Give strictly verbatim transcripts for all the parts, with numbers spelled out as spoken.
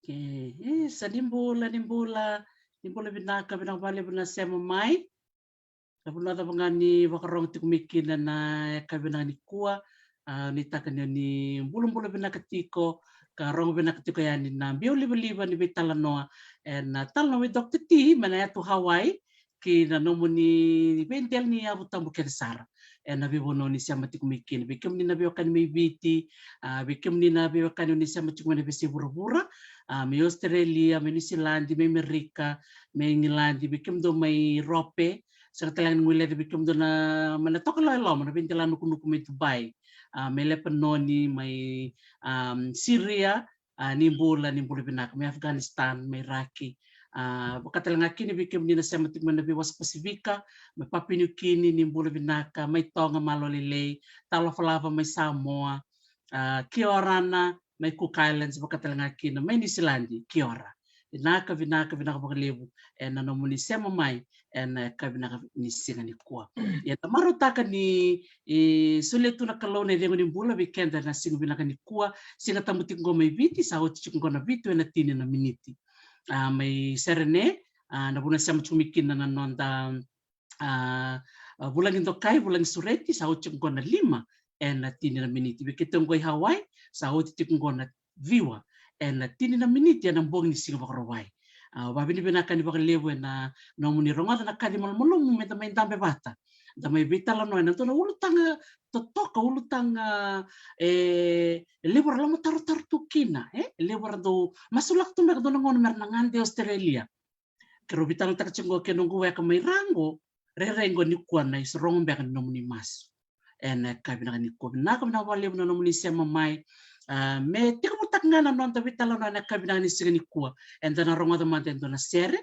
E, e, sa ni bula, ni bula, ni bula vinaka, vinaka vakalevu na sema mai. Na vanua cava ga ni vakarogo tiko mai kina na yakavi vinaka nikua, a, nuitaka ni o ni bulabula vinaka tiko, ka rogo vinaka tiko yani na biau livaliva ni veitalanoa, ena talanoa vei Doctor T, mai na yatu Hawaii, ki na nomuni veidela ni yavu tabu kece sara. Ena veivanua ni sema tiko mai kina, vei kemuni na veiwekani mai Viti, a, vei kemuni na veiwekani ni sema tiko mai na veisei vuravura, a, mai Australia, mai Niusiladi, mai Amerika, mai Igiladi, vei kemudou mai Europe, sega tale ga ni guileca vei kemudou na, mai na toka lo e loma, na veidela nukunuku mai Dubai, a, mai Lepanoni, mai, am, Siria, a, ni bula, ni bula vinaka, mai Afghanistan, mai Iraki, a, vaka tale ga kina vei kemuni na sema tiko mai na veiwasa Pasifika, mai Papua New Guinea, ni bula vinaka, mai Toga, malo lailai, talofa lava mai Samoa, a, kia ora na, mai Cook Islands, vaka tale ga kina mai Niusiladi, kia ora. Vinaka, vinaka, vinaka vakalevu ena nomuni sema mai ena yakavi vinaka ni siga nikua. Ia da marautaka ni, e, solia tu na Kalou na icegu ni bula vei keda ena siga vinaka nikua. Siga Tabu tiko qo mai Viti, sa oti tiko qo na vitu ena tini na miniti. A, mai Serene, a, na vanua sema tiko mai kina na noda, a, a, vulagi dokai, vulagi sureti, sa oti tiko qo na lima ena tini na miniti. Vei keitou qo i Hawaii, sa oti tiko qo na ciwa ena tini na miniti ena bogi ni siga Vakarauwai. A, vakavinavinaka ni vakalevu ena nomuni rogoca na kaci malumalumu me da mai dabe vata, da mai veitalanoa ena dua na ulutaga totoka, ulutaga, e, levu era lomatarotaro tu kina, e, levu era dau masulaka tu beka dua na gauna mera na gade i Australia. Keirau veitalanoataka tiko qo kei noqu weka mai ra qo, rairai qo nikua na isorogobeka ni nomuni masu. Ena yakavi vinaka nikua, vinaka, vinaka vakalevu na nomuni sema mai. A, me tekivutaka ga na noda veitalanoa ena yakavi vinaka ni siga nikua, eda na rogoca mada e dua na sere,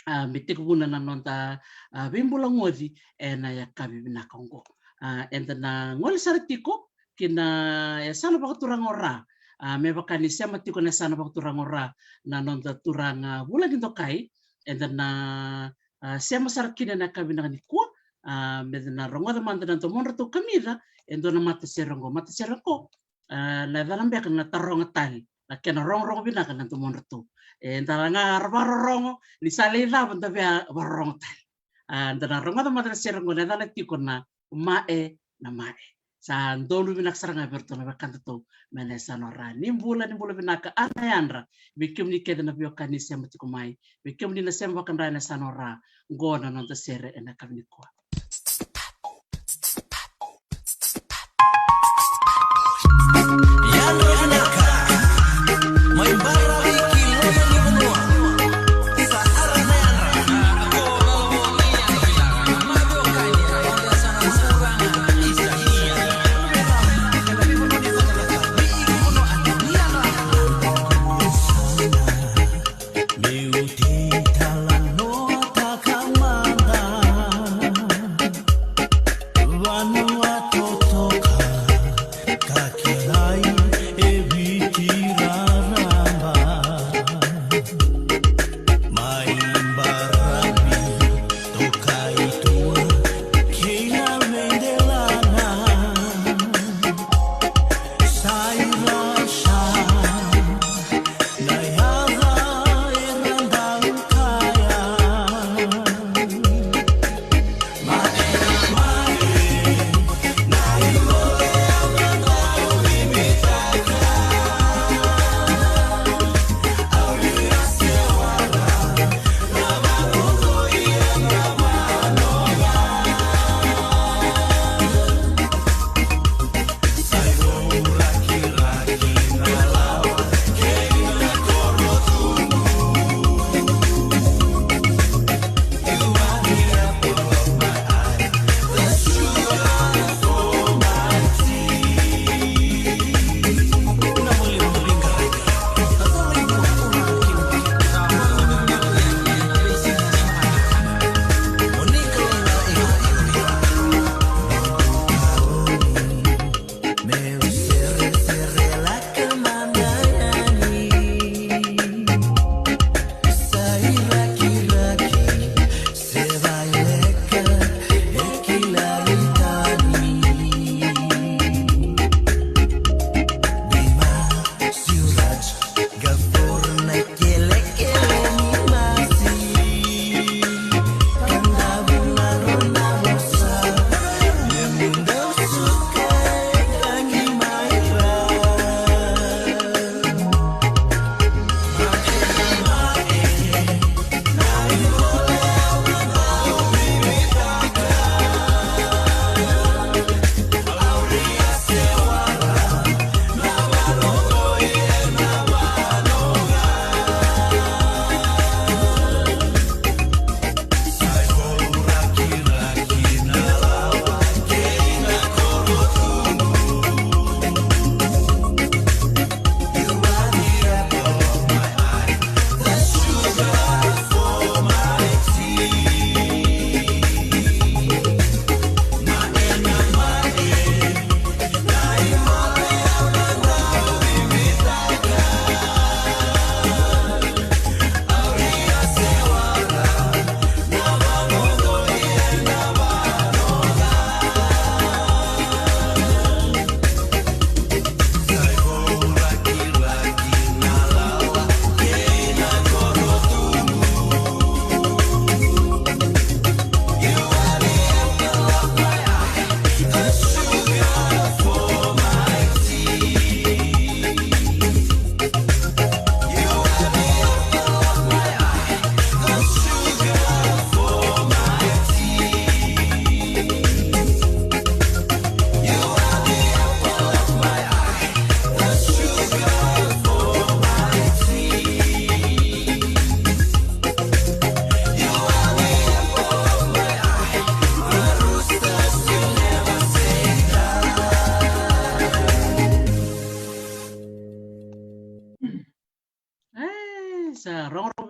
a, me tekivuna na noda, a, veibulagoci ena yakavi vinaka oqo. A, eda na gole sara tiko ki na yasana vakaturaga o Ra. A, me vaka ni sema tiko na yasana vakaturaga o Ra na noda turaga vulagi dokai, eda na, a, sema sara kina ena yakavi vinaka nikua. A, me da na rogoca mada na domodratou kamica e dua na matasere oqo, matasere oqo, a, na yacana beka na Taroga Tale, na kena rogorogo vinaka na domodratou. Eda na ga ra vakarorogo, ni sa lai cava da via vakarorogo tale. A, da na rogoca mada na sere oqo, na yacana tiko na Mae na Mae. Sa donu vinaka sara ga vei iratou na wekadatou mai na yasana o Ra. Ni bula, ni bula vinaka, a na yadra vei kemuni kece na veiwekani sema tiko mai, vei kemuni na sema vakadra ena yasana o Ra. Qo na noda sere ena yakavi nikua.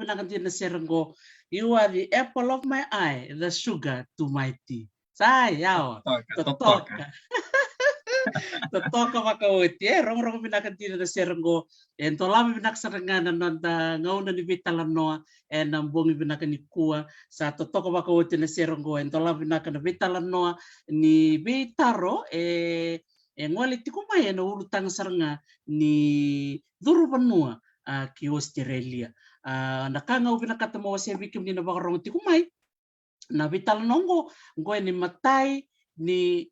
vinaka dina na sere qo. You are the apple of my eye, the sugar to my tea. Sa yawa. Totoka, totoka. Totoka vakaoti, e, rogorogo vinaka dina na sere qo. E dolava vinaka sara ga na noda gauna ni veitalanoa ena bogi vinaka nikua. Sa totoka vakaoti na sere qo, e dolava vinaka na veitalanoa ni veitaro, e, e gole tiko mai ena ulutaga sara ga ni curu vanua, a, ki Ositerelia. A, na ka ga au vinakata meu wasea vei kemuni na vakarogo tiko mai, na veitalanoa qo, qo ena imatai ni,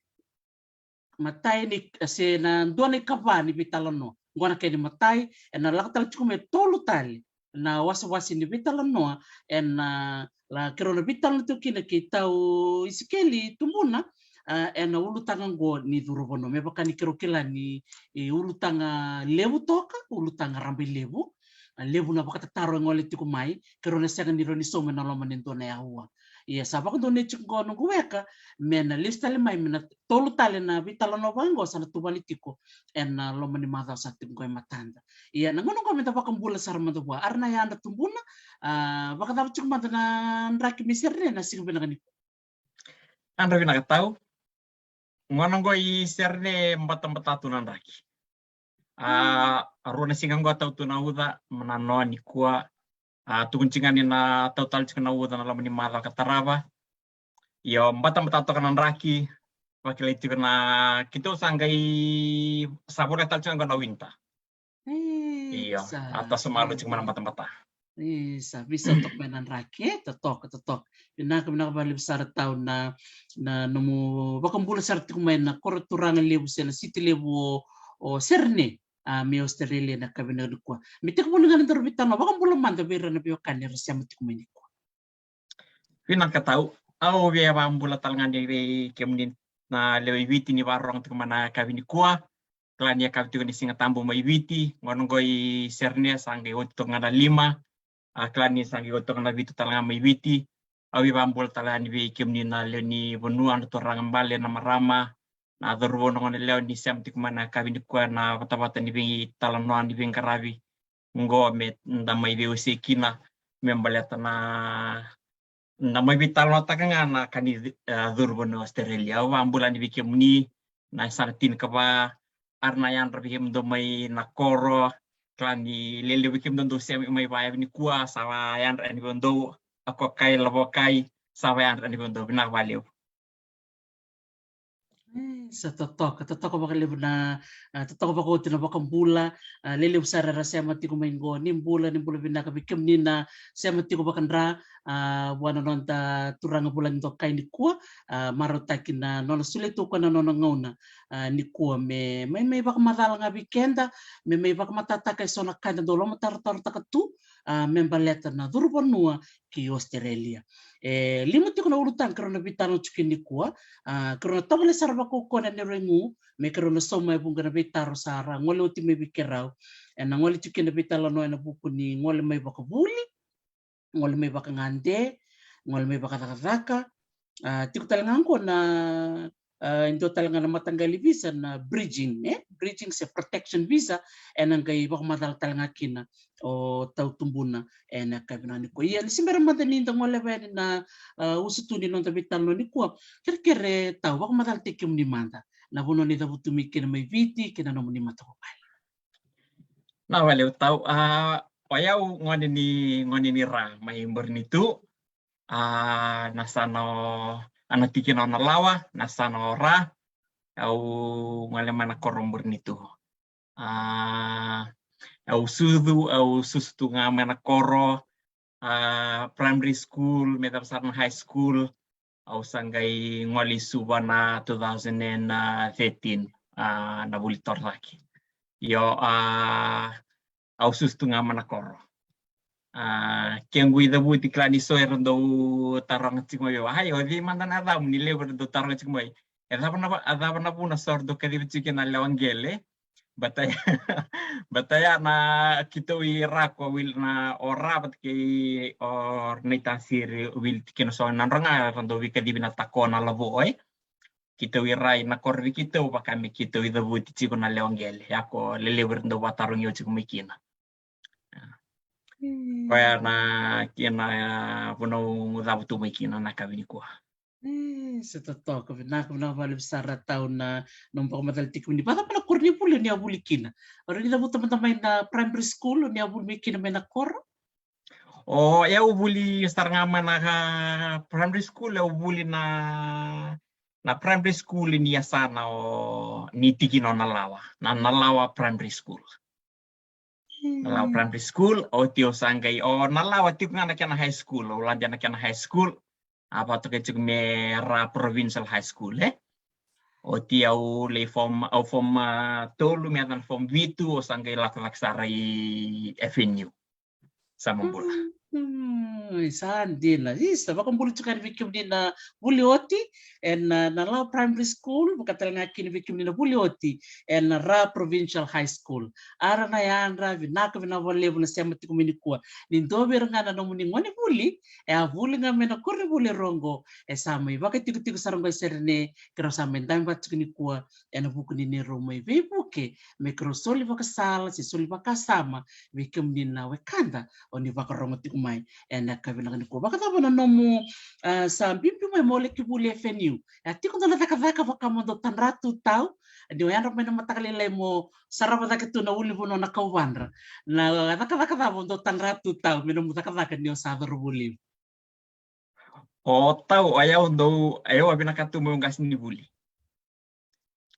matai ni, se na dua na ikava ni veitalanoa. Qo na kena imatai, ena lako tale tiko mai e tolu tale na wasewase ni veitalanoa, ena, a, la, keirau na veitalanoa tiko kina kei Tau Isikeli Tubuna, a, ena ulutaga qo ni curu vanua. Me vaka ni keirau kila ni, e, ulutaga levu toka, ulutaga rabailevu, a, levu na vakatataro e gole tiko mai, keirau na sega ni rawa ni sauma ena loma ni dua na aua. Ia sa vakadonui tiko qo noqu weka me na lesu tale mai, me na tolu tale na veitalanoa vaqo sa na tuvani tiko ena loma ni macawa sa tiko qo e matada. Ia na gauna qo meda vakabula sara mada vua. A ra na yadra Tubuna, a, vakacava tiko mada na draki me Serene ena siga vinaka nikua? Yadra vinaka Tau. Gauna qo i Serene batabata tu na draki. A, a rua na siga qo tau tu na uca, ma na noa nikua. A, tukuni tiko ga ni na tau tale tiko na uca na loma ni macawa ka tarava. Io, batabata toka na draki, vakilai tiko na, keitou sa qai, sa voleka tale tiko ga na winter. Io, sa, a toso malo tiko mai na batabata. Isa, veisau toka mai na draki, e, totoka, totoka. Vinaka, vinaka vakalevu sara Tau na, na nomu vakabula sara tiko mai na koro turaga levu se na siti levu o, o Serene, a, mai Ositerelia ena yakavi vinaka nikua. Me tekivu ga na nodaru veitalanoa, vakabula mada vei ira na veiwekani era sema tiko mai nikua. Vinaka Tau, au via vakabula tale ga ni vei kemuni na lewe i Viti ni vakarorogo tiko mai na yakavi nikua. Kila ni yakavi tiko ni Siga Tabu mai Viti, gauna qo i Serene sa qai oti toka ga na lima. A, kila ni sa qai oti toka na vitu tale ga mai Viti. Au via vakabula tale ga ni vei kemuni na lewe ni vanua, na turaga bale, na marama, na cauravou, na goneyalewa ni sema tiko mai na yakavi nikua ena vatavata ni veitalanoa ni veiqaravi qo meda mai veiwasei kina me baleta na, na mai veitalanoataka ga na ka ni, e, curu vanua Ositerelia. Au vakabula ni vei kemuni na yasana tinikava, a ra na yadra vei kemudou mai na koro, kila ni lelevu vei kemudou dou sema mai vakayavi nikua, sa vakayadra yani vei dou, a kokai, lavokai, sa vakayadra yani vei dou, vinaka vakalevu. E, sa totoka, totoka vakalevu na, a, totoka vakaoti na vakabula, a, lelevu sara era sema tiko mai qo, ni bula, ni bula vinaka vei kemuni na sema tiko vakadra, a, vua na noda turaga vulagi dokai nikua, a, marautaki na nona solia tu o koya na nona gauna, a, nikua me, me, me vakamacala ga vei keda, me, me vakamatataka eso na ka eda dau lomatarotarotaka tu, a, me baleta na curu vanua ki Ositerelia. E lima tiko na ulutaga keirau na veitalanoa tiko kina nikua, a, keirau na tovolea sara vakaukauwa na neirau igu, me keirau na sauma e vuqa na veitaro sa ra gole oti mai vei keirau. Ena gole tiko kina na veitalanoa ena vuku ni gole mai vakavuli, gole mai vakagade, gole mai vakacakacaka. A, tiko tale ga qo na, a, e dua tale ga na mataqali visa na bridging, e? Bridging se protection visa, ena qai vakamacala tale ga kina o Tau Tubuna ena yakavi vinaka nikua. Ia, ni se bera mada ni da goleva yani na, a, usutu ni noda veitalanoa nikua, kerekere Tau, vakamacalataki kemuni mada na vanua ni cavutu mai kina mai Viti kei na nomuni matavuvale. Na vakalevu Tau, a, o yau gone ni, gone ni Ra mai Burenitu. A, na yasana o, a, na tikina o Nalawa, na yasana o Ra. Au gole mai na koro Burenitu. A, au sucu, au susu tu ga mai na koro, a, primary school me cava sara na high school. Au sa qai gole i Suva na two thousand and thirteen, a, na vuli torocake. Io, a, au susu tu ga mai na koro. A, kequ icavuti, kila ni so era dau taroga tiko mai vei au, ai, o cei mada na yacamu, ni levu era dau taroga tiko mai. E cava na va-, a cava na vuna so era dau kaciva tiko kina na lewa qele? Bata ya, bata ya na keitou i Ra ko wili na o Ra vata kei o Naitasiri, wili tiko kina so na dra ga era dau veikacivi na tako na lavo, e. Keitou i Ra i na koro vei keitou, vaka me keitou icavuti tiko na lewa qele. Ya ko lelevu era dau vakatarogi au tiko mai kina. Koya na kena, e, vanua au cavutu mai kina na yakavi nikua. E, sa totoka, vinaka, vinaka vakalevu sara tau na nomu vakamacala tiko ni vacava na koronivuli o ni a vuli kina. O ni cavuta mada mai na primary school o ni a vuli mai kina mai na koro? O, e, au vuli sara ga mai na, a, primary school, au vuli na, na primary school ni yasana o ni tikina o Nalawa, na Nalawa Primary School. Nalawa Primary School, oti au sa qai, o Nalawa tiko ga na kena high school, au lade na kena high school, a vakatokai tiko me Ra Provincial High School, e. Oti au lai form, au form, a, tolu me yaco na form vitu, au sa qai lako cake sara i F N U. Sa ma bula. Mm, sa dina. Isa, vakabula tiko yani vei kemuni na vuli oti ena, a, Nalawa Primary School, vaka tale ga kina vei kemuni na vuli oti ena, a, Ra Provincial High School. Ara na yadra, vinaka, vinaka vakalevu na sema tiko mai nikua. Ni dua vei ira ga na nomuni gone vuli, e a vuli ga mai na koronivuli e rua oqo, e sa mai vakatikotiko sara oqo e Serene, keirau sa mai dabe vata tiko nikua, ena vuku ni neirau mai veivuke, me keirau soli vakasala se soli vakasama vei kemuni na wekada o ni vakarogo tiko mai ena yakavi vinaka nikua. Vakacava na nomu, a, sa biubiu mai mo laki vuli F N U? E a tiko dua na cakacaka vaka mo dau tadra tu tau, ni o yadra mai na mataka lailai mo sarava cake tu na ulunivanua na kauvadra. Na cakacaka cava o dau tadra tu tau me nomu cakacaka ni o sa cauravou levu? O tau, o yau dau, o yau a vinakata tu meu qasenivuli.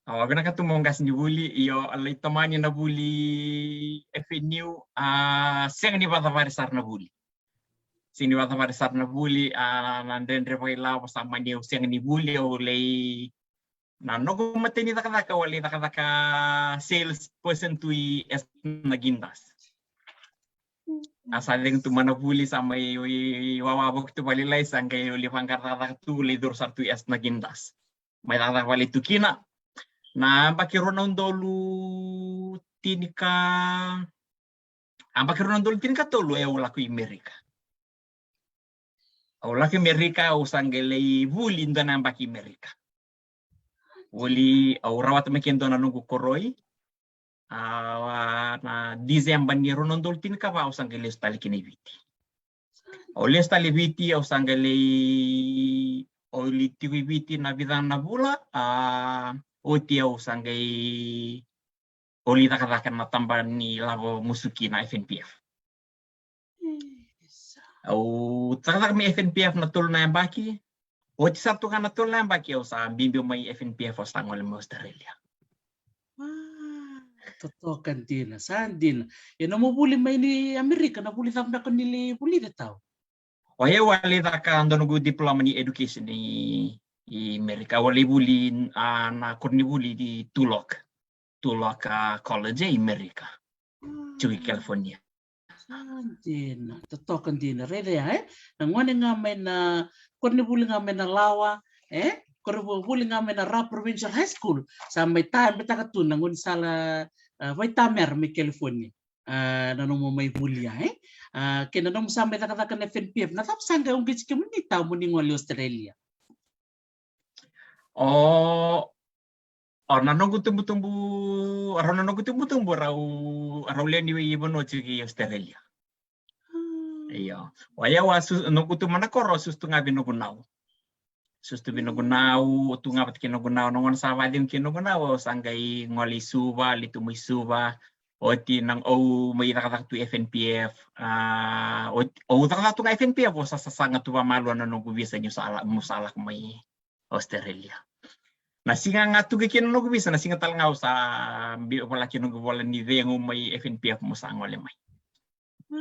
Au a vinakata tu meu qasenivuli, io, a lai tomani na vuli F N U, a, sega ni vakacavari sara na vuli. Sega ni vakacavari sara na vuli, a, na dredre vakailavo sa mani au sega ni vuli, au lai, na noqu matai ni cakacaka, au a lai cakacaka sales person tu i Esta Nagindas. A sa cegu tu mai na vuli, sa mai, i, i, wawa vakaituva lailai, sa qai au lai vaqara cakacaka tu, lai curu sara tu i Esta Nagindas. Mai cakacaka vale tu kina. Na yabaki rua na udolu tinika, yabaki rua na udolu tinikatolu, e, au lako i Merika. Au lako i Merika, au sa qai lai vuli dua na yabaki i Merika. Vuli, au rawata mai kina dua na noqu koroi. A, na December ni rua na udolu tinikava, au sa qai lesu tale kina i Viti. Au lesu tale i Viti, au sa qai lai, au lai tiko i Viti na vica na vula, a, oti au sa qai, au lai cakacaka na tabana ni lavo musuki na F N P F. Isa. Au cakacaka mai F N P F na tolu na yabaki. Oti sa tu ga na tolu na yabaki, au sa biubiu mai F N P F, au sa gole mai Australia. Wa, totoka dina, sa dina. Ia nomu vuli mai ni Amerika, na vuli cava beka ni lai vulica tau? O yau a lai caka dua noqu diploma ni education i, i Amerika. Au a lai vuli, a, na koronivuli ni Tulloch, Tulloch, a, College, e, i Amerika. Tiko i California. Sa dina, totoka dina. Raica ya, e? Na gone ga mai na, koronivuli ga mai Nalawa, e? Koronivuli ga mai na Ra Provincial High School. Sa mai tabetaka tu na gaunisala, a, vakaitamera mai California. A, na nomu mai vulia, e? A, kei na nomu sa mai cakacaka na F N P F. Na cava sa qai uqeti kemuni tau mo ni gole i Australia? O, o na noqu tubutubu, rau na noqu tubutubu, rau, rau lewe ni vanua tiko i Australia. Io. O yau a su-, noqu tu mai na koro, au susu tu ga vei noqu nau. Susu tu vei noqu nau, au tu ga vata kei noqu nau, na gauna sa vakacegu kei noqu nau, au sa qai gole i Suva, lai tu mai Suva. Oti na, au mai cakacaka tu i F N P F, a, oti, au cakacaka tu ga i F N P F, au sa sasaga tu vakamalua na noqu visa niu sa la-, meu sa lako mai Australia. Na siga ga tuki kina na noqu visa, na siga tale ga au sa bi-, vola kina noqu ivola ni cegu mai F N P F meu sa gole mai. Wa,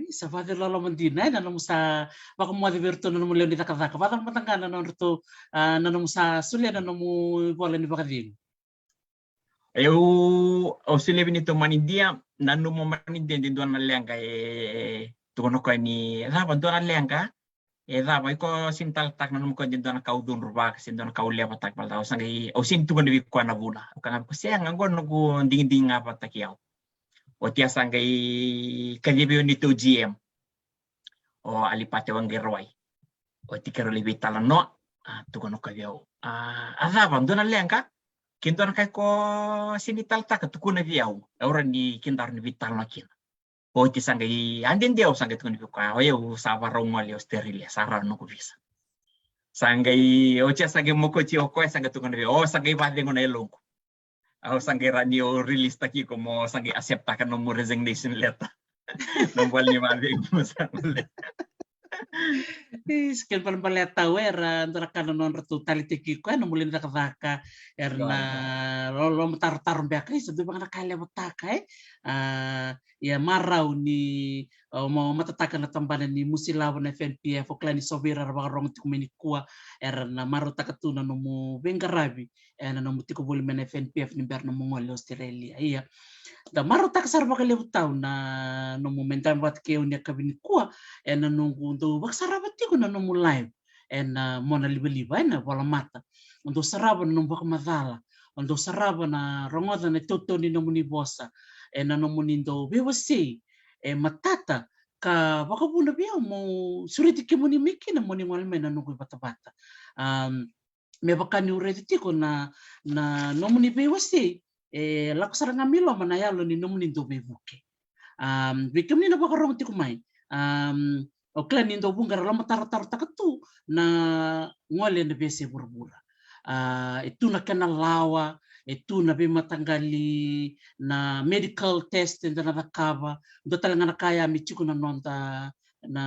isa, vakaciriloloma dina, e, na nomu sa vakamoce vei iratou na nomu lewe ni cakacaka. Vakacava mada ga na nodratou, a, na nomu sa solia na nomu ivola ni vakacegu? Au, au solia vei neitou manidia, nanuma manidia de dua na leqa e tukuna o koya ni, e cava, dua na leqa, e cava, iko sega ni taleitaka na nomu ka de dua na ka au cudruvaka se dua na ka au levantaka, baleta au sa qai, au sega ni tukuna vei koya na vuna. Au kaya ga vei koya, sega, qo noqu digidigi ga vakataki au. Oti a sa qai kacivi au neitou G M, o Alipate Waqairawai. Oti keirau lai veitalanoa, a, tukuna o koya vei au, a, a cava, dua na leqa, ke dua na ka iko sega ni taleitaka, tukuna vei au, au rawa ni kedaru ni veitalanoa kina. Oti sa qai, a dede au sa qai tukuna vei koya, o yau sa varau gole i Australia, sa rawa noqu visa. Sa qai, oti a sa qai mokoti o koya, sa qai tukuna vei, o sa qai vacegu na yaloqu. Au sa qai rawa ni o release taki iko mo sa qai accept taka nomu resignation letter. Na bole ni vacegu mo sa gole. Is, kena balebale tau era dua na ka na nodratou taleitaki koya na muli ni cakacaka era na loloma tarotaro beka, isa dua vaka na ka e levotaka e. A, ia marau ni o ma- matataka na tabana ni musi lavo na F N P F, o kila ni so vei ira era vakarogo tiko mai nikua, era na marautaka tu na nomu veiqaravi ena nomu tiko voli mai na F N P F ni bera nomu gole i Australia. Ia da marautaka sara vakalevu tau na nomu me dabe vata kei au ni yakavi nikua ena noqu dau vakasarava tiko na nomu live ena mona livaliva ena volamata. O dau sarava na nomu vakamacala, o dau sarava na rogoca na itautau ni nomuni vosa ena nomuni dau veiwasei e matata ka vakavuna vei au mo sureti kemuni mai kina mo ni gole mai na noqu ivatavata. Um, me vaka niu raica tiko na, na nomuni veiwasei e lako sara ga mai loma na yalo ni nomuni dau veivuke. Um, vei kemuni na vakarogo tiko mai, um, o kila ni dau vuqa era lomatarotarotaka tu na gole ena veiyasai vuravura. A, e tu na kena lawa, e tu na veimataqali na medical test eda na cakava, dua tale ga na ka ya me tiko na noda na,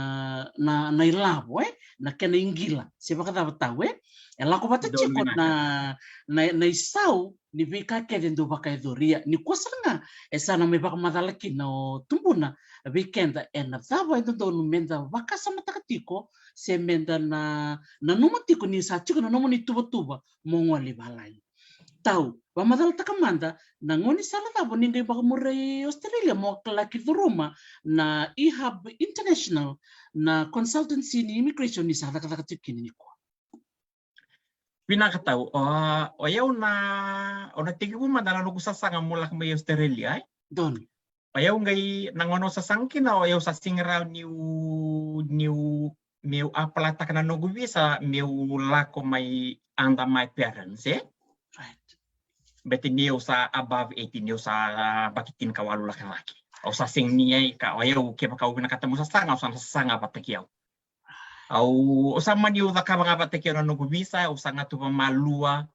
na, na ilavo, e, na kena iqila se vakacava tau, e. E lako vata tiko na, na, na isau ni veika kece e dau vakayacori. Ia nikua sara ga e sa na mai vakamacala kina o tubuna vei keda ena cava e dodonu meda vakasamataka tiko se meda na nanuma tiko ni sa tiko na nomuni tuvatuva mo gole i valagi. Tau, vakamacalataka mada na gaunisala cava ni qai vakamuria i Australia mo laki curuma na eHub International, na consultancy ni immigration ni sa cakacaka tiko kina nikua. Vinaka tau, o, o yau na, o na tekivu mada na noqu sasaga mo lako mai Australia, e? Donu. O yau qai na gauna au sasaga kina o yau sa sega rawa niu, niu, meu apalataka na noqu visa meu lako mai under my parents, e? Right. Bete ni au sa above eighteen, ni au sa baki tinikawalu laki cake. Au sa sega ni, e, ka o yau kevaka au vinakata meu sasaga, au sa na sasaga vata kei au. Au, au sa mani au cakava ga vata kei au na noqu visa, au sa gatuva malua,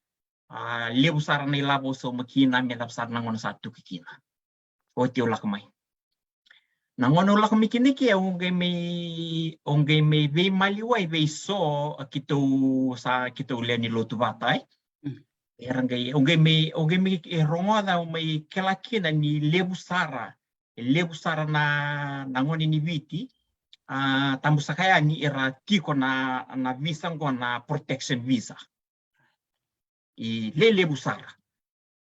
a, levu sara na ilavo au sauma kina, me cava sara na gauna sa tuki kina. Oti au lako mai. Na gauna au lako mai kina ke au qai mai, au qai mai veimaliwai vei so, a, keitou sa, keitou lewe ni lotu vata, e. Mm. Era qai, au qai mai, au qai mai, e, rogoca, au mai kila kina ni levu sara, e levu sara na, na gone ni Viti, a, tabu saka yani era tiko na, na visa qo na protection visa. E lelevu sara.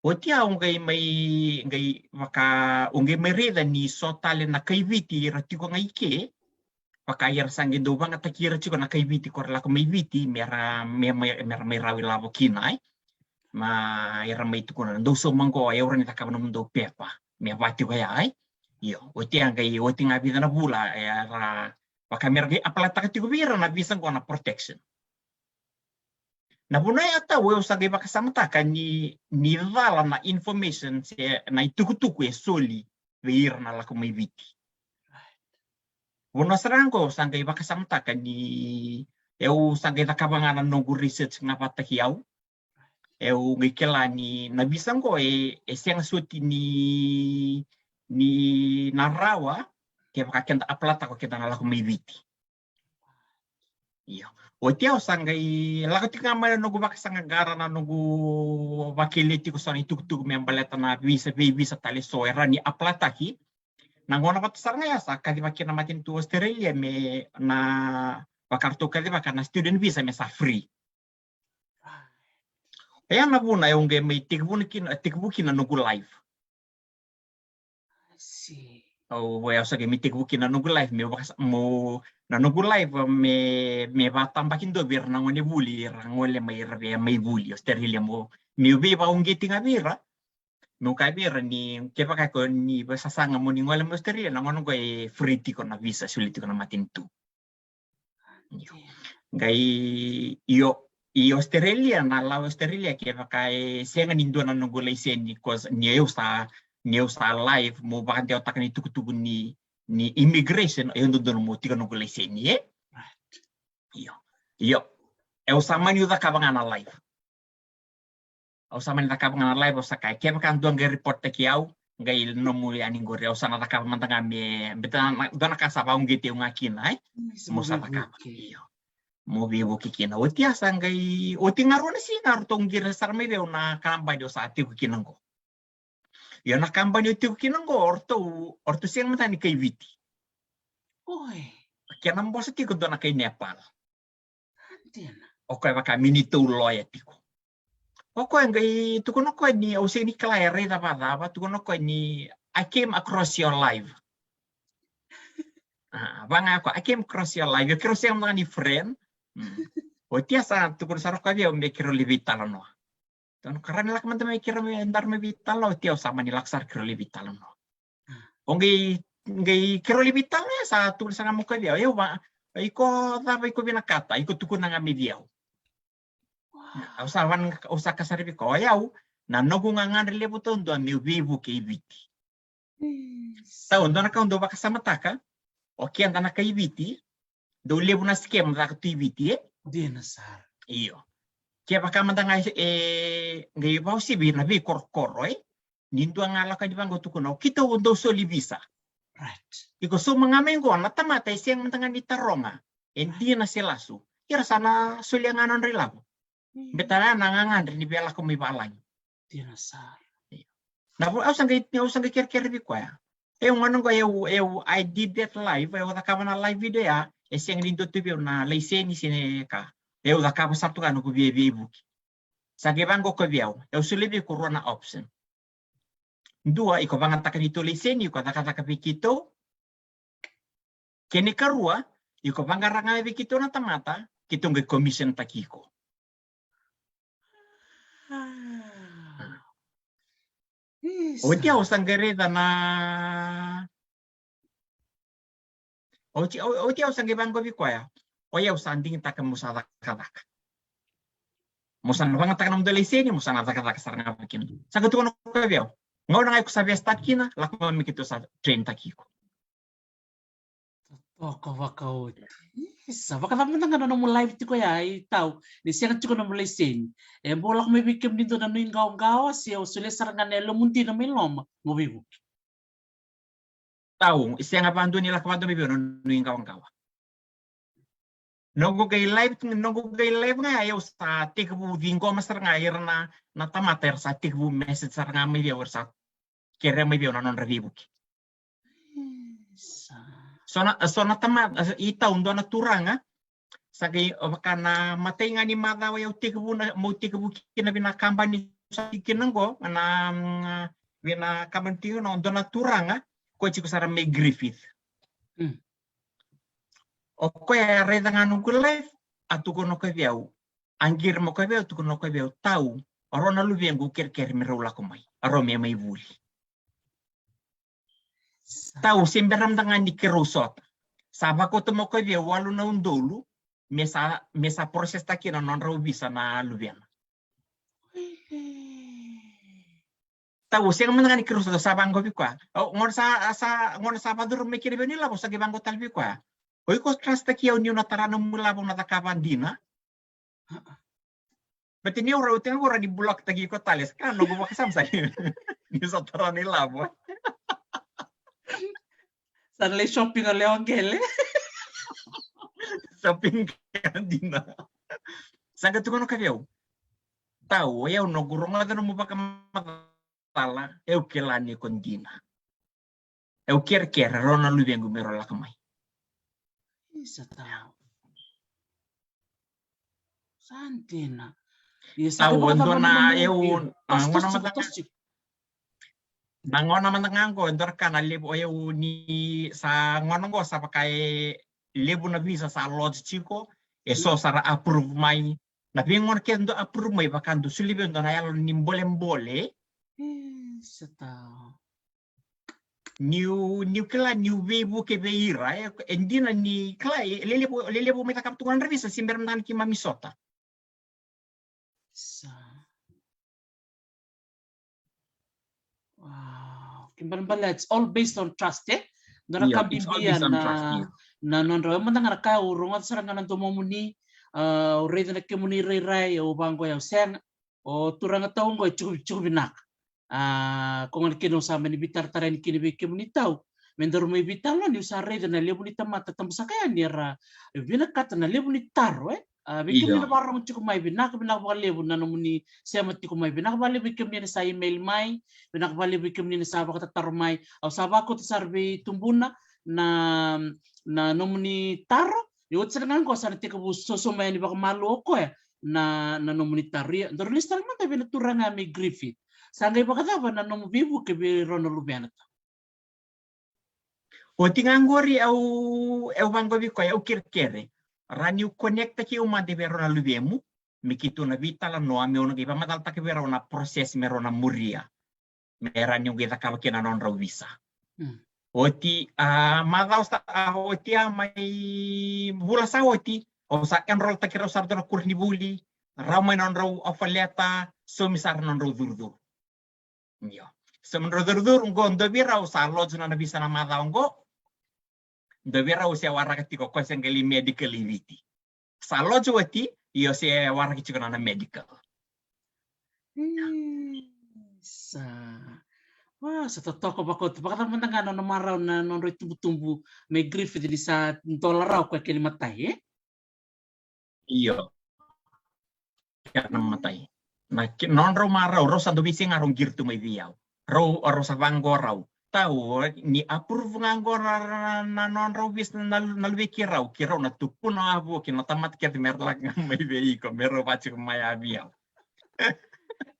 Oti au qai mai, qai vaka, au qai mai raica ni so tale na kai Viti era tiko ga i ke, vaka era sa qai dau vagataki ira tiko na kai Viti ko ra lako mai Viti, me ra, me, me, me ra mai rawa ilavo kina, e. Ma era mai tukuna, dou sauma qo, e, au rawa ni cakava nomudou pepa me va tiko ya, e. Io, oti a qai, oti ga vica na vula, e, era vaka me ra qai apalataka tiko vei ira na visa qo na protection. Na vuna ya tau, au sa qai vakasamataka ni, ni cala na information se na itukutuku e soli vei ira na lako mai Viti. Vuna sara qo au sa qai vakasamataka ni au sa qai cakava ga na noqu research ga vata kei au. Au qai kila ni na visa qo e, e sega soti ni, ni na rawa kevaka keda apalataka o keda na lako mai Viti. Io. Oti au sa qai lako tiko ga mai na noqu vakasaqaqara, na noqu vakeleti ko sa na itukutuku me baleta na visa, veivisa tale so e rawa ni apalataki. Na gauna vata sara ga ya sa kacivaki na matanitu Australia me na, vaka ratou kacivaka, na student visa me sa free. Oya na vuna au qai mai tekivu kina, tekivu kina noqu live. I see. Au, au sa qai mai tekivu kina noqu live, meu vaka, mo, na noqu live me, me vatabakidua vei ira na gone vuli, ira gole mai, ira via mai vuli Australia, mo, meu veivakauqeti ga vei ira. Meu kaya vei ira ni kevaka ko ni vakasasaga mo ni gole mai Australia, na gauna qo e free tiko na visa, soli tiko na matanitu. Io. Qai, io, i Australia, na lawa Australia, kevaka e sega ni dua na noqu laiseni, 'cause ni au sa, ni au sa live, mo vakadewataka na itukutuku ni, ni immigration, e dodonu mo tiko noqu laiseni, e? Io. Io. Au sa mani cakava ga na live. Au sa mani cakava ga na live, au sa kaya, kevaka dua qai report taki au, qai nomu yani qori, au sa na cakava mada ga me, beta na, dua na ka sa vauqeti au ga kina, e? Mo sa cakava. Io. Mo veivuke kina. Oti a sa qai, oti ga rua na siga, ratou qiri sara mai vei au na kabani au sa tiko kina qo. Io, na kabani au tiko kina qo, o ratou, o ratou sega mada ni kai Viti. Oi. Kena boso tiko dua na kai Nepal. Dina. O koya vaka me ni tou loya tiko. O koya qai tukuna o koya ni, au sega ni kila e raica vacava, tukuna o koya ni, "I came across your live." Ah, vaka ga o koya, "I came across your live." Io, keirau sega mada ga ni friend. Mm. Oti a sa tukuna sara o koya vei au me keirau lai veitalanoa. Tou na kara ni lako mada mai keirau me daru mai veitalanoa, oti au sa mani lako sara keirau lai veitalanoa. O qai, qai keirau lai veitalanoa, sa tukuna sara ga mai o koya vei au, "Io, va, iko cava iko vinakata, iko tukuna ga mai vei au." Au sa van, au sa kaya sara vei koya, "O yau, na noqu gagadre levu taudua meu veivuke i Viti." Tau, dua na ka au dau vakasamataka, o keda na kai Viti, dau levu na scam caka tu i Viti, e? Dina sara. Io. Kevaka mada ga e, qai vakauasivi na veikorokoro, e? Ni dua ga lako yani vaqo tukuna, "O keitou dau soli visa." Right. Iko sauma ga mai qo, na tamata e sega mada ga ni taroga e dina se lasu. Ira sa na solia ga na nodra ilavo. Beta ya na gagadre ni via lako mai valagi. Dina sara. Na vo, au sa qai, au sa qai kerekere vei koya. E, au gona qo, eu, eu, I did that live, eu cakava na live video ya, e sega ni dua tu vei au na laiseni se na ka. Eu cakava sara tu ga noqu via veivuke. Sa qai vaqo o koya vei au, eu solia vei iko rua na option. Dua, iko vagataka ni tou laiseni, iko cakacaka vei keitou. Kena ikarua, iko vaqara ga vei keitou na tamata, keitou qai commission taki iko. Oti au sa qai raica na, oti, o-, oti au sa qai vaqo vei koya. O yau sa digitaka mo sa cakacaka. Mo sa na vagataka na nomu laiseni, mo sa na cakacaka sara ga vei kina. Sa qai tukuna o koya vei au, "Gauna ga iko sa via start kina, lako mai me keitou sa train taki iko." Totoka vakaoti. Isa, vakacava mada ga na nomu live tiko ya, i Tau, ni sega tiko nomu laiseni? E bau lako mai vei kemuni dua na nuiqawaqawa, se o solia sara ga na yalomu dina mai loma mo veivuke? Tau, e sega vakadua ni lako vakadua mai vei au na nuiqawaqawa. Noqu qai live, noqu qai live ga, au sa tekivu ciqoma sara ga ira na, na tamata, era sa tekivu message sara ga mai vei au, era sa kerea mai vei au na nodra veivuke. Isa. So na, so na tamata, i Tau, dua na turaga, sa qai vaka na imatai ga ni macawa au tekivu na, meu tekivu kina vei na kabani sa kina qo, na, mm, vei na kabani tiko na, dua na turaga, koya tiko sara mai Griffith. Mm. O koya e raica ga noqu live, a tukuna o koya vei au. A qiri mai o koya vei au, tukuna o koya vei au, "Tau, o rau na luvequ kerekere me rau lako mai. A rau me mai vuli." Sa. Tau, se bera mada ga ni keirau sota. Sa vakauta mai o koya vei au walu na udolu, me sa, me sa process taki na nodrau visa na luvena. Tau, sega mada ga ni keirau sa, sa vaqo vei koya. Au, gauna sa, sa, gauna sa vacuru mai kina vei au na ilavo, sa qai vaqo tale vei koya. O iko trust taki au niu na tara nomu ilavo, na cakava dina. Baleta niu rauta ga qo, rawa ni block taki iko tale. Sa ka noqu vakasama sa ni, ni sa tara na ilavo. Sa na lai shopping o lewa qele. Shopping ka dina. Sa qai tukuna o koya vei au, "Tau, o yau noqu rogoca nomu vakamacala, au kila ni ko dina. Au kerekere, rau na luvequ me rau lako mai." Isa, Tau. Sa dina. Ia, sa qai vakacava na nomu, io, toso, toso tiko, toso tiko. Na gauna mada ga qo, e dua na ka na levu, o yau ni sa gauna qo sa vaka e levu na visa sa lodge tiko, e so sa ra approve mai. Na veigauna kece dau approve mai, vaka dau soli vei au dua na yalo ni bolebole. Isa, Tau. Niu, niu kila niu veivuke vei ira, e, e dina ni kila, e lelevu, lelevu mai cakava tu ga na nodra visa, se bera mada ga ni keimami sota. Sa. Wow. Kena ibalebale, it's all based on trust, e? Dua na ka bibi ya na, na nodrau, e mada ga na ka au rogoca sara ga na domomuni, au raica na kemuni rairai, au vaqo, au sega. O turaga tau oqo e tiko, tiko vinaka. A, ko gona kina au sa mani veitaratara yani kina vei kemuni tau me daru mai veitalanoa, niu sa raica na levu ni tamata tabusaka yani era vinakata na levu ni taro, e. A, vei kemuni na vakarorogo tiko mai, vinaka, vinaka vakalevu na nomuni sema tiko mai. Vinaka vakalevu vei kemuni na sa email mai, vinaka vakalevu vei kemuni na sa vakatataro mai. Au sa vakauta sara vei Tubuna na, na nomuni taro. Ia oti sara ga oqo sa na tekivu sosomi yani vakamalua o koya na, na nomuni taro. Ia daru lesu tale mada vei na turaga mai Griffith. Sa qai vakacava na nomu veivuke vei rau na luvena tau? Oti ga oqori au, au vaqo vei koya, au kerekere. Rawa niu connect-taki au mada vei rau na luvemu me keitou na veitalanoa, meu na qai vakamacalataka vei rau na process me rau na muria me rawa niu qai cakava kina na nodrau visa. Oti, a, macawa sa, a, oti, a, mai vula sa oti, au sa enroll-taki rau sara dua na koronivuli, rau mai na nodrau offer letter, saumi sara na nodrau curucuru. Io. Saumi na nodrau curucuru, qo dua vei rau sa lodge na nona visa na macawa oqo. Dua vei rau se waraka tiko, ko se qai lai medical i Viti. Sa lodge oti, io se waraki tiko na nona medical. Isa. Wa, sa totoka vakauta. Vakacava mada ga na nona marau na nodrau itubutubu mai Griffith ni sa dola rawa o koya kena imatai, e? Io. Kena imatai. Na ke-, nodrau marau, rau sa dau veisiga rau qiri tu mai vei au. Rau, rau sa vaqo rau. Tau, ni approve ga qo na, na, na nodrau visa na, na luvei keirau, keirau na tukuna wavoki na tamata kece me ra lako ga mai vei iko, me rau vaciko mai ya vei au.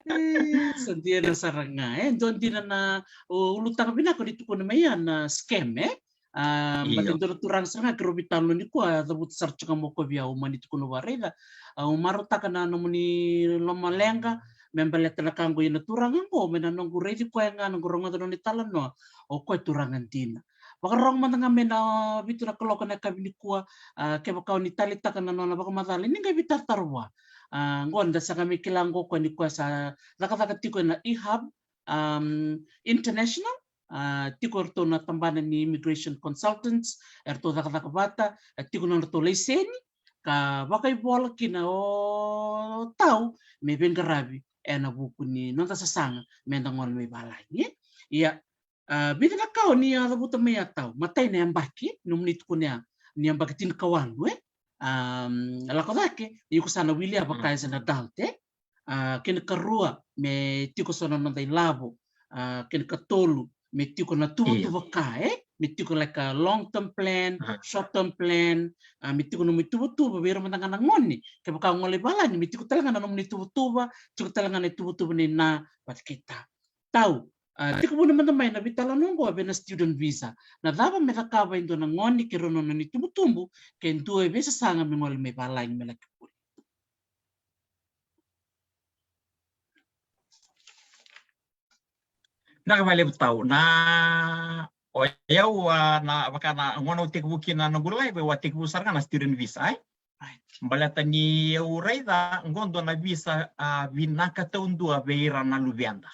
E, sa dina sara ga, e, dua dina na, o, ulutaga vinaka ni tukuna mai ya na scam, e? A, baleta e dua na turaga sara ga keirau veitalanoa nikua, a cavuta sara tiko ga mai o koya vei au, au mani tukuna, au a raica, au marautaka na nomuni lomaleqa me baleta na ka oqo, ia na turaga oqo, mai na noqu raici koya ga, noqu rogoca na nona italanoa, o koya turaga dina. Vakarorogo mada ga mai na vitu na kaloko na yakavi nikua, a, kevaka o ni taleitaka na nona vakamacala, ni qai veitaratara vua. A, oqo da sa qai mai kila oqo o koya ni koya sa cakacaka tiko ena eHub, um, International, a, tiko eratou na tabana ni immigration consultants, eratou cakacaka vata, a, tiko na nodratou laiseni, ka vakaivola kina o Tau me veiqaravi ena vuku ni noda sasaga me da gole mai valagi. Ia, a, vica na ka o ni a cavuta mai ya Tau, matai na yabaki, nomuni tukuna ya, ni yabaki tinikawalu, e? Um, lako cake, iko sa na wili ya vaka as an adult, e? A, kena ikarua, me tiko so na noda ilavo. A, kena ikatolu, me tiko na tuvatuva ka, e? Me tiko like a long term plan, short term plan, a, me tiko nomu ituvatuva, vei ira mada ga na gone. Kevaka o gole i valagi, me tiko tale ga na nomuni ituvatuva, tiko tale ga na ituvatuva nei na vata kei Ta. Tau, a, tekivu mada mai na veitalanoa oqo vei na student visa. Na cava me cakava e dua na gone kei rau na nona itubutubu, ke dua e veisasaga me gole mai valagi me laki vuli. Vinaka vakalevu Tau. Na, o yau, a, na, vaka na gauna au tekivu kina na noqu live, au a tekivu sara ga na student visa, e? Baleta ni au raica, oqo dua na visa, a, vinaka taudua vei ira na luveda.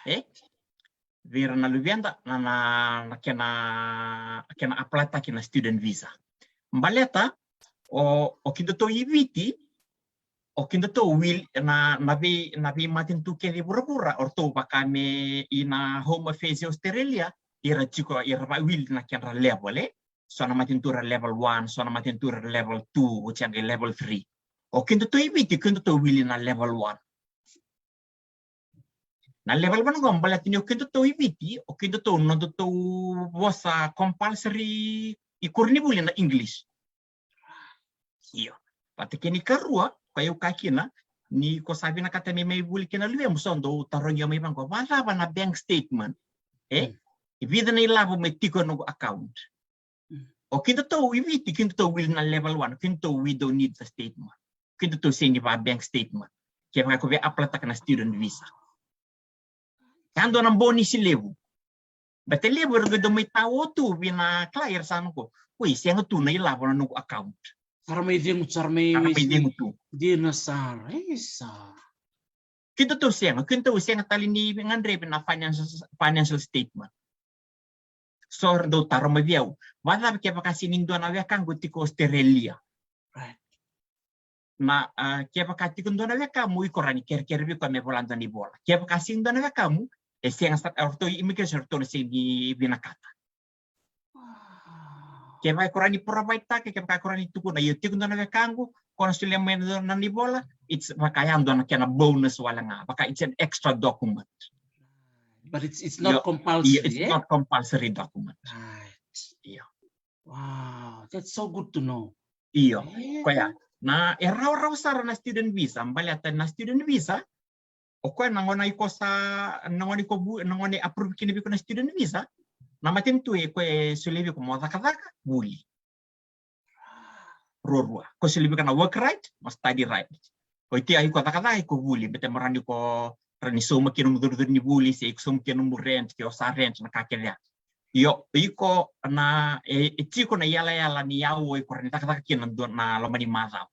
E? Vei ira na luveda, na, na, na kena, kena apply-taki na student visa. Baleta, o, o kedatou i Viti, o kedatou wili, na, na vei, na veimatanitu kece i vuravura, o ratou vaka me i na Home Affairs i Australia, ira tiko, ira vakawili na kedra level, e? So na matanitu era level one, so na matanitu era level two, oti ya qai level three. O kedatou i Viti, kedatou wili na level one. Na level one qo baleta ni o kedatou i Viti, o kedatou nodatou vosa compulsory i koronivuli na English. Io. Vata kei na ikarua, koya au kaya kina, ni ko sa vinakata me mai vuli kei na luvemu, so dou tarogi au mai vaqo, vakacava na bank statement? E? E vica na ilavo me tiko ena noqu account? O kedatou i Viti, kedatou wili na level one, kedatou, we don't need the statement. Kedatou sega ni vaka bank statement. Kevaka ko via apply-taka na student visa. Sa dua na bonus levu. Baleta levu era qai dau mai tao tu vei na client, era sa na qo, oi, sega tu na ilavo na noqu account. Sa ra mai cegu, sa ra mai, sa ra mai cegu tu. Dina sara, isa. Kedatou sega, kedatou sega tale ni gadrevi na financial, financial statement. So era dau taro mai vei au, vakacava kevaka sega ni dua na wekaqu tiko Australia? Right. Na, a, kevaka tiko dua na wekamu, iko rawa ni kerekere vei koya me vola dua na ivola. Kevaka sega ni dua na wekamu, e sega sara, o ratou immigration o ratou na sega ni vinakata. Kevaka iko rawa ni provide-taka, kevaka iko rawa ni tukuna, io, tiko dua na wekaqu, ko na solia mai na nona ivola, it's vaka ya dua na kena bonus wale ga, vaka it's an extra document. But it's, it's not compulsory, it's not compulsory document. Right. Io. Wow, that's so good to know. Io, koya. Na, e rawarawa sara na student visa, baleta na student visa, o koya na gauna iko sa, na gauna iko vu-, na gauna e approve kina vei iko na student visa, na matanitu e koya e solia vei iko mo cakacaka, vuli. Ruarua. Ko solia vei iko na work right, mo study right. Oti ya iko cakacaka, iko vuli, baleta mo rawa ni ko rawa ni sauma kina nomu curucuru ni vuli, se iko sauma kina nomu rent, ke o sa rent, na ka kece ya. Io, iko na, e, e tiko na iyalayala ni aua iko rawa ni cakacaka kina dua na loma ni macawa.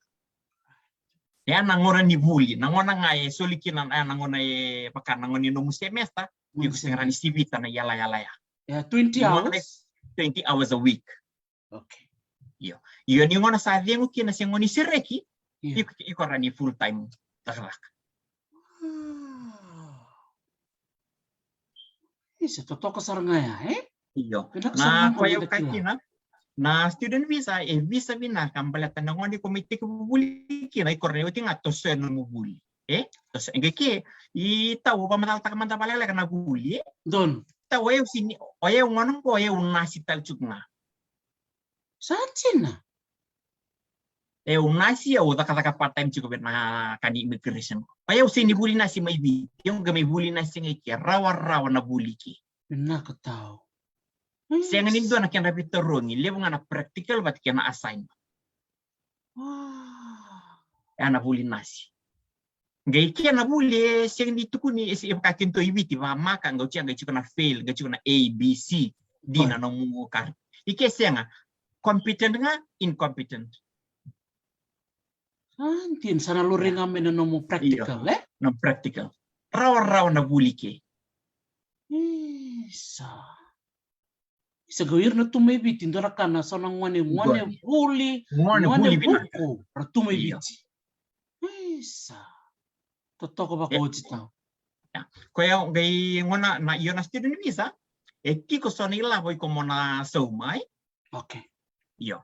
Ya na gauna ni vuli, na gauna ga e soli kina, ya na gauna e vaka na gauna ni nomu semester, iko sega rawa ni sivita na iyalayala ya. Yeah, twenty hours? Twenty hours a week. Okay. Io. Io, ni gauna sa cegu kina se gauna ni sereki, iko, iko rawa ni full time cakacaka. Isa, totoka sara ga ya, e? Io. Na koya au kaya kina, na student visa e visa vinaka baleta na gauna iko mai tekivu vuli kina, iko rawa ni oti ga tosoya nomu vuli. E? Tosoya. Qai ke, i tau, vakamacalataka mada vakalekaleka na vuli, e? Donu. Tau, o yau sini, o yau gauna qo, o yau nasi tale tiko ga. Sa dina. E, au nasi, au cakacaka part time tiko vei na ka ni immigration. O yau sega ni vuli nasi mai Viti, au qai mai vuli nasi ga i ke, rawarawa na vuli ke. Vinaka tau. Sega ni dua na kena veitarogi, levu ga na practical vata kei na assignment. Wow. E na vuli nasi. Qai kena vuli e sega ni tukuni, e vaka keitou i Viti, vakamaka, qai tiko, qai tiko na fail, qai tiko na A, B, C, D na nomu kari. I ke sega, competent ga, incompetent. A, dina, sa na lori ga mai na nomu practical, e? Na practical. Rawarawa na vuli ke. Isa. Isa, qai ira na tu mai Viti, dua na ka na so na gone, gone vuli, gone vuku, ra tu mai Viti. Isa. Totoka vakaoti tau. Koya qai gauna na, io, na student visa, e tiko so na ilavo iko mo na sauma, e? Okay. Io.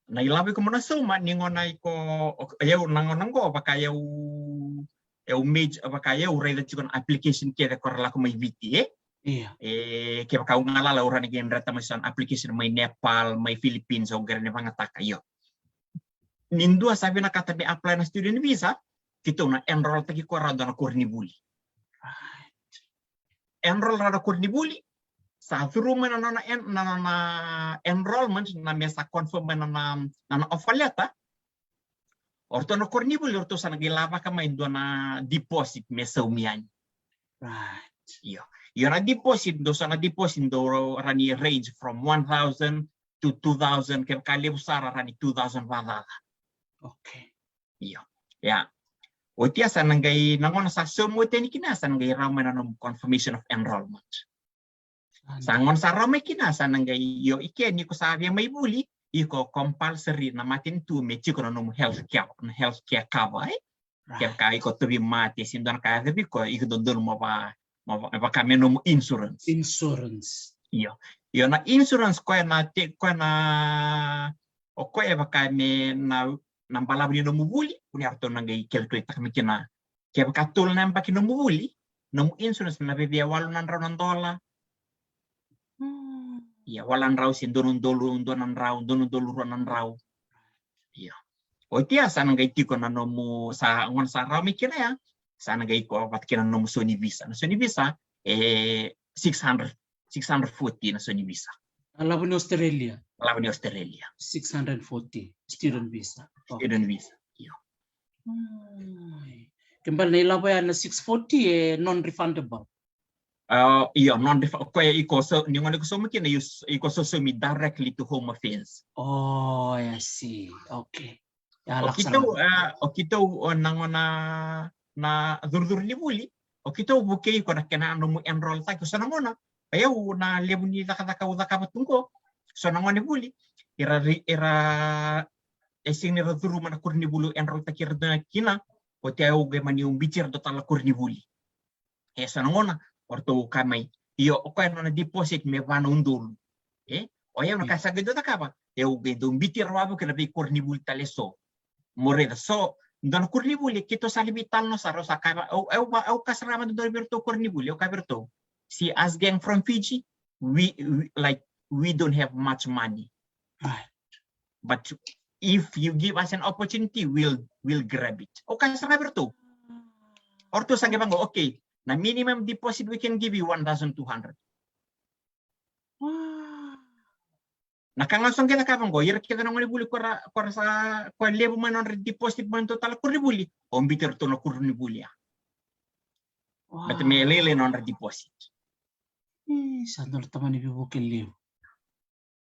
Na ilavo iko mo na sauma, ni gauna iko, o, yau na gauna qo, vaka yau, yau maj-, vaka yau raica tiko na application kece ko ra lako mai Viti, e? Io. E, kevaka au galala au rawa ni qai dreta mai so na application mai Nepal, mai Philippines, au qai rawa ni vagataka, io. Ni dua sa vinakata me apply na student visa, keitou na enroll-taki koya rawa dua na koronivuli. Right. Enroll rawa na koronivuli, sa through mai na nona en-, na nona enrollment, na me sa confirm mai na nona, na nona offer letter. O ratou na koronivuli, o ratou sa na qai lavaka mai dua na deposit me saumi yani. Right. Io. Io, na deposit, dou sa na deposit, dou rawa ni range from one thousand to two thousand, kevaka levu sara rawa ni two thousand vakacaca. Okay. Io. Ia. Oti ya sa na qai, na gauna sa saumi oti yani kina, sa na qai rawa mai na nomu confirmation of enrollment. Sa gauna sa rawa mai kina, sa na qai, io, i ke ni ko sa via mai vuli, iko compulsory na matanitu me tiko na nomu health care, na health care cover, e? Right. Kevaka iko tauvimate, se dua na ka yaco vei iko, iko dodonu mo va, mo va, vaka me nomu insurance. Insurance. Io. Io, na insurance koya na te, koya na, o koya e vaka me na, na balavu ni nomu vuli, kua ni ratou na qai calculate-taka mai kina. Kevaka tolu na yabaki nomu vuli, nomu insurance na vevia walu na drau na dola. Hmm. Ia, walu na drau se dua na udolu, dua na drau, dua na udolu rua na drau. Ia. Oti ya sa na qai tiko na nomu, sa gauna sa rawa mai kina ya, sa na qai iko vata kei na nomu so ni visa. Na so ni visa, e six hundred, six hundred forty na so ni visa. Na lavo ni Australia. Na lavo ni Australia. Six hundred forty, student visa. Okay. Student visa, io. Ai. Ke bale na ilavo ya na six forty e non-refundable. A, io, non-refu-, koya iko so, ni gauna iko sauma kina, iko so, iko so saumi directly to Home Affairs. Oh, I see. Okay. Ia, o keitou, a, o keitou, o na gauna na curucuru ni vuli, o keitou vukei iko na kena nomu enroll-taki, so na gauna O yau na levu ni cakacaka au cakava tu qo, so na gone vuli era ri-, era e sega ni ra curuma na koronivuli au enrolltaki ira kina, oti au qai mani au biuti ira dua tale na koronivuli. E so na gauna o ratou kaya mai, io, o koya nona deposit me va na udolu. E o yau na ka sa qai dau cakava, e au qai dau biuti ira wavoki na veikoronivuli tale so. Mo raica so, dua na koronivuli keitou sa lai veitalanoa sara, au sa kaya, au, au, au kaya sara mada dua vei iratou koronivuli, au kaya vei iratou, see us gang from Fiji, we, we, like, we don't have much money. But if you give us an opportunity, we'll, we'll grab it. Au kaya sara vei iratou. O ratou sa qai vaqo, okay, na minimum deposit we can give you one thousand two hundred. Na ka ga au sa qai cakava qo, ira kece na gone vuli ko ra, ko ra sa, ko levu mai na nodra deposit mai na dua tale koronivuli, au biuti iratou na koronivuli ya. Baleta me lailai na nodra deposit. E sa dua na tamani veivuke levu.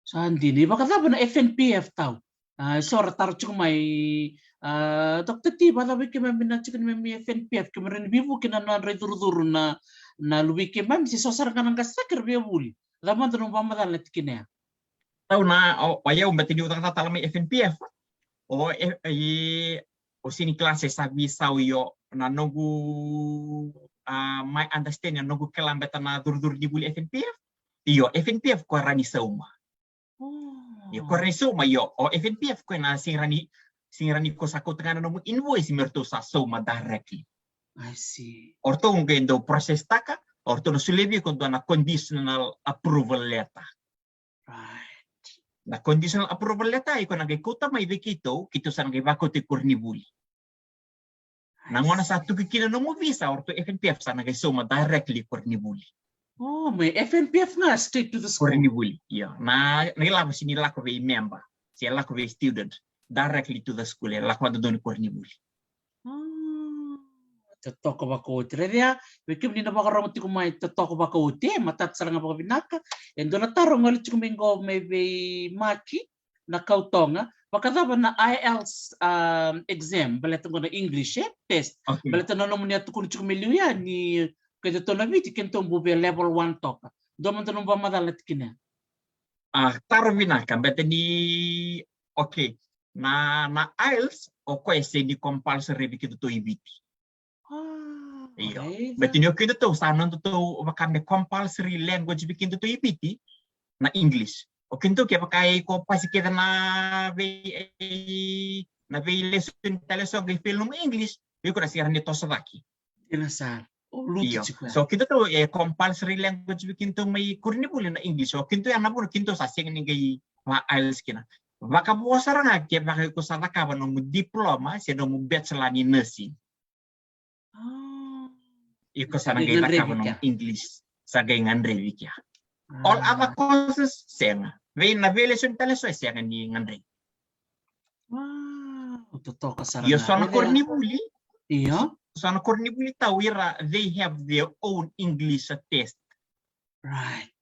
Sa dina, e vakacava na F N P F tau? A, so ra taro tiko mai, a, Doctor T, vakacava vei keimami na tiko ni mami F N P F, keimami rawa ni veivuke na nodra icurucuru na, na luvei keimami, se so sara ga na qase sa kere via vuli. Cava mada na nomu vakamacala na tikina ya? Tau na, o, o yau baleta niu cakacaka tale mai F N P F. O, e, e, o sini class e sa veisau, io, na noqu, a, my understanding, na noqu kila baleta na curucuru ni vuli F N P F. Io, F N P F ko rawa ni sauma. Io, ko rawa ni sauma, io, o F N P F ko na sega ni, sega ni ko sa kauta ga na nomu invoice me ratou sa sauma directly. O ratou qai dau process taka, o ratou na solia vei iko dua na conditional approval letter. Na conditional approval letter iko na qai kauta mai vei keitou, keitou sa na qai vakauta i koronivuli. Na gauna sa tuki kina nomu visa, o ratou F N P F sa na qai sauma directly koronivuli. O, mai F N P F ga straight to the school. Koronivuli, io. Na, na ilavo sini lako vei member, se lako vei student, directly to the school, e lako vakadodonu i koronivuli. Totoka vakaoti. Raica, vei kemuni na vakarorogo tiko mai, totoka vakaoti, e matata sara ga vakavinaka. E dua na taro gole tiko mai qo mai vei Maki na Kautoga. Vakacava na IELTS, um, exam, baleta qo na English, e, test. Baleta na nomuni a tukuna tiko mai liu ya ni keitou na Viti, keitou bau via level one toka. Dua mada nomu vakamacala na tikina ya. A, taro vinaka, baleta ni, okay, na, na IELTS, o koya e sega ni compulsory vei keitou i Viti. Io. Baleta ni o keitou sa nodatou vaka me compulsory language vei keitou i Viti na English. O keitou kevaka iko pasi kece na vei, na veilesoni tale so qai fail nomu English, iko na sega ni toso cake. Dina sara. Io. So keitou e compulsory language vei keitou mai koronivuli na English. O keitou ya na vuna keitou sa sega ni qai va IELTS kina. Vakavo sara ga kevaka iko sa cakava nomu diploma se nomu bachelor ni nursing. Iko sa na qai cakava nomu English, sa qai gadrevi kea. All other courses sega. Vei na veilesoni tale so e sega ni gadrevi. Io, so na koronivuli. Io. So na koronivuli tau ira, they have their own English test. Right.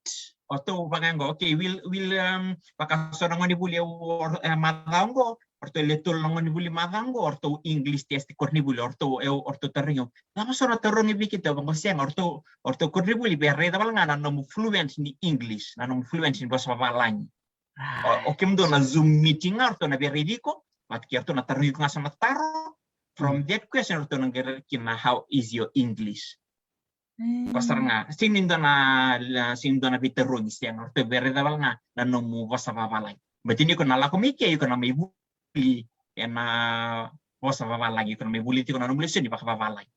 O ratou vaka qo, okay, we'll, we'll, um, vaka so na gone vuli e, e macawa qo, o ratou le tolu na gone vuli macawa qo, o ratou English test koronivuli, o ratou, e, o ratou tarogi au. Cava so na tarogi vei keitou, vaqo sega, o ratou, o ratou koronivuli via raica wale ga na nomu fluent ni English, na nomu fluent ni vosa vavalagi. O, o kemudou na Zoom meeting ga, o ratou na via raici iko, vata kei ratou na tarogi iko ga so na taro. From that question, o ratou na qai raica kina how is your English. Ko sara ga, sega ni dua na, sega ni dua na veitarogi, sega, o ratou via raica wale ga na nomu vosa vavalagi. Baleta ni iko na lako mai ke, iko na mai vuli ena vosa vavalagi, iko na mai vuli tiko na nomu lesoni vakavavalagi.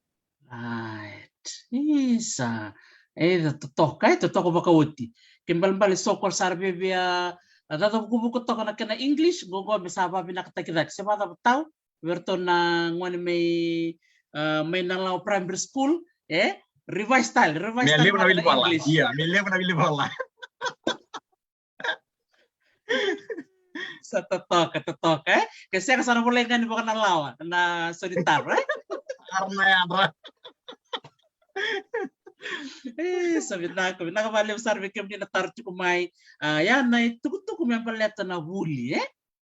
Right. Isa. E totoka, e totoka vakaoti. Ke balebale so ko sara via, via caca vukuvuku toka na kena English, qo me sa vavinakataki cake. Se vacava tau vei ratou na gone mai, a, mai Nalawa Primary School, e? Revise tale, revise tale na English. Ia, me levu na vilivala. Sa totoka, totoka, e? Ke sega sa na volai ga ni vakanalawa na so ni taro, e? Arna yadra. E, sa vinaka, vinaka vakalevu sara vei kemuni na taro tiko mai. A, ia na itukutuku me baleta na vuli, e?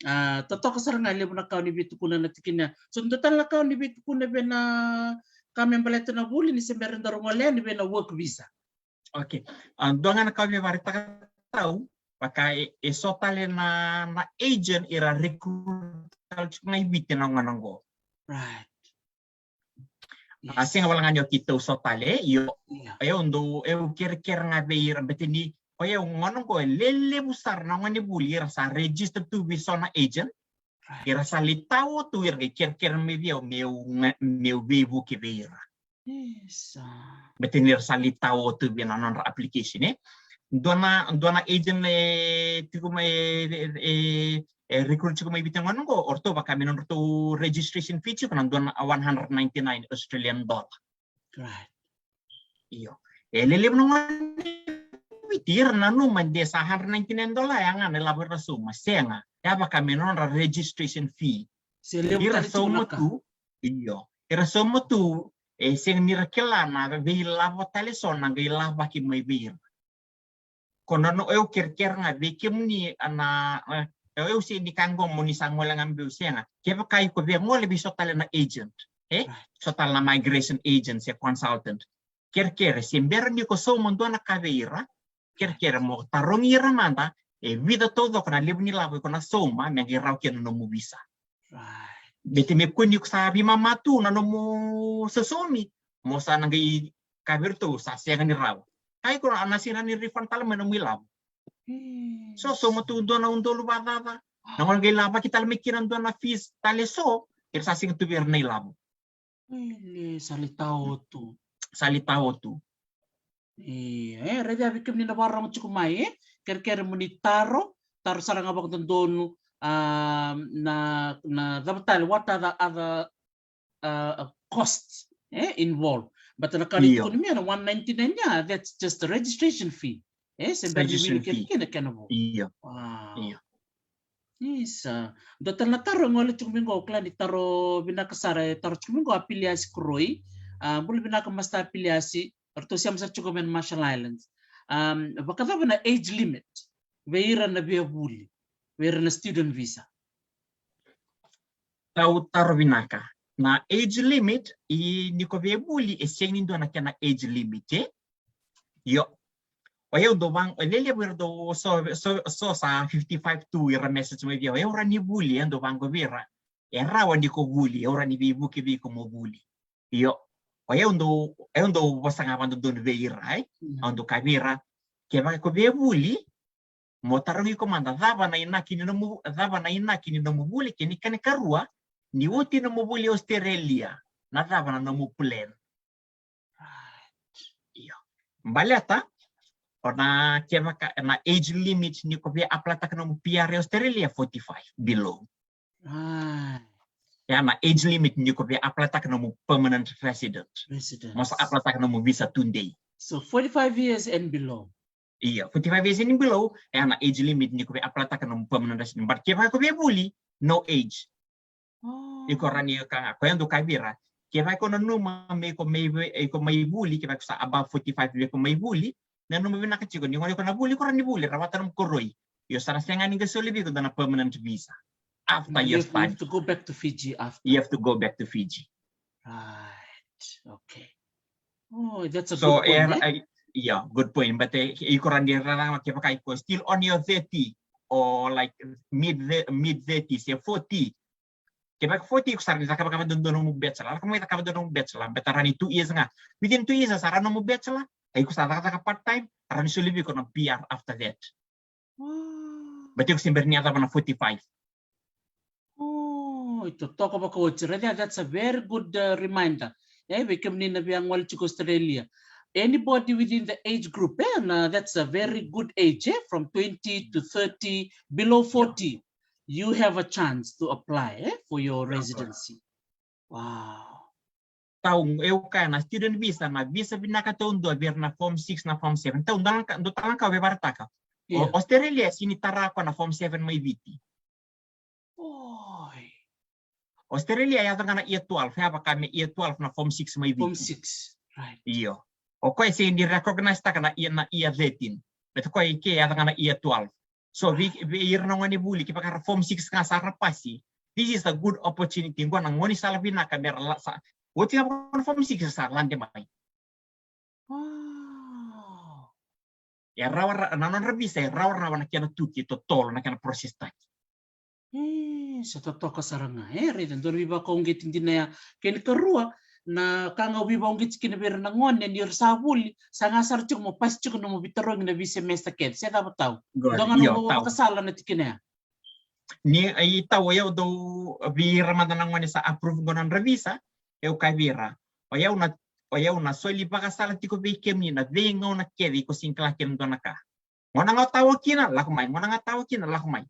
A, totoka sara ga, levu na ka o ni veitukuna na tikina. So dua tale na ka o ni veitukuna vei na ka me baleta na vuli ni se bera ni daru gole yani vei na work visa. Okay. A, dua ga na ka au via vakaraitaka tau, vaka e, e so tale na, na agent era recruit tale tiko ga i Viti na gauna qo. Right. A, sega wale ga ni o keitou so tale, io. Io. Au dau, au kerekere ga vei ira, baleta ni o yau gauna qo e lelevu sara na gone vuli era sa register tu vei so na agent. Right. Era sa lai tao tu, era qai kerekere mai vei au meu, meu veivuke vei ira. Isa. Baleta ni ra sa lai tao tu vei na nodra application, e. Dua na, dua na agent e tiko mai, e, e, e recruit tiko mai Viti na gauna qo, o ratou vaka me nodratou registration fee tiko na dua na one hundred ninety-nine Australian dollar. Right. Io. E lelevu na gone Viti era nanuma de sa hundred ninety-nine dollar ya ga na ilavo era sauma, sega. Ya vaka me nodra registration fee. Se levu tale tiko na ka. Ira sauma tu, io. Era sauma tu, e sega ni ra kila na veilavo tale so na qai lavaki mai vei ira. Ko na, o yau kerekere ga vei kemuni na, e, o yau sega ni kaya qo mo ni sa gole ga mai vei au, sega. Kevaka iko via gole vei so tale na agent, e? Right. So tale na migration agent se consultant. Kerekere, se bera ni ko sauma dua na ka vei ira, kerekere mo tarogi ira mada, e vica taucoko na levu ni lavo iko na sauma me qai rawa kina na nomu visa. Right. Baleta me kua ni ko sa veimama tu na nomu sausaumi, mo sa na qai kaya vei iratou sa sega ni rawa. Ka iko na sega ni refund tale mai na nomu ilavo. So, sauma tu dua na udolu vakacaca. Na gauna qai lavaki tale mai kina dua na fees tale so, era sa sega tu vei ira na ilavo. Ele, sa lai tao tu. Sa lai tao tu. E, e, raica vei kemuni na vakarorogo tiko mai, e? Kerekere mo ni taro, taro sara ga vakadodonu, a, na, na cava tale, what are the other, uh, costs, e, involved. But na ka ni tukuni mai na one ninety-nine ya, that's just the registration fee. E, se bera ni wili kece kina kena vo. Io. Wow. Io. Isa. Dua tale na taro e gole tiko mai qo, au kila ni taro vinaka sara e taro tiko mai qo, a Piliasi Koroi. A, bula vinaka Master Piliasi, ratou sema sara tiko mai na Marshall Islands. Um, vakacava na age limit vei ira na via vuli, vei ira na student visa? Tau taro vinaka. Na age limit, i ni ko via vuli, e sega ni dua na kena age limit, e? Io. O yau dau vaqo, e lelevu era dau so, so, so sa fifty-five tu era message mai vei au. O yau rawa ni vuli, e dau vaqo vei ira. E rawa ni ko vuli, e rawa ni veivuke vei iko mo vuli. Io. O yau dau, o yau dau vosa ga vakadodonu vei ira, e? Mm. Au dau kaya vei ira, kevaka ko via vuli, mo tarogi iko mada cava na inaki ni nomu, cava na inaki ni nomu vuli, kei na kena ikarua, ni oti nomu vuli Australia, na cava na nomu plan. Right. Io. Baleta, o na kevaka, na age limit ni ko via apply-taka nomu P R e Australia, forty-five below. Right. Ya na age limit ni ko via apply-taka nomu permanent resident. Resident. Mo sa apply-taka nomu visa tudei. So forty-five years and below. Io, forty-five years and below, ya na age limit ni ko via apply-taka nomu permanent resident. But kevaka ko via vuli, no age. Oh. Iko rawa ni ka, ko yau dau kaya vei ira, kevaka ko nanuma me iko mai, iko mai vuli, kevaka ko sa above forty-five me iko mai vuli, nanuma vinaka tiko ni gauna iko na vuli, iko rawa ni vuli, rawata nomu koroi. Io, sa na sega ni qai soli vei iko dua na permanent visa after your study. You have to go back to Fiji after. You have to go back to Fiji. Right. Okay. Oh, that's a good point, eh? So, yeah, good point. But, eh, iko rawa ni rarama kevaka iko still on your thirty or, like, mid, mid thirties, e forty. Kevaka forty, iko sa rawa ni cakava dua nomu bachelor. Lako mai cakava dua nomu bachelor, baleta rawa ni two years ga. Within two years sa rawa nomu bachelor. Iko sa cakacaka part time, rawa ni soli vei iko na P R after that. Wow. But iko se bera ni yacova na forty-five. Oh, ito toka vakaoti. Raica, that's a very good, uh, reminder. Eh, vei kemuni na via gole tiko Australia. Anybody within the age group, eh, na, that's a very good age, eh, from twenty to thirty, below forty, you have a chance to apply, eh, for your residency. Wow. Tau, e, au kaya na student visa, na visa vinaka taudua vei ira na form six, na form seven. Tau, dua tale na ka au via vakaraitaka. O Australia e sega ni tara o koya na form seven mai Viti. Oi. Australia e yaco ga na year twelve, e vaka me year twelve na form six mai Viti. Form six, right. Io. O koya e sega ni recognisetaka na year, na year thirteen. Baleta o koya e ke yaco ga na year twelve. So vei, vei ira na gonevuli, kevaka ra form six ga sa ra pasi, this is a good opportunity. Qo na gaunisala vinaka me ra la sa, oti ga vaka na form six sa lade mai. Wow. E rawa, na nodra visa e rawarawa na kena tuki totolo, na kena process taki. E, sa totoka sara ga. E, raica, dua na veivakauqeti dina ya. Kena ikarua, na ka ga au veivakauqeti kina vei ira na gone ni ra sa vuli, sa ga sara tiko mo pasi tiko na mo veitarogi na vei semester kece, se cava tau? Dua ga na mo vakasala na tikina ya. Ni, e, tau, o yau dau vei ira mada na gone sa approve qo na nodra visa, e, au kaya vei ira, o yau na, o yau na soli vakasala tiko vei kemuni na veigauna kece iko sega ni kila kina dua na ka. Gauna ga o tawa kina, lako mai. Gauna ga tawa kina, lako mai.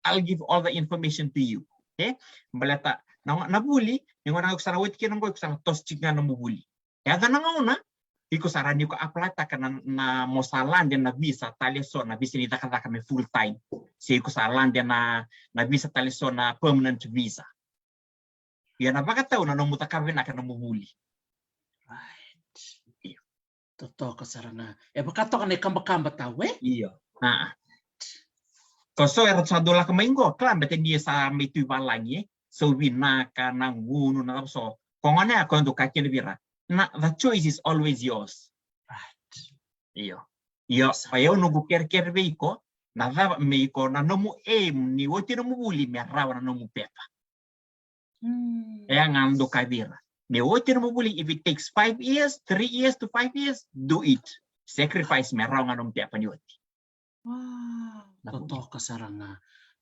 I'll give all the information to you. E? Baleta na, na vuli, ni gauna ga iko sa na oti kina qo, iko sa na toso tiko ga na nomu vuli. E yaco na gauna, iko sa rawa ni ko apply taka na, na mo sa lade na visa tale so, na visa ni cakacaka me full time. Se iko sa lade na, na visa tale so na permanent visa. Ia na vakatau na nomu cakava vinaka na nomu vuli. Right. Io. Totoka sara ga. E vaka toka na ikabakaba tau, e? Io. A. Ko so era sa dau lako mai qo, kila bete ni sa mai tu i valagi, e? So vinaka na gunu, na cava so. Ko gone ya ko dau kaya kina vei ira, na, the choice is always yours. Right. Io. Io, sa. O yau noqu kerekere vei iko, na cava me iko, na nomu aim ni oti nomu vuli me rawa na nomu pepa. Mm. E ya ga na dau kaya vei ira. Me oti nomu vuli, if it takes five years, three years to five years, do it. Sacrifice me rawa ga nomu pepa ni oti. Wow, na vuli. Totoka sara ga.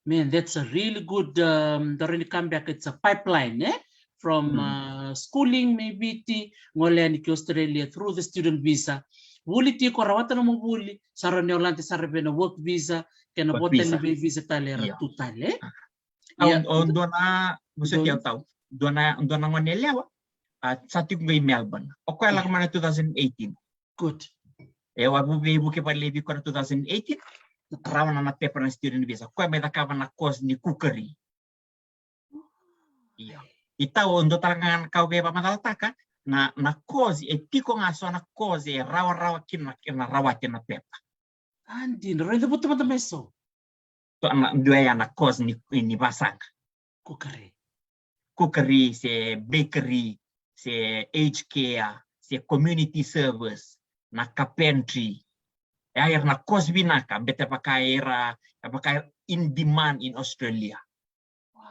Man, that's a really good, um, the really come back, it's a pipeline, e? From, mm, uh, schooling, mai Viti, gole yani ki Australia through the student visa. Vuli tiko, rawata nomu vuli, sa rawa ni o lade sara vei na work visa, kei na, work visa, vota ni vei visa tale era, io, tu tale, e? Au, ia, o dua na, vosoti au tau. Dua na, dua na gone yalewa, a, sa tiko qo i Melbourne. O koya lako mai na two thousand eighteen. Good. E, au a veivuke vakalevu vei koya na two thousand eighteen. Rawa na, na pepa na student visa. Koya mai cakava na course ni cookery. Io. I tau, o dua tale ga na ka au via vakamacalataka, na, na course, e tiko ga so na course e rawarawa kina na, na rawati na pepa. A, dina, raica, vuta mada mai so. So, na, dua ya na course ni, ni vasaqa. Cookery. Cookery, se bakery, se aged care, se community service, na carpentry. E, era na course vinaka, bete vaka era, vaka in demand in Australia. Wow.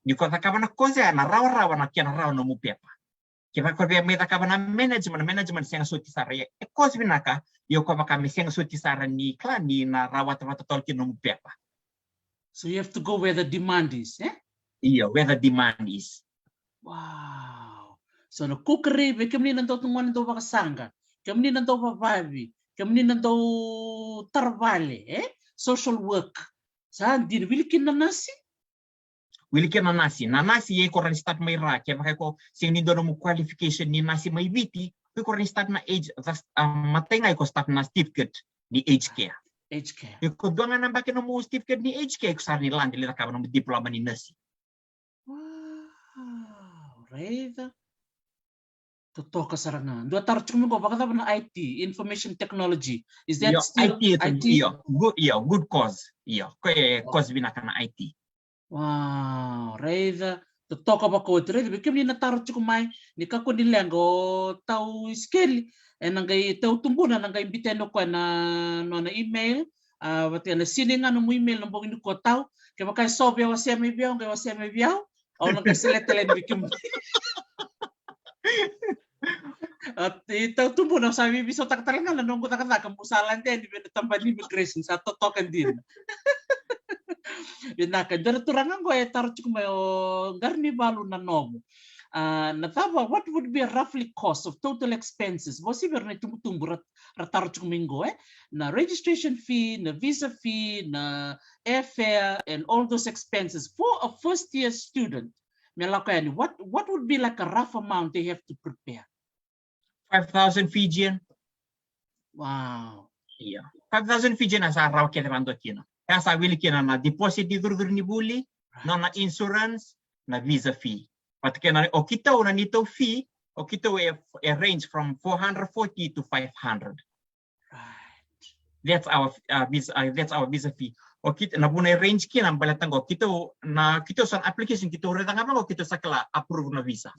Ni ko cakava na course ya, na rawarawa na kena rawa nomu pepa. Kevaka o via mai cakava na management, na management sega soti sara, ia e course vinaka, ia o koya vaka me sega soti sara ni kila ni na rawata vata totolo kina nomu pepa. So you have to go where the demand is, e? Io, where the demand is. Wow. So na cookery, vei kemuni na dau tu gone dau vakasaqa, kemuni na dau vavavi, kemuni na dau tara vale, e? Social work. Sa dina, wili kina na nasi? Wili kina na nasi. Na nasi, ia iko rawa ni start mai ra, kevaka iko sega ni dua nomu qualification ni nasi mai Viti, iko rawa ni start na age, a, matai ga iko start na certificate ni aged care. Aged care. Iko dua ga na yabaki nomu certificate ni aged care, iko sa rawa ni lade lai cakava nomu diploma ni nasi. Wow, raica. Totoka sara ga. Dua taro tiko mai qo, vakacava na I T, information technology? Is that, io, still I T, I T? Io, good, io, good course. Io, ko e course vinaka na I T. Wow, raica. Totoka vakaoti, raica. Vei kemuni na taro tiko mai, ni kakua ni leqa, o tau Isikeli, ena qai, tau Tubuna, na qai biuta yani o koya na nona email. A, vata na sini ga nomu email na bogi nikua, tau. Kevaka e so vei au, wasea mai vei au, qai wasea mai vei au. Au na qai select tale yani vei kemuni. A, i tau Tubuna, au sa veiveisotaka tale ga na noqu cakacaka, meu sa lade yani vei na tabana ni immigration, sa totoka dina. Vinaka, dua na turaga qo e taro tiko mai, o Qaranivalu Nanovo. A, na cava, what would be a roughly cost of total expenses? Vosa vei ira na itubutubu ra, ra taro tiko mai qo, e? Na registration fee, na visa fee, na airfare, and all those expenses for a first year student. Me lako yani, what, what would be like a rough amount they have to prepare? Five thousand Fijian. Wow. Io. Five thousand Fijian sa rawa kece vakadua kina. E sa wili kina na deposit ni curucuru ni vuli, right, nona insurance, na visa fee. But kena, o keitou na neitou fee, o keitou e, e range from four hundred forty to five hundred. Right. That's our, uh, visa, uh, that's our visa fee. O keitou, na vuna e range kina, baleta qo keitou, na keitou sa na application, keitou raica ga vaqo, keitou sa kila approve na visa.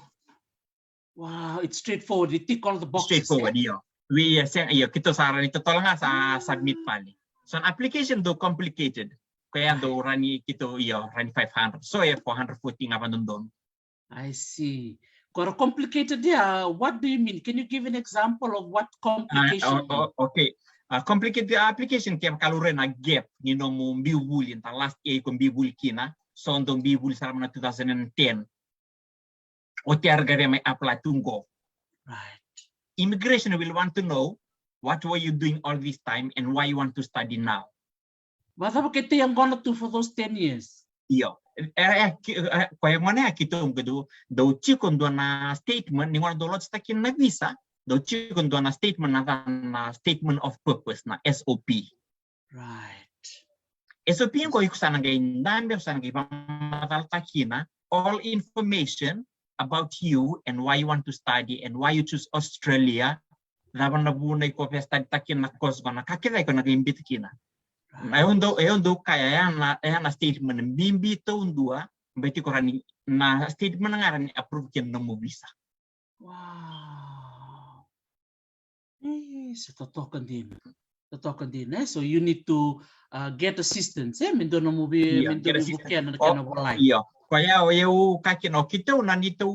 Wow, it's straightforward. You tick all the boxes, straightforward, eh? Io. We, ia, sega, io, keitou sa rani totolo ga sa submit vale. So na application dau complicated. Koya dau rani keitou, io, rani five hundred. So e four hundred forty ga vadodonu. I see. Ko ra complicated, ia, what do you mean? Can you give an example of what complication? Okay. A complicated application ke vaka laurai na gap ni nomu biu vuli, na last year iko biu vuli kina, so dau biu vuli sara mai na two thousand and ten. Oti era qai mai apply tu qo. Right. Immigration will want to know what were you doing all this time and why you want to study now. Vakacava ke tei yaqona tu for those ten years? Io. E, e, e, ki-, e, koya gona ya keitou qai dau, dau tiko dua na statement, ni gona dau lotistaki na visa, dau tiko dua na statement na, na statement of purpose, na S O P. Right. S O P qo iko sa na qai dabe, iko sa na qai vakamacalataki kina all information about you and why you want to study and why you choose Australia. Cava na vuna iko via studytaka kina na course qo, na ka kece iko na qai biuta kina. Na, e dau, e dau kaya ya na, ya na statement bibi taudua, baleta iko rani, na statement ga rani approve kina nomu visa. Wow. E, sa totoka dina. Totoka dina, e? So you need to, uh, get assistance, e? Me dua nomu vei-, me dua nomu vukea na kena volai. Io. Koya o yau kaya kina, o keitou na neitou,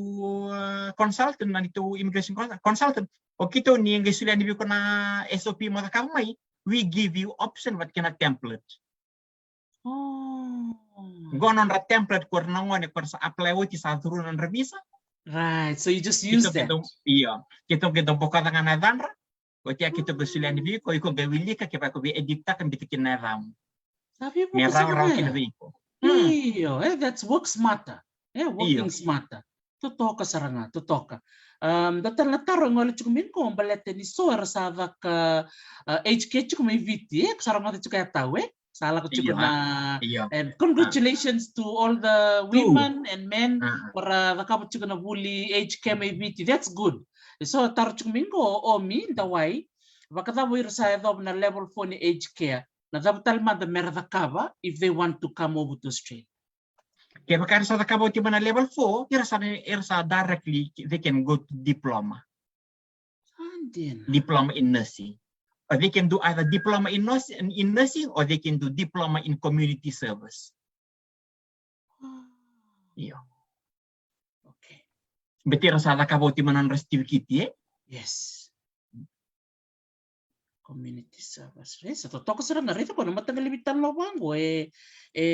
uh, consultant, na neitou immigration consul-, consultant. O keitou ni qai solia yani vei iko na S O P mo cakava mai, we give you option vata kei na template. Oh. Qo nodra template ko ira na gone ko ira sa apply oti, sa curu nodra visa. Right, so you just use that. Keitou, io. Keitou, keitou bokoca ga na yacadra. Oti ya keitou qai solia yani vei iko, iko qai wilika kevaka iko via edit-taka, biuta kina na yacamu. Sa veivuke sara ga ya. Io, e, that's work smarter. E, working smarter. Totoka sara ga, totoka. Um, dua tale na taro e gole tiko mai qo baleta ni so era sa caka, uh, aged care tiko mai Viti, e, ko sa rogoca tiko ya tau, e? Sa lako tiko na, and congratulations to all the women and men ko ra cakava tiko na vuli aged care mai Viti. That's good. E so taro tiko mai qo o Omi Dawai, vakacava o ira sa yacova na level four ni aged care? Na cava tale mada mera cakava if they want to come over to Australia? Kevaka era sa cakava oti mai na level four, era sa, era sa directly, they can go to diploma. Diploma in nursing. Or they can do either diploma in nursing, in nursing, or they can do diploma in community service. Io. Okay. Baleta era sa cakava oti mai na nodra certificate, e? Yes. Community service. E, sa totoka sara ga, raica ko na mataqali veitalanoa qo, e, e,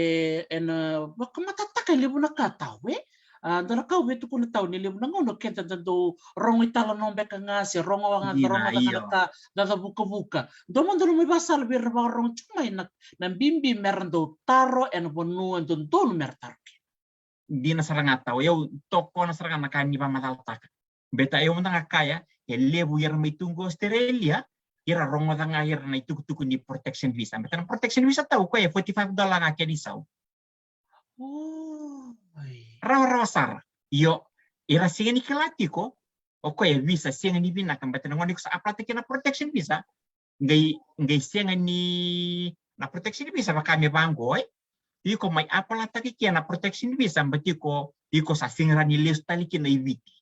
ena, e, vakamatatataka e levu na ka tau, e. A, dua na ka au via tukuna tau ni levu na gauna o keda da dau rogo italanoa beka ga, se rogo ga, da rogoca ga na ka, da cavukavuka. Dua mada na nomu ivakasala vei ira na vakarogo tiko mai na, na bibi mera dau taro ena vanua e dodonu mera taro kina. Dina sara ga tau, au tokona sara ga na ka ni vakamacalataka. Baleta au mada ga kaya, e levu ira mai tu qo Australia, ira rogoca ga ira na itukutuku ni protection visa. Baleta na protection visa tau, o koya e forty-five dollar ga kena isau. Oi. Rawarawa sara. Io, ira sega ni kila tiko, o koya e visa sega ni vinaka, baleta na gauna iko sa apply-taka na protection visa, qai, qai sega ni na protection visa vaka me vaqo, e? Iko mai apply-taka kina na protection visa, baleta iko, iko sa sega ni lesu tale kina i Viti.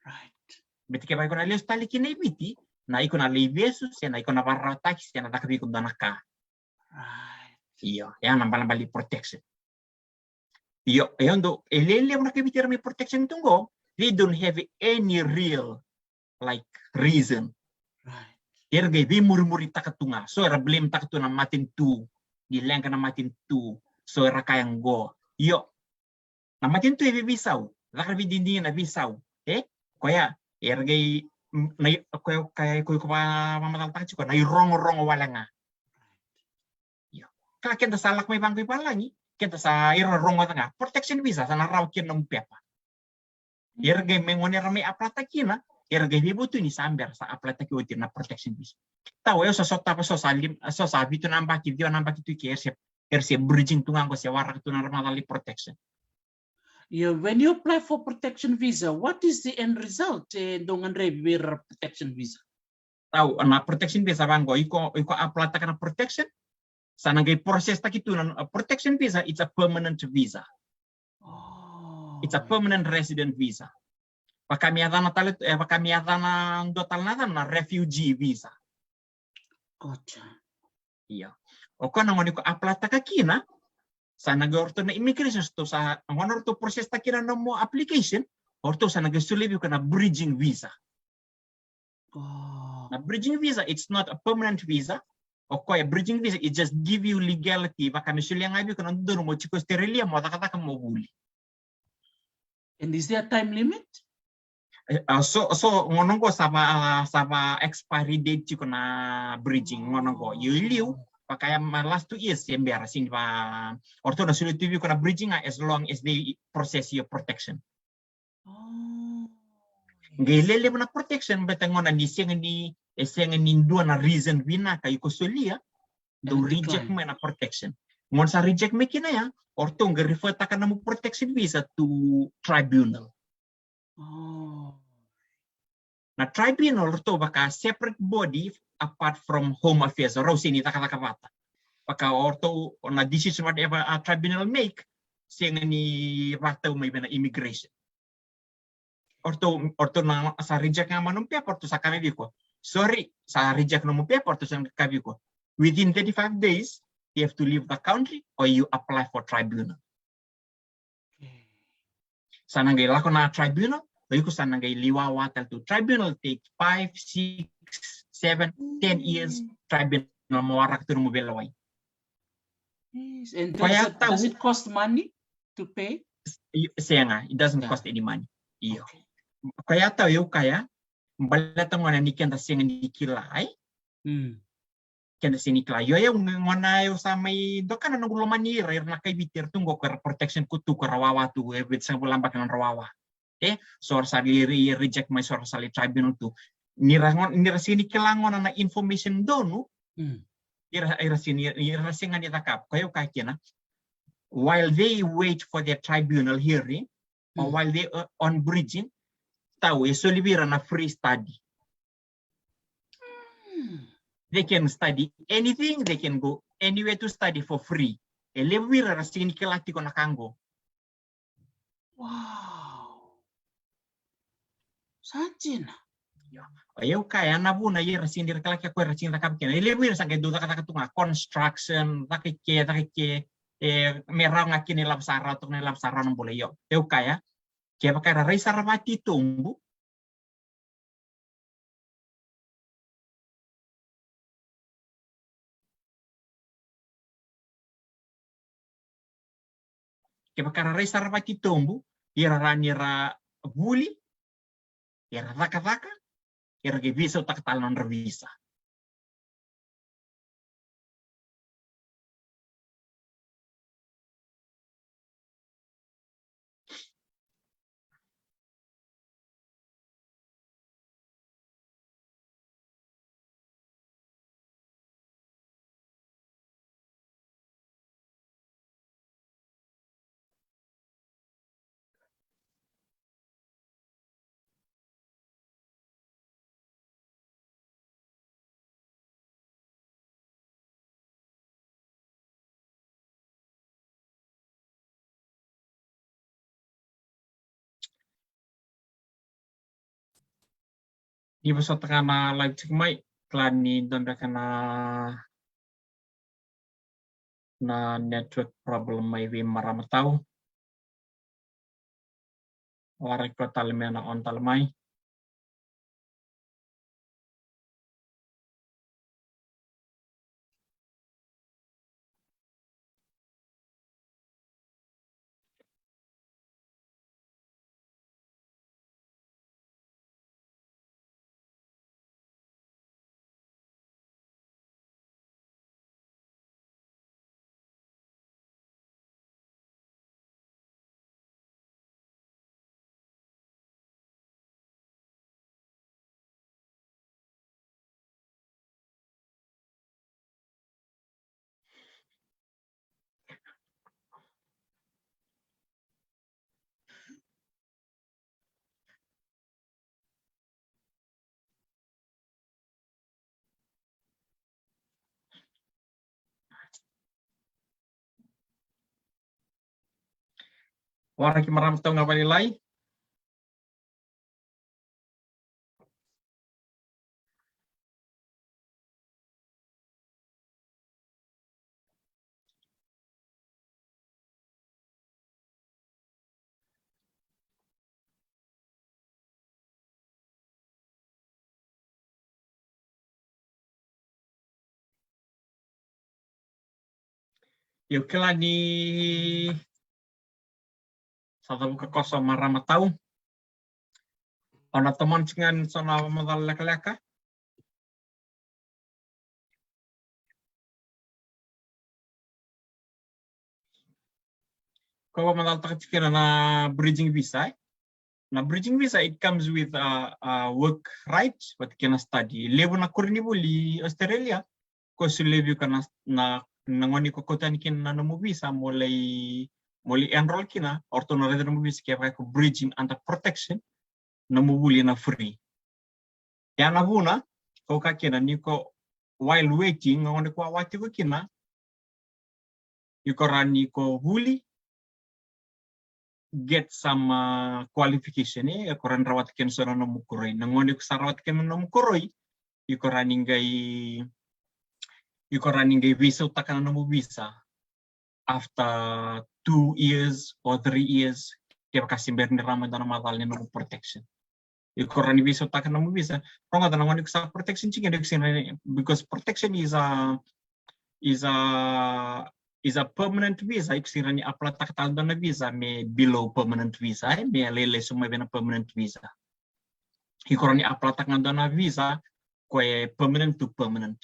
Right. Baleta kevaka iko na lesu tale kina i Viti, na iko na lai vesu, se na iko na vakararawataki, se na caka vei iko dua na ka. Right. Io, ya na balabala ni protection. Io, e dau, e levu na kai Viti era mai protection tu qo, they don't have any real, like, reason. Right. Era qai veimurimuritaka tu ga. So era blame-taka tu na matanitu, ni leqa na matanitu. So era kaya qo. Io, na matanitu e veiveisau, caka vei didina na veisau. E? Koya, era qai, mm, na i-, koya, koya, koya, koya va-, vakamacalataka tiko, na irogorogo wale ga. Io. Ka keda sa lako mai vaqo i valagi, keda sa ira rogoca ga. Protection visa, sa na rawa kina nomu pepa. Era qai mai gone era mai apply-taka kina, era qai veivutuni sa bera sa apply-taki oti na protection visa. Tau, au sa sotava so sa lim-, so sa vitu na yabaki, ciwa na yabaki tu ke, era se, era se bridging tu ga qo se waraka tu na nodra macala ni protection. Io, when you apply for protection visa, what is the end result? E dau gadrevi vei ira protection visa? Tau, na protection visa vaqo, iko, iko apply-taka na protection, sa na qai process-taki tu na, a protection visa, it's a permanent visa. Oh. It's a permanent resident visa. Vaka me yacana tale, e, vaka me yacana dua tale na yacana na refugee visa. Gotcha. Io. O koya na gauna iko apply-taka kina, sa na qai o ratou na immigration, sa na gauna ratou process-taka kina na nomu application, o ratou sa na qai solia vei iko na bridging visa. Oh. Na bridging visa, it's not a permanent visa. O koya bridging visa, it just give you legality. Vaka me solia ga vei iko na dodonu mo tiko Australia, mo cakacaka, mo vuli. And is there a time limit? E, a, so, so, gauna qo sa va, sa va expiry date tiko na bridging, gauna qo. Io, i liu, vaka ya mai last two years, e bera, sega ni va, o ratou na solia tu vei iko na bridging, a, as long as they process your protection. Oh, qai lelevu na protection, baleta gauna ni sega ni, e sega ni dua na reason vinaka iko solia, dau reject mai na protection. Gauna sa reject mai kina ya, o ratou qai refer-taka na nomu protection visa to tribunal. Oh. Na tribunal, o ratou vaka separate body apart from Home Affairs, o rau sega ni cakacaka vata. Vaka o ratou, na decision whatever a tribunal make, sega ni vakatau mai vei na immigration. O ratou, o ratou na sa reject ga mai nomu pepa, o ratou sa kaya vei iko, sorry, sa reject nomu pepa, o ratou sa kaya vei iko, within thirty-five days, you have to leave the country or you apply for tribunal. Sa na qai lako na tribunal, o iko sa na qai liwawa tale tu. Tribunal take five, six, seven, ten years, tribunal mo waraka tu nomu veilewai. Yes, and does it, does it cost money to pay? Sega, it doesn't cost any money. Io. Okay. Koya tau au kaya, baleta gauna ni keda sega ni kila, ai? Mm. Keda sega ni kila. Io, io, gauna au sa mai doka na noqu lomani ira, ira na kai Viti era tu qo, ko era protection ko tu, ko era wawa tu, e vitusagavulu na yabaki na nodra wawa. E, so ra sa lai reject mai, so ra sa lai tribunal tu. Ni ra, ni ra sega ni kila gauna na information donu, mm, ira, ira sega ni, ira sega ni cakava. Koya au kaya kina, while they wait for their tribunal hearing, or, mm, while they are on bridging, tau e soli vei ira na free study. Mm. They can study anything, they can go anywhere to study for free. E levu vei ira era sega ni kila tiko na ka qo. Wow. Sa dina. Io. O au kaya na vuna era sega ni kila kina, ko era sega ni cakava kina. E levu vei ira sa qai dau cakacaka tu ga construction, caka i ke, caka i ke. E, me rawa ga kina ilavo sa rawa, toka na ilavo sa rawa na bula. Io. Au kaya, kevaka era rai sara vakatitobu, kevaka era rai sara vakatitobu, ira rawa ni ra vuli, era cakacaka, era qai veisautaka tale na nodra visa. Ni vosota ga na live tiko mai, kila ni dua beka na, na network problem mai vei marama tau. Waraki koya tale me na on tale mai. Waraki marama tau ga vakalailai. Io, kila ni sa cavuka koso marama tau. Au na tomana tiko ga ni so na vakamacala lekaleka. Ko vakamacalataka tiko kina na bridging visa, e? Na bridging visa, it comes with a, a work right, vata kei na study. Levu na koronivuli Australia, ko solia vei iko na, na, na gauna ko kauta yani kina na nomu visa, mo lai, mo lai enroll kina, o ratou na raica na nomu visa, kevaka ko bridging under protection, nomu vuli na free. Ia na vuna, ko kaya kina ni ko while waiting, na gauna ko wawa tiko kina, iko rawa ni ko vuli, get some, uh, qualification, e, iko rawa ni rawata kina so na nomu koroi. Na gauna iko sa rawata kina na nomu koroi, iko rawa ni qai, iko rawa ni qai veisautaka na nomu visa after two years or three years, kevaka se bera ni rawa mai dua na macala ni nomu protection. Iko rawa ni veisautaka na nomu visa. Rogoca, na gauna iko sa protection tiko, iko sega ni, because protection is a, is a, is a permanent visa. Iko sega ni apply-taka tale dua na visa me below permanent visa, e, me lailai sobu mai vei na permanent visa. Iko rawa ni apply-taka ga dua na visa ko e permanent to permanent.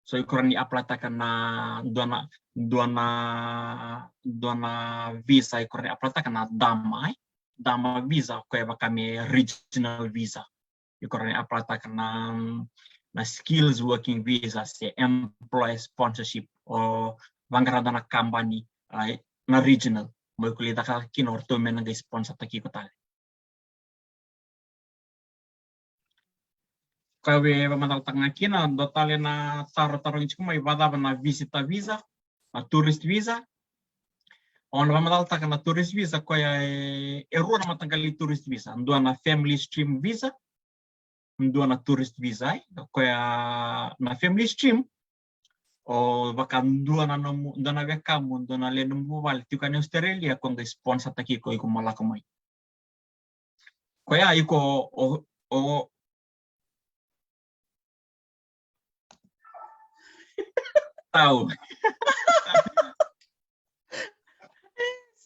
So iko rawa ni apply-taka na dua na, dua na, dua na visa, iko rawa ni apply-taka na DAMA, e? DAMA visa, ko e vaka me regional visa. Iko rawa ni apply-taka na, na skills working visa se employer sponsorship, o vaqara dua na kabani, a, na regional. Mo iko lai caka kina, o ratou me na qai sponsor-taki iko tale. Ka via vakamacalataka ga kina, dua tale na taro tarogi tiko mai, vakacava na visitor visa, na tourist visa. O na vakamacalataka na tourist visa, koya e, e rua na mataqali tourist visa. Dua na family stream visa, dua na tourist visa, e. Koya na family stream, o vaka dua na nomu, dua na wekamu, dua na lewe ni nomu vale tiko e Australia, ko qai sponsor-taki iko, iko mo lako mai. Koya iko o, o, tau.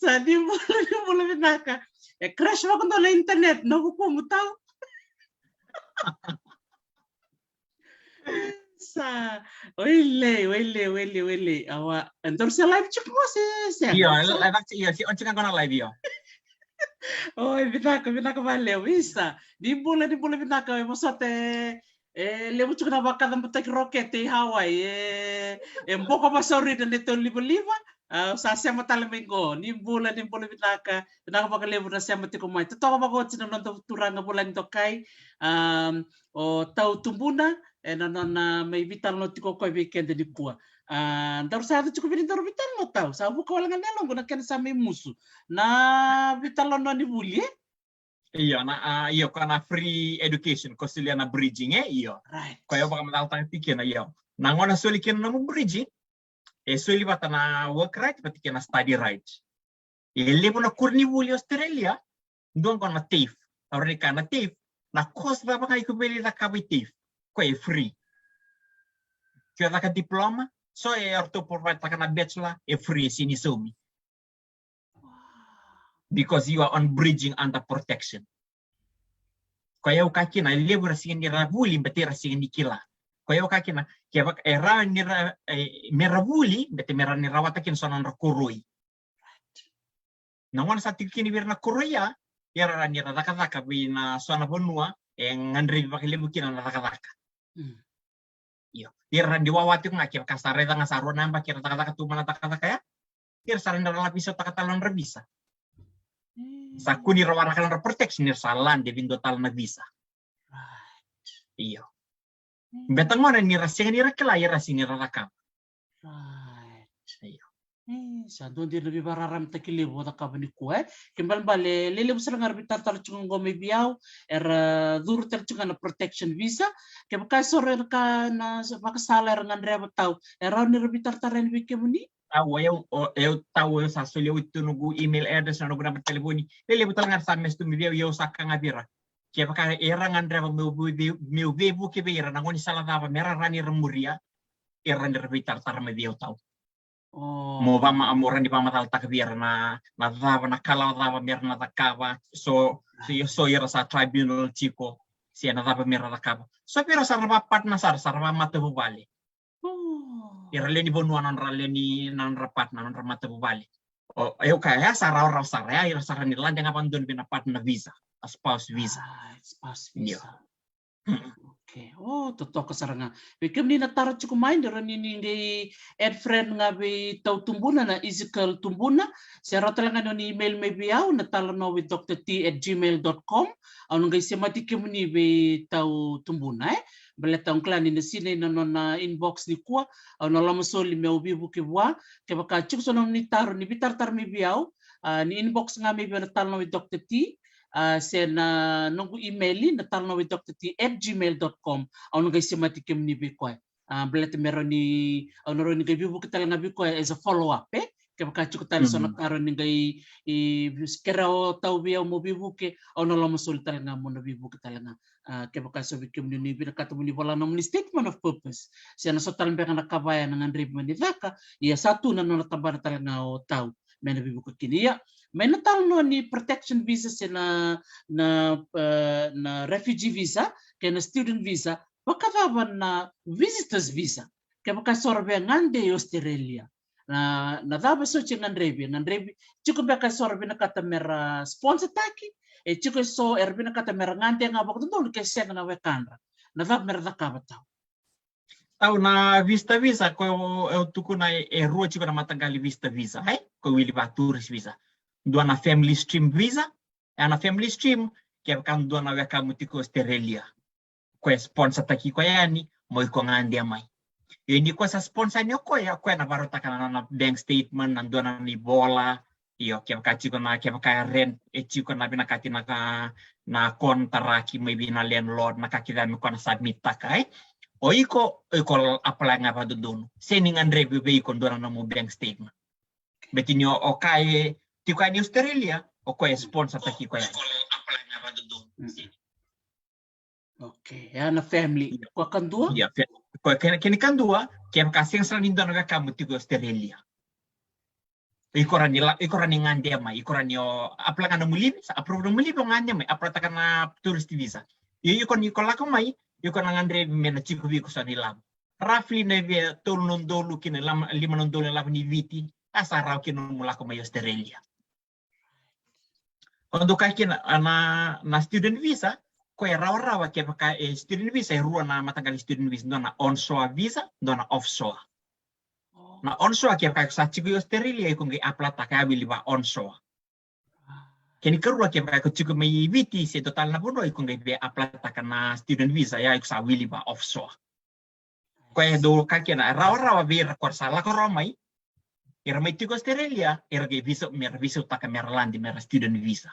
Sa ni bula, ni bula vinaka. E crash vakadua na internet, na vukumu tau. Sa, oilei, oilei, oilei, oilei. Awa, e daru se live tiko qo se, se. Io, live, io, se, on tiko qo na live, io. Oi, vinaka, vinaka vakalevu, isa. Ni bula, ni bula vinaka, e vosota, e levu tiko na vakacabotaki rokete i Hawaii, e, e boko vasauri na neitou livaliva, a, sa sema tale mai qo. Ni bula, ni bula vinaka, vinaka vakalevu na sema tiko mai. Totoka vakaoti na noda turaga vulagi dokai, a, o Tau Tubuna, ena nona mai veitalanoa tiko o koya vei keda nikua. A, daru sa yaco tiko vei ni daru veitalanoa, Tau. Sa vuka wale ga na yaloqu na kena sa mai musu na veitalanoa ni vuli, e? Io, na, a, io, ko na free education, ko solia na bridging, e? Io. Right. Koya au vakamacalataka tiko kina, io. Na gauna soli kina nomu bridging, e soli vata na work right, vata kei na study right. E levu na koronivuli Australia, dua qo na TAFE. Au rawa ni kaya na TAFE, na course cava ga iko via lai cakava i TAFE, koya e free. Ke o caka diploma, so e ratou provide-taka na bachelor, e free, e sega ni saumi. Because you are on bridging under protection. Koya au kaya kina, e levu era sega ni ra vuli, baleta era sega ni kila. Koya au kaya kina, kevaka e rawa ni ra, e, me ra vuli, baleta me rawa ni rawata kina so na nodra koroi. Na gauna sa tiko kina vei ira na koroi ya, era rawa ni ra cakacaka vei na so na vanua e gadrevi vakalevu kina na cakacaka. Mm. Io. Ira rawa ni wawa tiko ga, kevaka sa raica ga sa rua na yabaki era cakacaka tu mai na cakacaka ya, ira sa rawa ni ra la veisautaka tale na nodra visa. Mm. Sa kua ni ra waraka na nodra protection, ni ra sa lade vei dua tale na visa. Right. Io. Mm. Baleta gona ni ra sega ni ra kila, ira sega ni ra cakava. Right. Io. E, sa dua dina na veivakararamataki levu o cakava nikua, e. Kena ibalebale, e lelevu sara ga era veitaratara tiko qo mai vei au, era curu tale tiko ga na protection visa. Kevaka e so era ka na vakasala era gadreva, Tau, e rawa ni ra veitaratara yani vei kemuni? Au, o yau, o yau, Tau, o yau sa solia oti tu noqu email address, na noqu naba talevoni. Lelevu tale ga era sa message tu mai vei au, o yau sa kaya ga vei ira, kevaka era gadreva meu vei, meu veivuke vei ira, na gaunisala cava me ra rawa ni ra muria, era rawa ni ra veitaratara mai vei au, Tau. Oh. Mo vama mo rani vamacalataka vei ira na na cava na kalawa cava mera na cakava. So so ira sa tribunal tiko se na cava mera cakava. So vei ira sa ra va partner sara sa ra va matavuvale. Oh. Ira lewe ni vanua na nodra lewe ni na nodra partner na nodra matavuvale. O eu kaya ya sa rawarawa sara ya ira sa ra ni lade ga vadodonu vei na partner visa, a spouse visa. Ah, spouse visa. Okay. Oh, totoka sara ga. Vei kemuni na taro tiko mai, ni rawa ni ni qai add friend ga vei tau Tubuna na Ezekiel Tubuna. Se rawa tale ga ni o ni email mai vei au na talanoa with Doctor T at gmail dot com. Au na qai semati kemuni vei tau Tubuna, e. Baleta au kila ni na sinai na nona inbox nikua. Au na loma soli meu veivuke vua. Kevaka tiko so nomuni taro ni veitaratara mai vei au, a, ni inbox ga mai vei au na talanoa with Doctor T. A, se na noqu email na talanoa with Doctor T at gmail dot com. Au na qai semati kemuni vei koya. A, baleta me rawa ni au na rawa ni qai veivuke tale ga vei koya as a follow up, e. Kevaka tiko tale so na taro ni qai kerea o tau vei au mo veivuke, au na loma soli tale ga mo na veivuke tale ga. A, kevaka so vei kemuni ni vinakata mo ni vola nomuni statement of purpose se na so tale beka na ka vaya na gadrevi mo ni caka, ia sa tu na nona tabana tale ga o tau me na veivuke kina. Ia mai na talanoa ni protection visa se na na, e, na refugee visa kei na student visa, vakacava na visitors visa kevaka so ra via gade i Australia? Na na cava so e gadrevi, gadrevi tiko beka e so ra vinakata mera sponsor taki, e tiko e so era vinakata mera gade ga vakadodonu ke sega na wekadra? Na cava mera cakava tau? Tau na visitor visa ko e tukuna e rua tiko na mataqali visitor visa, e? Ko e wili va tourist visa. Dua na family stream visa, e na family stream kevaka dua na wekamu tiko Australia. Ko e sponsor taki ko yani mo iko gade mai. Io ni ko sa sponsor ni o koya, o koya na varautaka na nona bank statement, na dua na ni vola. Io kevaka tiko na kevaka e rent e tiko na vinakati na ka na contract mai vei na landlord na ka kece me ko na submit taka, e. O iko o iko apply ga vadodonu se ni gadrevi vei iko dua na nomu bank statement. Beti ni o ka e tiko yani Australia o koya e sponsor taki ko yani. Okay, ya na family. Ko kadua? Ia, ko kena kena kadua kevaka sega sara ni dua na wekamu tiko Australia. Iko ra ni la iko ra ni gade mai, iko ra ni o apply ga na mulivi, sa approve na mulivi o gade mai, apply taka na tourist visa. Io iko ni ko lako mai, iko na gadrevi me na tiko vei iko so ni lavo. Roughly na via tolu na udolu ki na lima na udolu na lavo ni Viti, a sa rawa kina mo lako mai Australia. O dou kaya kina na na student visa, ko e rawarawa kevaka e student visa e rua na mataqali student visa, dua na onshore visa, dua na offshore. Na onshore kevaka iko sa tiko i Australia iko qai apply taka ya wili va onshore. Kena karua kevaka iko tiko mai Viti se dua tale na vanua iko qai via apply taka na student visa ya iko sa wili va offshore. Ko e dou ka kena rawarawa vei ira ko ra sa lako rawa mai. Ira mai tiko Australia ira qai visa mera visautaka mera lade mera student visa.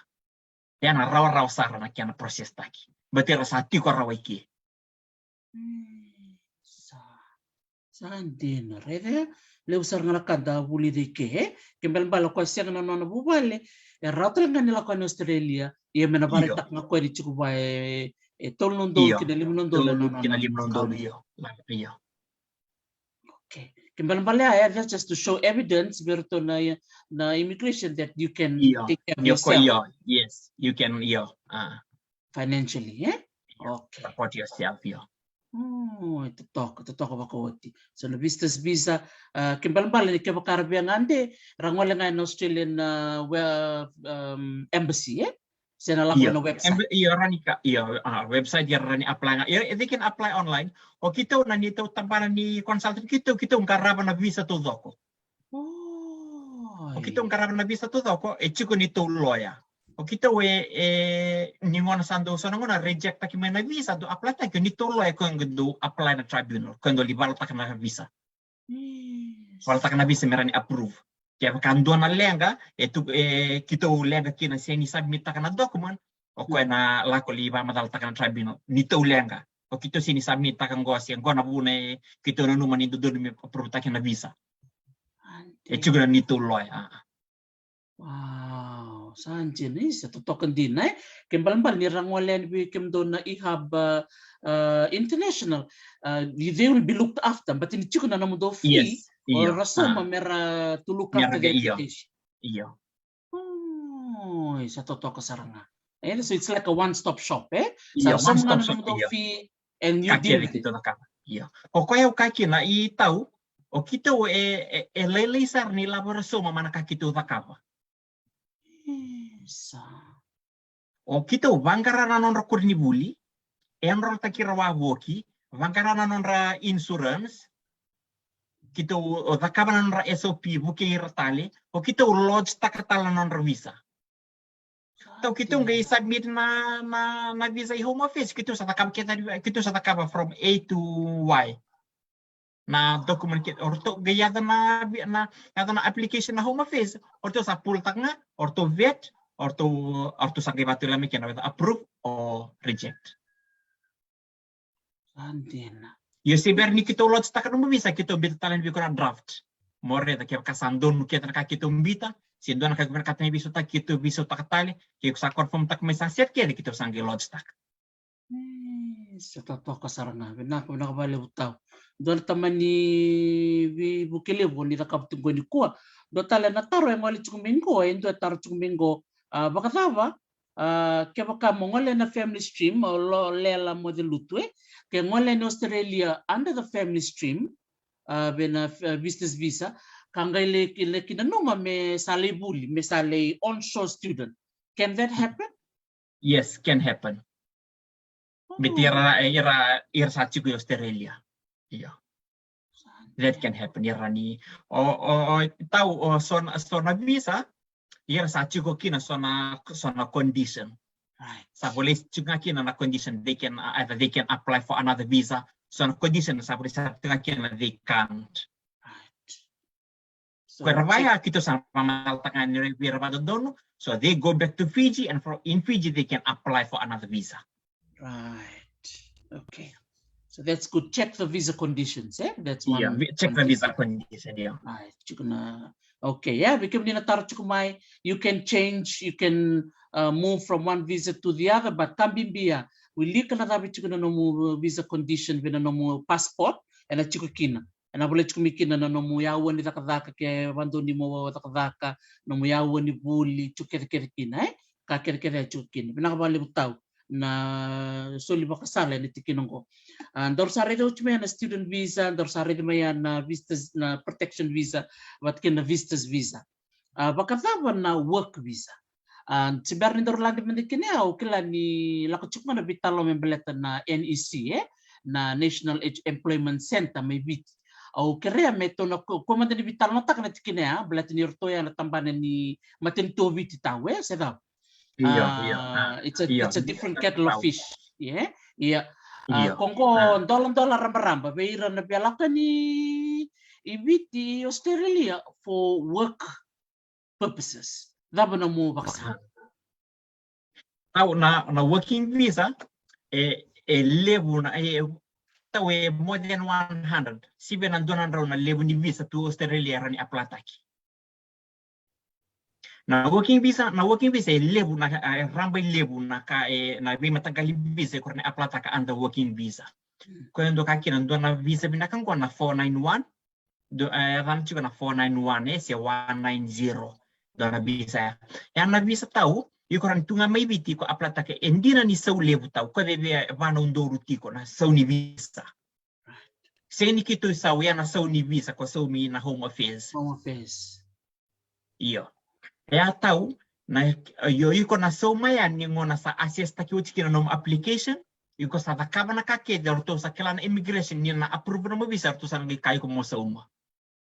Ya na rawarawa sara na kena process taki. But ira sa tiko rawa i ke. Sa sa dina raica ya. Levu sara ga na ka da vulica i ke, e? Ke balebale o koya sega na nona vuvale, e rawa tale ga ni lako yani Australia, ia me na varaitaka ga koya ni tiko vua e tolu na udolu ki na lima na udolu na nona. Io. Okay. Ke balebale ya, that's just to show evidence vei iratou na na immigration that you can take care of yourself. Yes, you can, io. Financially, e? Okay. Support yourself, io. Oh, e totoka, totoka vakaoti. So na visitors visa, ke balebale ni kevaka ra via gade, ra gole ga ena Australian embassy, e? Se na lako na website. Io, ra ni ka, io, website ia ra ni apply ga. Io, they can apply online. O kitou na nitou tabana ni consultant kitou, kitou qarava na visa taucoko. O kitou qarava na visa taucoko, e tiko nitou loya. O kitou e, e ni gona sa dou so na gona reject taki mai na visa, dou apply taki, o nitou loya ko e dou apply na tribunal, ko e dou li valataka na visa. Valataka na visa me ra ni approve. Kevaka dua na leqa e tu, e kitou leqa kina se ni submit taka na document, o koya na lako li vamacalataka na tribunal, nitou leqa. O kitou se ni submit taka qo se qo na vuna e kitou nanuma ni dodonu me approve taki na visa. E tiko na nitou loya. Wow, sa dina, isa, totoka dina, e? Ke balebale ni ra gole yani vei kemudou na eHub International, they will be looked after, but ni tiko na nomudou fee, Io, ra sauma me ra to look after the application. Io. Oi, sa totoka sara ga. E, so it's like a one stop shop, e? Sa ra sauma ga na nomudou fee and you deal with it. Io. Ko koya au kaya kina i tau, o keitou e, e, e lailai sara ni lavo ra sauma mai na ka keitou cakava. Isa. O keitou vaqara na nodra koronivuli, e enroltaki ira wavoki, vaqara na nodra insurance, keitou cakava na nodra S O P, vukei ira tale, o keitou lodge taka tale na nodra visa. Tau keitou qai submit na, na, na visa i Home Affairs, keitou sa cakava kece, keitou sa cakava from A to Y. Na document ke, o ratou qai yaco na, na, yaco na application na Home Affairs, o ratou sa pull taka ga, o ratou vet, o ratou, o ratou sa qai vatu ila me kena whether approve or reject. Sa dina. Io, se bera ni keitou lodge taka nomu visa, keitou biuta tale yani vei iko na draft. Mo raica kevaka sa donu kece na ka keitou biuta, se dua na ka iko vinakata me veisautaki, keitou veisautaka tale, ke iko sa confirm taka mai sa set kece, keitou sa qai lodge taka. E, sa totoka sara ga. Vinaka, vinaka vakalevu tau. Dua na tamani veivuke levu ni cakava tu qo nikua. Dua tale na taro e gole tiko mai qo, e dua e taro tiko mai qo. A, vakacava, a, kevaka mo gole na family stream, o lo, Lela Mocelutu, e, ke gole na Australia under the family stream, a, vei na, a, visitors visa, ka qai lai, lai kina nanuma me sa lai vuli, me sa lai onshore student. Can that happen? Yes, can happen. Baleta ira, ira, ira sa tiko i Australia. Io. That can happen. Ira ni, o, o, o, tau, o, so na, so na visa, ira sa tiko kina so na, so na condition. Right. Sa volai tiko ga kina na condition, they can, uh, either they can apply for another visa. So na condition sa volai tiko ga kina they can't. Right. So, ko ira vaya, keitou sa vakamatatataka ga ni vei ira vakadodonu. So they go back to Fiji, and from, in Fiji they can apply for another visa. Right. Okay. So that's good. Check the visa conditions, eh? That's one. Yeah, check the visa condition, yeah. Right. You're gonna, okay, yeah, vei kemuni na taro tiko mai, you can change, you can, uh, move from one visa to the other, but ka bibi ya, wilika na cava tiko na nomu visa condition vei na nomu passport, ena tiko kina. Ena volai tiko mai kina na nomu aua ni cakacaka, ke vakadua ni mo cakacaka, nomu aua ni vuli, tiko kecekece kina, e? Ka kecekece e tiko kina. Vinaka vakalevu tau na soli vakasala ena tikina oqo. A, daru sa raica oti mai na student visa, daru sa raica mai na visitors, na protection visa, vata kei na visitors visa. A, vakacava na work visa? A, se bera ni daru lade mada kina, au kila ni lako tiko ga na veitalanoa me baleta na N E C, e? Na National Ed-, Employment Centre mai Viti. Au kerea me tou na ko, ko mada ni veitalanoataka na tikina ya, baleta ni ratou ya na tabana ni matanitu o Viti tau, e? Se cava? Io, io. A, it's a, io, it's a different kettle of fish. Ia, ia. A, io. Ko qo doladola rabaraba vei ira na via lako yani i Viti, Australia for work purposes. Cava nomu vakasama? Tau na, na working visa, e, e levu na, e, tau e more than one hundred. Sivi na dua na drau na levu ni visa tu Australia e rawa ni apply-taki. Na working visa, na working visa e levu na, e raba e levu na ka, e, na veimataqali visa e rawa ni apply-taka under working visa. Mm. Ko e dua ka kina, dua na visa vinaka qo na four nine one, dua, e, yacana tiko na four nine one, e, se one nine zero. Dua na visa ya. Ya na visa tau, iko rawa ni tu ga mai Viti ko apply-taka, e dina ni sau levu tau, ko e via va na udolu tiko na sau ni visa. Sega ni keitou sau, ya na sau ni visa ko saumi na Home Affairs. Home Affairs. Io. E a tau, na, io, iko na sauma yani ni gauna sa assess-taki oti kina nomu application, iko sa cakava na ka kece, o ratou sa kila na immigration ni na approve nomu visa, o ratou sa na qai kaya iko mo sauma.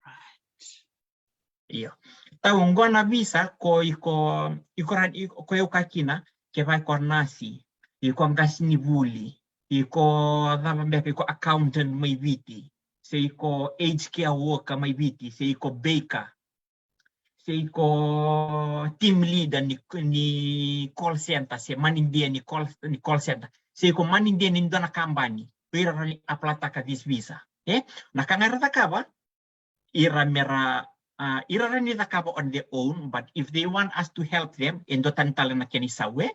Right. Io. Tau qo na visa ko iko, iko ra, iko, ko e au kaya kina, kevaka iko nasi, iko qasenivuli, iko cava beka, iko accountant mai Viti, se iko aged care worker mai Viti, se iko baker, se iko team leader ni, ni call center, se manidia ni call, ni call center, se iko manidia ni dua na kabani, o ira rawa ni apply-taka this visa. E? Na ka ga era cakava, ira mera, a, ira rawa ni cakava on their own, but if they want us to help them, e duatani tale na kena isau, e?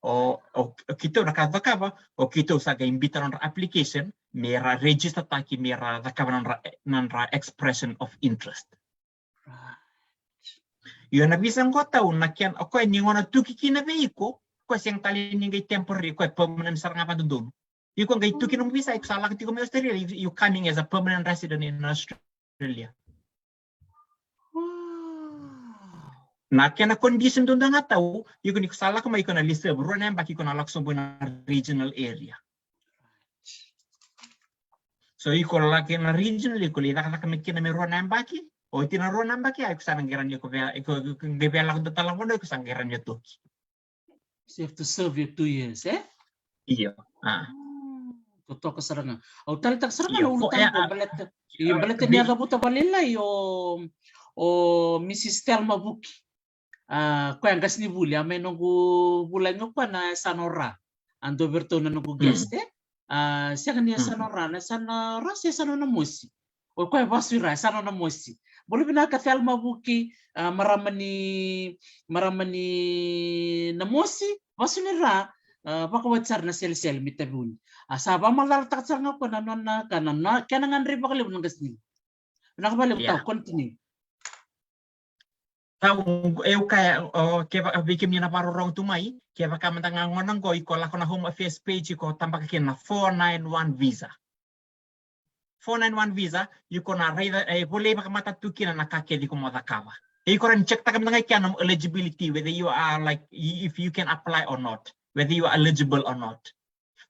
O, o, o keitou na ka cakava, o keitou sa qai biuta nodra application, me ra register taki, me ra cakava na nodra, na nodra expression of interest. Io, na visa qo tau na kena, o koya ni gauna tuki kina vei iko, o koya sega tale ni qai temporary, o koya permanent sara ga vakadodonu. Iko qai tuki nomu visa, iko sa lako tiko mai Australia, you, you coming as a permanent resident in Australia. Na kena condition duadua ga tau, iko ni ko sa lako mai iko na lease rua na yabaki iko na lako sobu na regional area. So iko lako na regional, iko lai cakacaka mai kina me rua na yabaki, oti na rua na yabaki, a iko sa na qai rawa ni iko via, iko, iko qai via lako dua tale na vanua, iko sa qai rawa ni toki. So you have to serve your two years, eh? Io. Ah. Totoka sara ga. Au taleitaka sara ga na ulutaga qo baleta, io, baleta ni a cavuta vakalailai o, o Missus Thelma Vuki. A, koya qasenivuli, a mai noqu vulagi o koya na yasana o Ra. A dua vei iratou na noqu guest, eh? A, sega ni yasana o Ra, na yasana o Ra se yasana o Namosi. O koya vasu i Ra, yasana o Namosi. Bula vinaka Thelma Vuki, a, marama ni, marama ni Namosi, vasu ni Ra, a, vakawati sara na selesele me taveuni. A, sa vakamalalataka sara ga o koya na nona ka na, na kena gadrevi vakalevu na qasenivuli. Vinaka vakalevu tau, continue. Tau, eu kaya, o, kevaka, vei kemuni na vakarorogo tu mai, kevaka mada ga gona qo iko lako na Home Affairs page iko tabaka kina na four nine one visa. Four nine one visa, iko na raica, e, volai vakamata tu kina na ka kece iko mo cakava. E, iko rawa ni check taka mada ga kina na eligibility, whether you are like, i-, if you can apply or not, whether you are eligible or not.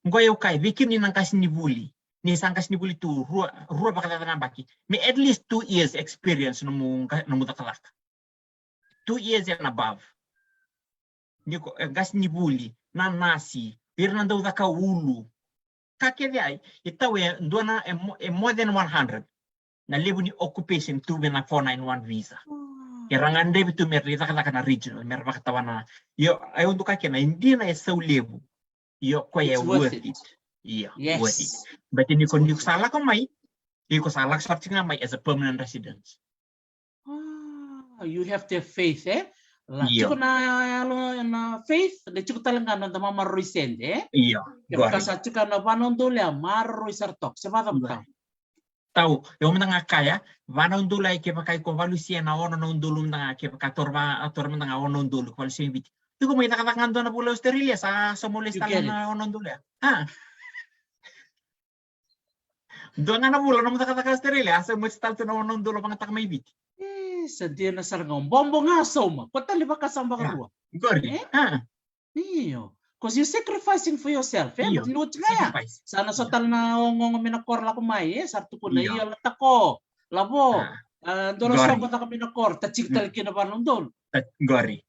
Qo eu kaya, vei kemuni na qasenivuli, ni sa qasenivuli tu rua, rua vakacaca na yabaki, me at least two years experience nomu qa-, nomu cakacaka. Two years and above. Ni ko, e, qasenivuli, na nasi, ira na dau caka ulu. Ka kece ai, e tau e dua na, e mo-, e more than one hundred. Na levu ni occupation tu vei na four nine one visa. Era gadrevi tu me ra cakacaka na regional, me ra vakatawa na. Io, e udu ka kena, e dina e sau levu. Io, koya e worth it. Io, worth it. But ni ko, ni ko sa lako mai, ni ko sa lako sara tiko ga mai as a permanent resident. Ah, you have to have faith, eh? La tiko na yalo na faith, de tiko tale ga na noda mamaroroi sede, eh? Io, kevaka sa tiko na va na udolu ya, maroroi sara toka, se vacava tau. Tau, e o mada ga kaya, va na udolu ai kevaka iko valusia na ono na udolu mada ga, kevaka toro va, toro mada ga ono na udolu, iko valusia i Viti. Tiko mai cakacaka ga dua na vula Australia, sa sauma lesu tale na ono na udolu ya. Ha? Dua ga na vula nomu cakacaka Australia, a sauma lesu tale tu na ono na udolu vagataka mai Viti. E, sa dina sara ga, bobo ga sauma, ko tale vaka sa vakarua. Qori, ha? Io. 'Cause you sacrificing for yourself, eh? Io, but ni oti ga ya. Sa na so tale na ogogo me na koro lako mai, eh? Sa ra tukuna, io, la tako, lavo. A, dua na soqo caka me na koro, ta tiko tale kina va na udolu. Qori.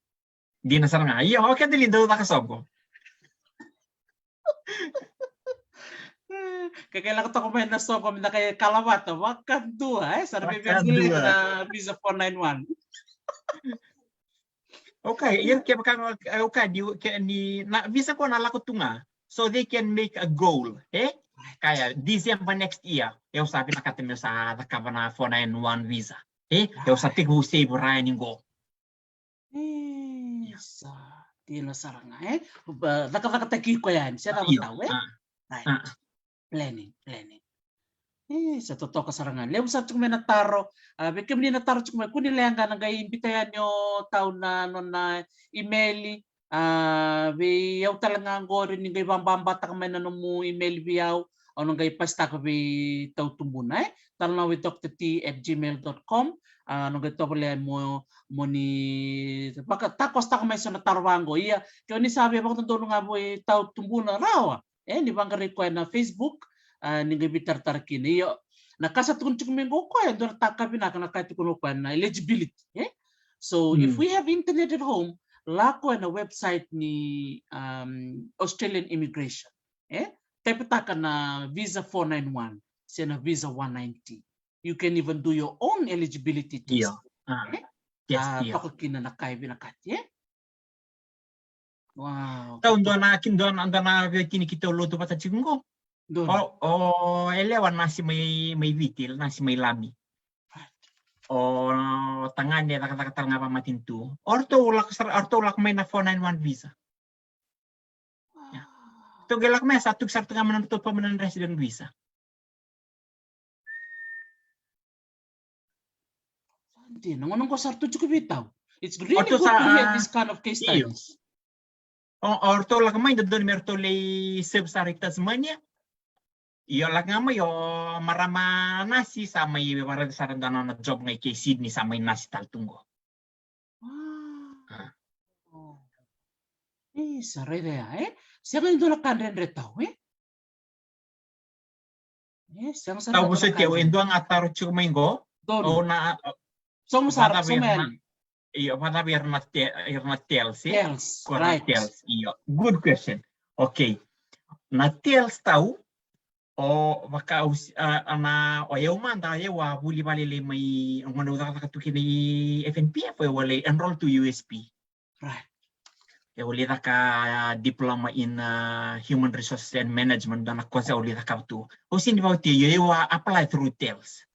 Dina sara ga. Io, okay, deli dau caka soqo. Ke ke lako toka mai na soqo, me na kai kalavata, vakadua, eh? Sa na vei vei na visa four nine one. Okay, ia kevaka, okay, ni, ke, ni, na visa ko na lako tu ga. So they can make a goal, eh? Kaya, December next year, eu sa vinakata meu sa cakava na four nine one visa, eh? Eu sa tekivu save raya ni qo. Isa, dina sara ga, eh? Cakacakataki iko yani, se cava tau, eh? Right. Planning, planning. E, sa totoka sara ga. Levu sa tiko mai na taro. A, vei kemuni na taro tiko mai, kua ni leqa, na qai biuta yani o Tau na nona email. A, vei au tale ga qori ni qai vababataka mai na nomu email vei au. Au na qai pasitaka vei Tau Tubuna, eh? Talanoa with Doctor T at gmail dot com. A, au na qai tovolea mo, mo ni vaka, takositaka mai so na taro vaqo. Ia, ke o ni sa via vakadodonu ga vei Tau Tubuna rawa. E, ni vaqarai koya na Facebook, a, ni qai veitaratara kina. Io, na ka sa tukuni tiko mai qo o koya, e dua na taka vinaka na ka e tukuna o koya na eligibility, eh? So, if we have internet at home, lako ena website ni, um, Australian Immigration, eh? Taipataka na visa four nine one, se na visa one ninety. You can even do your own eligibility test. Io, a, eh? Test, io. Toka kina na ka e vinakati, eh? Wow. Tau dua na, ki dua na, dua na vei kina ki tau lotu vata tiko qo. O, o yalewa nasi mai, mai Viti, nasi mai Lami. O tagane cakacaka tale ga vamatanitu. O ratou lako sara, o ratou lako mai na four nine one visa. Ratou qai lako mai sa tuki sara tu ga mai na ratou permanent resident visa. Dina, gauna qo sa ratou tiko vei tau. It's really good to hear this kind of case studies. O ratou lako mai, dodonu me ratou lai serve sara i Tasmania. Io, lako ga mai o marama nasi, sa mai varavi sara dua na nona job ga i ke Sydney, sa mai nasi tale tu qo. E sa raica ya, e? Sega ni dua na ka dredre tau, e? E sega sara. Tau vosoti au, e dua ga taro tiko mai qo. Donu. Au na somu sara, somu yani. Io, vacava era na TELS, e? TELS, right. TELS, io. Good question. Okay. Na TELS tau, o vaka au, a, na, o yau mada, yau a vuli valelei mai, gauna au cakacaka tu kina i F N P F, au a lai enroll tu USP. Right. Au lai caka diploma in, uh, human resources and management, dua na course au lai caka tu. Au sega ni vakaoti, io, au a apply through TELS.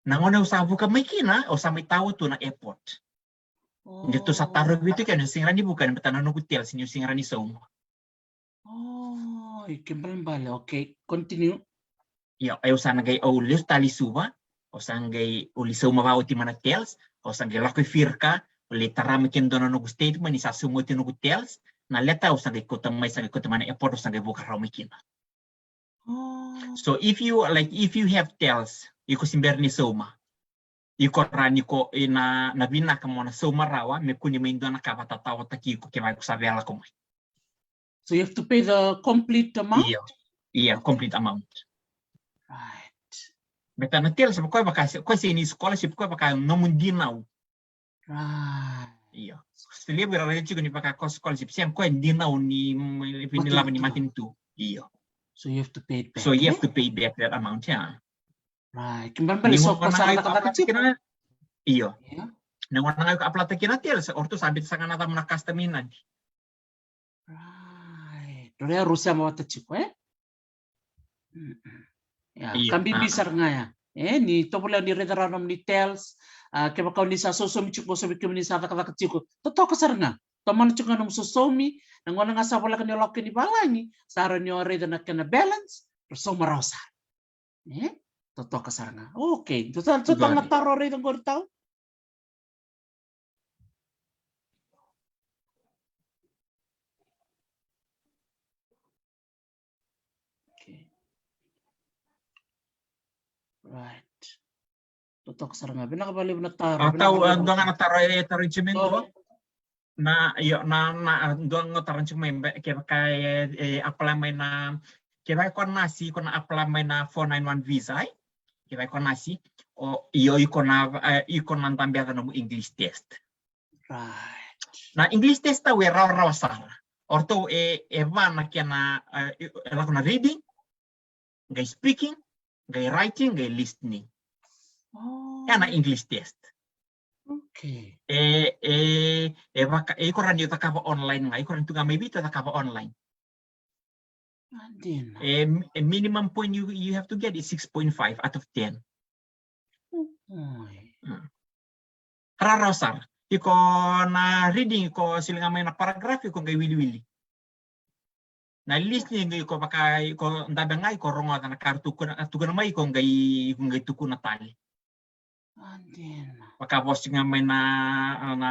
Na gauna au sa vuka mai kina, au sa mai tawa tu na airport. Ni ratou sa tarovi tu kina, niu sega ni vuka, ni bata na noqu TELS, niu sega ni sauma. Oi, ke balebale. Okay, continue. Io, au sa na qai, au lesu tale i Suva, au sa qai, au lai sauma vakaoti mai na TELS, au sa qai lako i Firka, au lai tara mai kina dua na noqu statement ni sa sauma oti noqu TELS, na leta au sa qai kauta mai, sa qai kauta mai na airport, au sa qai vuka rawa mai kina. So if you, like, if you have TELS, iko se bera ni sauma. Iko rawa ni ko, ina, na vinaka mo na sauma rawa, me kune mai dua na ka vakatatawataki iko kevaka iko sa via lako mai. So you have to pay the complete amount? Io, io, complete amount. Right. Baleta na TELS, o koya vaka, o koya sega ni scholarship, o koya vaka nomu dinau. Right. Io. Sa levu era raica tiko ni vaka ko scholarship, sega, o koya dinau ni, ni lavo ni matanitu. Io. So you have to pay it back, e? So you have to pay back that amount, yeah. Right. Ke balebale so ko sa na cakacaka tiko. Io. Na gauna ga iko apply-taka kina na TELS, o ratou sa biuta sara ga na cava na custom i Nadi. Right. Rau ya rau sema vata tiko, e? Ia, ka bibi sara ga ya. E, ni tovolea ni raica rawa nomuni TELS, a, kevaka o ni sa sosomi tiko, so vei kemuni sa cakacaka tiko, totoka sara ga. Tomana tiko ga nomu sosomi, na gauna ga sa voleka ni o lako kina i valagi, sa rawa ni o raica na kena balance, rau sauma rawa sara. E? Totoka sara ga. Okay. Totoka, totoka na taro raica qori tau. Okay. Right. Totoka sara ga. Vinaka vakalevu na taro. A, tau, a, dua ga na taro e taro i Jimmy qo. Na, io, na, na, a, dua ga taro tiko mai, kevaka e, e apply mai na, kevaka ko nasi, ko na apply mai na four nine one visa, e? Kevaka ko nasi, o, io, iko na, e, iko na dabe yaca nomu English test. Right. Na English test tau e rawarawa sara. O ratou e, e va na kena, e, e lako na reading, qai speaking, qai writing, qai listening. Oh. E na English test. Okay. E, e, e vaka, e iko rawa ni o cakava online ga, iko rawa ni tu ga mai Viti o cakava online. A dina. E, e minimum point you, you have to get is six point five out of ten. Oi. Mm. Rawarawa sara. Iko na reading, iko soli ga mai na paragraph, iko qai wiliwili. Na listening, iko vaka, iko dabe ga, iko rogoca na ka ra tukuna, tukuna mai, iko qai, iko qai tukuna tale. A dina. Vakavosa ga mai na, na,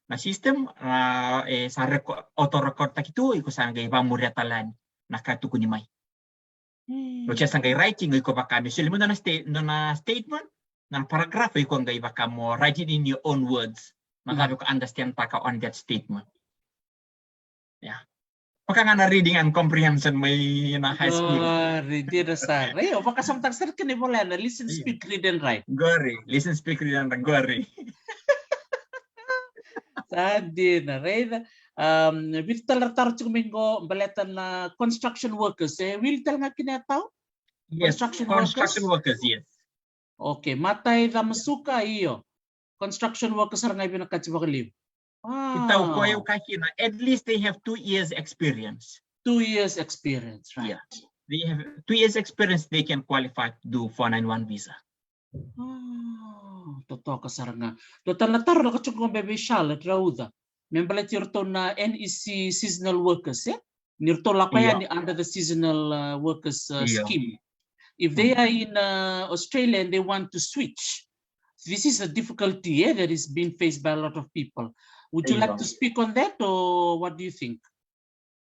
na system, na, e sa reco-, auto record taki tu, iko sa qai vamuria tale yani na ka tukuni mai. Mm. Oti ya sa qai writing, iko vaka me soli mai dua na sta-, dua na statement, na paragraph, iko qai vaka mo write it in your own words. Na cava iko understand taka on that statement. Ia. Vaka ga na reading and comprehension mai na high school. Qori, dina sara. Io, vakasamataka sara kina ivola ya na listen, speak, read and write. Qori, listen, speak, read and write, qori. Sa dina, raica. Um, vitu tale na taro tiko mai qo, baleta na construction workers. E wili tale ga kina ya tau? Yes, construction workers, yes. Okay, matai, cava, suka, io. Construction workers sara ga e vinakati vakalevu. Wow. Io, o koya au kaya kina, at least they have two years experience. Two years experience, right. Yeah. They have two years experience, they can qualify to do four nine one visa. Oh, totoka sara ga. Dua tale na taro lako tiko qo vei Charlotte Rauca. Me baleti iratou na N E C seasonal workers, e? Ni ratou lako yani under the seasonal, uh, workers, uh, scheme. If they are in, uh, Australia and they want to switch, this is a difficulty, eh, that is being faced by a lot of people. Would you like to speak on that, or what do you think?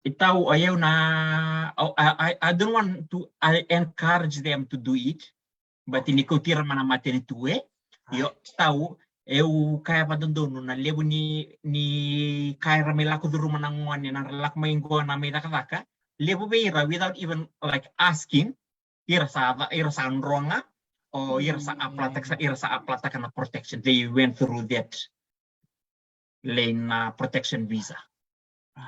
Itaú, o yau na, o, I, I, I don't want to, I encourage them to do it, but ni kauti ira mai na matanitu, e. Io, itaú, eu kaya vakadodonu na levu ni, ni ka era mai lako curuma na gone, na ra lako mai qo na mai cakacaka. Levu vei ira without even, like, asking, ira sa, ira sa droga, o ira sa apply-taka, ira sa apply-taka na protection. They went through that lane na protection visa.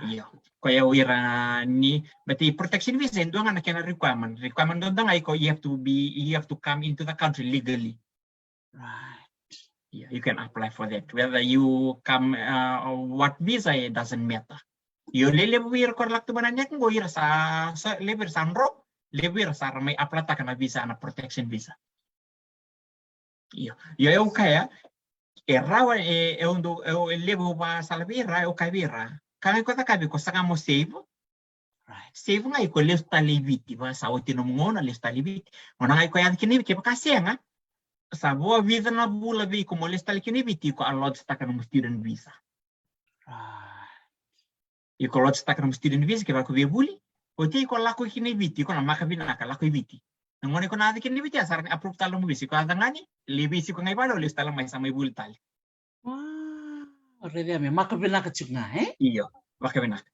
Io. Koya o ira ni, but the protection visa e dua ga na kena requirement. Requirement dua ga iko, you have to be, you have to come into the country legally. Right. Yeah, you can apply for that. Whether you come, uh, what visa, it doesn't matter. Io, le levu vei ira ko ra lako tu mai na neck qo, ira sa, sa levu ira sa droga, levu ira sa ra mai apply-taka na visa, na protection visa. Io, io, eu kaya, e rawa, e, e, e levu vakasala vei ira, eu kaya vei ira. Ka ga iko cakavi iko saga mo save. Right. Save ga iko lesu tale i Viti, va sa oti nomu gauna lesu tale i Viti. Gauna ga iko yaco kina i Viti, kevaka sega, sa vo vica na vula vei iko mo lesu tale kina i Viti, iko a lodge-taka nomu student visa. Right. Iko lodge-taka nomu student visa, kevaka iko via vuli. Oti iko lako kina i Viti, iko na maka vinaka, lako i Viti. Na gauna iko na yaco kina i Viti, a sa ra ni approve tale nomu visa, iko yaco ga ni, levu vei iko ga i vale, o lesu tale mai sa mai vuli tale. Wow, raica me maka vinaka tiko ga, e? Io, maka vinaka.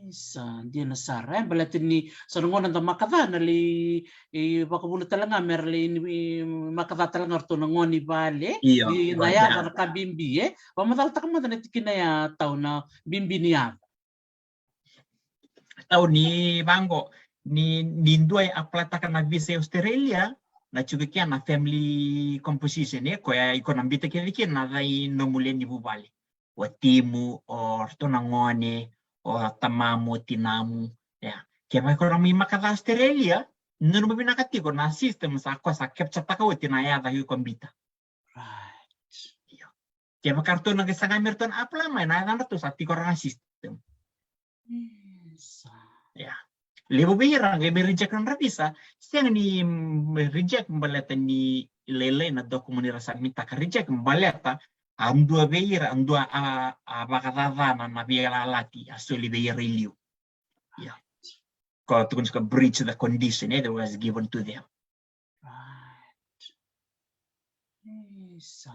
Isa, dina sara, e, baleta ni sa na gauna da maka ca na lai, e, vakavuna tale ga me ra lai ni, e, maka ca tale ga ratou na gone i vale, io, e, na yaca na ka bibi, e. Vakamacalataka mada na tikina ya, Tau, na bibi ni yaca. Tau, ni vaqo, ni, ni dua e apply-taka na visa i Australia, na tiko kina na family composition, e, koya iko na biuta kece kina na cai nomu lewe ni vuvale. O timu, o ratou na gone, o tamamu, o tinamu. Ia, kevaka iko na mai maka ca Australia, nanuma vinaka tiko na system sa, koya sa capture-taka oti na yaca iko biuta. Right. Io. Kevaka ratou na qai saga me ratou na apply mai, na yaca ratou sa tiko ra na system. Isa. Ia. Levu vei ira qai me reject nodra visa, sega ni, mm, reject baleta ni lailai na dokumeni ra submit-taka, reject baleta a dua vei ira, a dua a, a vakacacana na veiyalayalati a soli vei ira i liu. Ia. Ko tukuni tiko breach the condition, e, that was given to them. Right. Isa.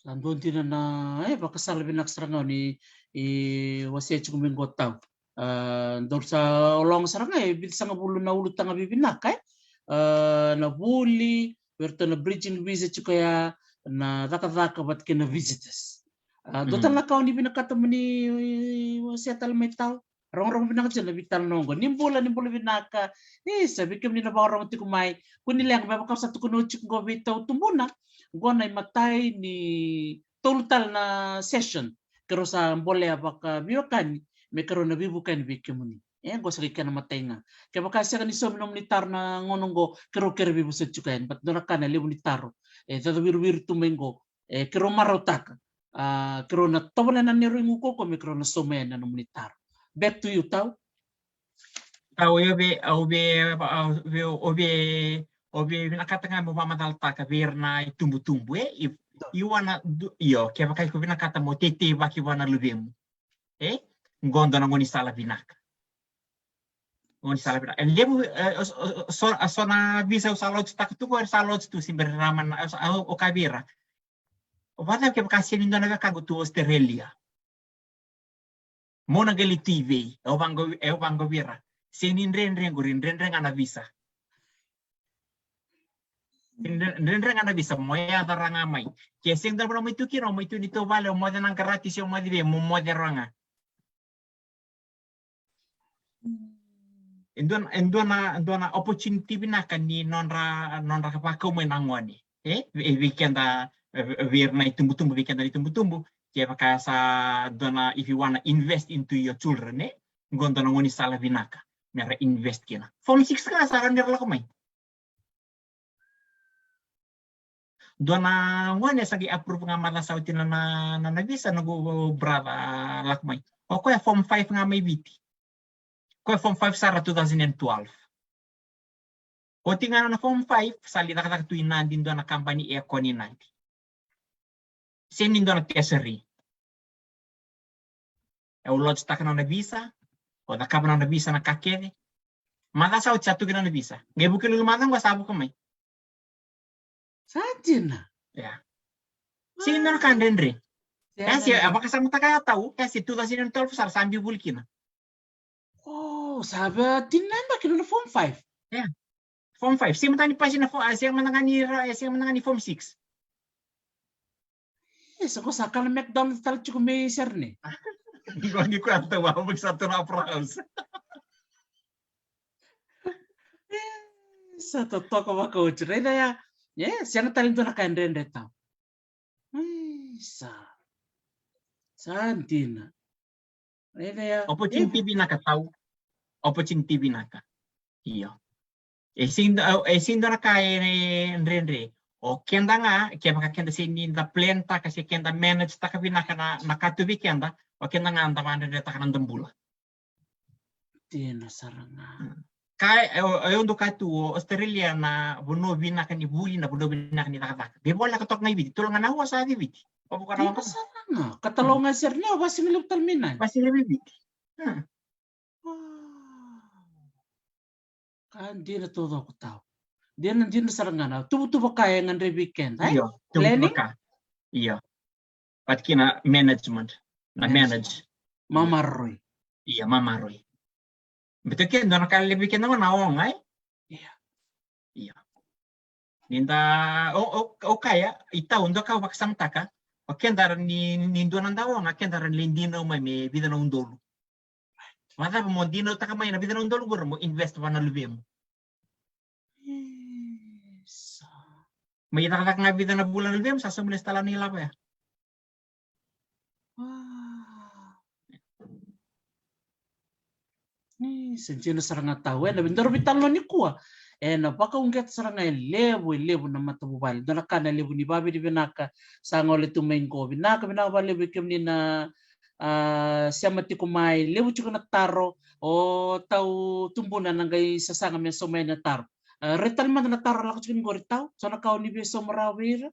Sa dua dina na, e, vakasala vinaka sara ga o ni, e, wasea tiko mai qo, Tau. A, dou sa ologa sara ga e vica sagavulu na ulutaga vivinaka, e. A, na vuli, vei iratou na bridging visa tiko ya, na cakacaka vata kei na visitors. A, dua tale na ka o ni vinakata mo ni, e, wasea tale mai, Tau? Rogorogo vinaka tiko na veitalanoa oqo. Ni bula, ni bula vinaka. Isa, vei kemuni na vakarorogo tiko mai. Kua ni leqa, me vaka au sa tukuna oti tiko qo vei Tau Tubuna. Qo na imatai ni tolu tale na session keirau sa bolea vakaveiwekani me keirau na veivukani vei kemuni. E, qo sa qai kena imatai ga. Kevaka e sega ni saumi nomuni taro na gauna oqo, keirau kere veivosoti tiko yani. But dua na ka na levu ni taro e cacawiruwiru tu mai qo, e, keirau marautaka. A, keirau na tovolea na neirau igu kaukaua me keirau na sauma yani na nomuni taro. Back to you, Tau. Tau, io, vei, au vei, au vei, au vei, au vei vinakata ga mo vakamacalataka vei ira na itubutubu, e, i, i wana, du-, io, kevaka iko vinakata mo teitei vaki vua na luvemu. E? Qo dua na gaunisala vinaka. Gaunisala vinaka. E levu, e, o, o, o, so, a so na visa au sa lodge-taka tu qo, era sa lodge tu se bera rawa na, o, o, o kaya vei ira. O vacava kevaka sega ni dua na wekaqu tu Australia? Mo na qai lai tu i vei? Au vaqo, au vaqo vei ira. Sega ni dredre qori, dredre ga na visa. Dre-, dredre ga na visa, mo yaco ra ga mai. Ke sega ni dua na vanua mai tu kina, o mai tu ni tou vale, o moce na qarati se o moce vei, mo moce ra ga. E dua, e dua na, e dua na opportunity vinaka ni nodra, nodra vakau mai na gone. E, vei, vei keda, e, vei ira na itubutubu, vei keda na itubutubu, kevaka sa dua na, if you wanna invest into your children, e, qo dua na gaunisala vinaka me ra invest kina. Form six ga sa rawa ni ra lako mai. Dua na gone sa qai approve ga mai, sa oti na, na, na, na visa, noqu brother lako mai. O koya form five ga mai Viti. Koya form five sara two thousand and twelve. Oti ga na form five, sa lai cakacaka tu i Nadi, dua na kabani e koni Nadi. Sega ni dua na tertiary. E, o lodgetaka nona visa, o cakava nona visa na ka kece. Macawa sa oti sa tu kina nona visa. Qai Vukelulu macawa qo sa vuka mai. Sa dina. Ia. Sega ni dua na ka dredre. Ia, se a vakasamataka ya Tau, ia se two thousand and twelve sara sa biu voli kina. O, sa vei dina na yabaki nona form five. Ia. Form five. Sega mada ni pasi na fo-, a, sega mada ga ni ra-, e, sega mada ga ni form six. E, sa qo sa kana McDonald's tale tiko mai Sydney. Ni qo ni koya Tau, a, vaki sa tu na upper house. E, sa totoka vakaoti. Raica ya. E, sega tale ni dua na ka e dredre Tau. Ai, sa. Sa dina. Raica ya. Opportunity vinaka Tau. Opportunity vinaka. Io. E sega ni, e sega ni dua na ka e dredre. O keda ga, kevaka keda sega ni da plan taka se keda manage taka vinaka na, na ka tu vei keda, o keda ga da vakadredretaka na noda bula. Dina sara ga. Mm. Ka, e, e, e dua ka tu, o Australia na vanua vinaka ni vuli, na vanua vinaka ni cakacaka. Veivoleka toka ga i Viti, tolu ga na aua sa yaco i Viti. O vuka na Dina waka. Sara ga. Ka talou ga i Sydney, o vakasigalevu tale mai Nadi. Vakasigalevu i Viti. Mm. Wow. Ka dina taucoko Tau. Dina, dina sara ga na tuvatuva ka e gadrevi keda, e? Io, planning? Tuvatuva ka. Io. But kina management. Na manage. Manage. Mamaroroi. Io, mamaroroi. Baleta ke dua na ka levu keda qo na oga, e? Io. Io. Ni da, o, o, o kaya, i Tau, dua ka au vakasamataka, o keda ra ni, ni dua na da oga, keda ra ni lai dinau mai me vica na udolu. Vakacava mo dinautaka mai na vica na udolu qori mo invest vua na luvemu. Isa. Mai cakacaka ga vica na vula na luvemu, sa saumi lesu tale na ilavo ya. Wow. Ni, sa dina sara ga Tau. Ena, daru veitalanoa nikua. Ena, vakauqeta sara ga e levu, e levu na matavuvale. Dua na ka na levu ni vavinavinaka. Sa gole tu mai qo. Vinaka, vinaka vakalevu vei kemuni na, a, sema tiko mai. Levu tiko na taro. O Tau Tubuna na qai sasaga me sauma yani na taro. A, rai tale mada na taro lako tiko ni qori Tau. So na ka o ni via sauma rawa vei ira.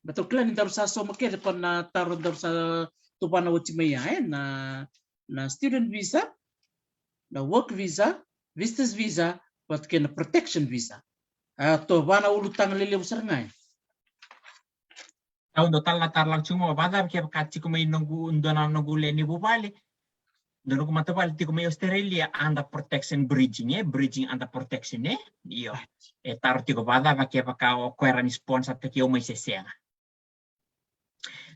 Baleta au kila ni daru sa sauma kece ko na taro daru sa tuvana oti mai ya, e, na, na student visa, na work visa, visitors visa, vata kei na protection visa. A, tuvana ulutaga lelevu sara ga, e. Au dau tala na taro lako tiko qo, vakacava kevaka tiko mai noqu, dua na noqu lewe ni vuvale, dua noqu matavuvale tiko mai Australia under protection bridging, e, bridging under protection, e? Io. Right. E taro tiko vakacava kevaka o koya ra ni sponsor taki au mai se sega.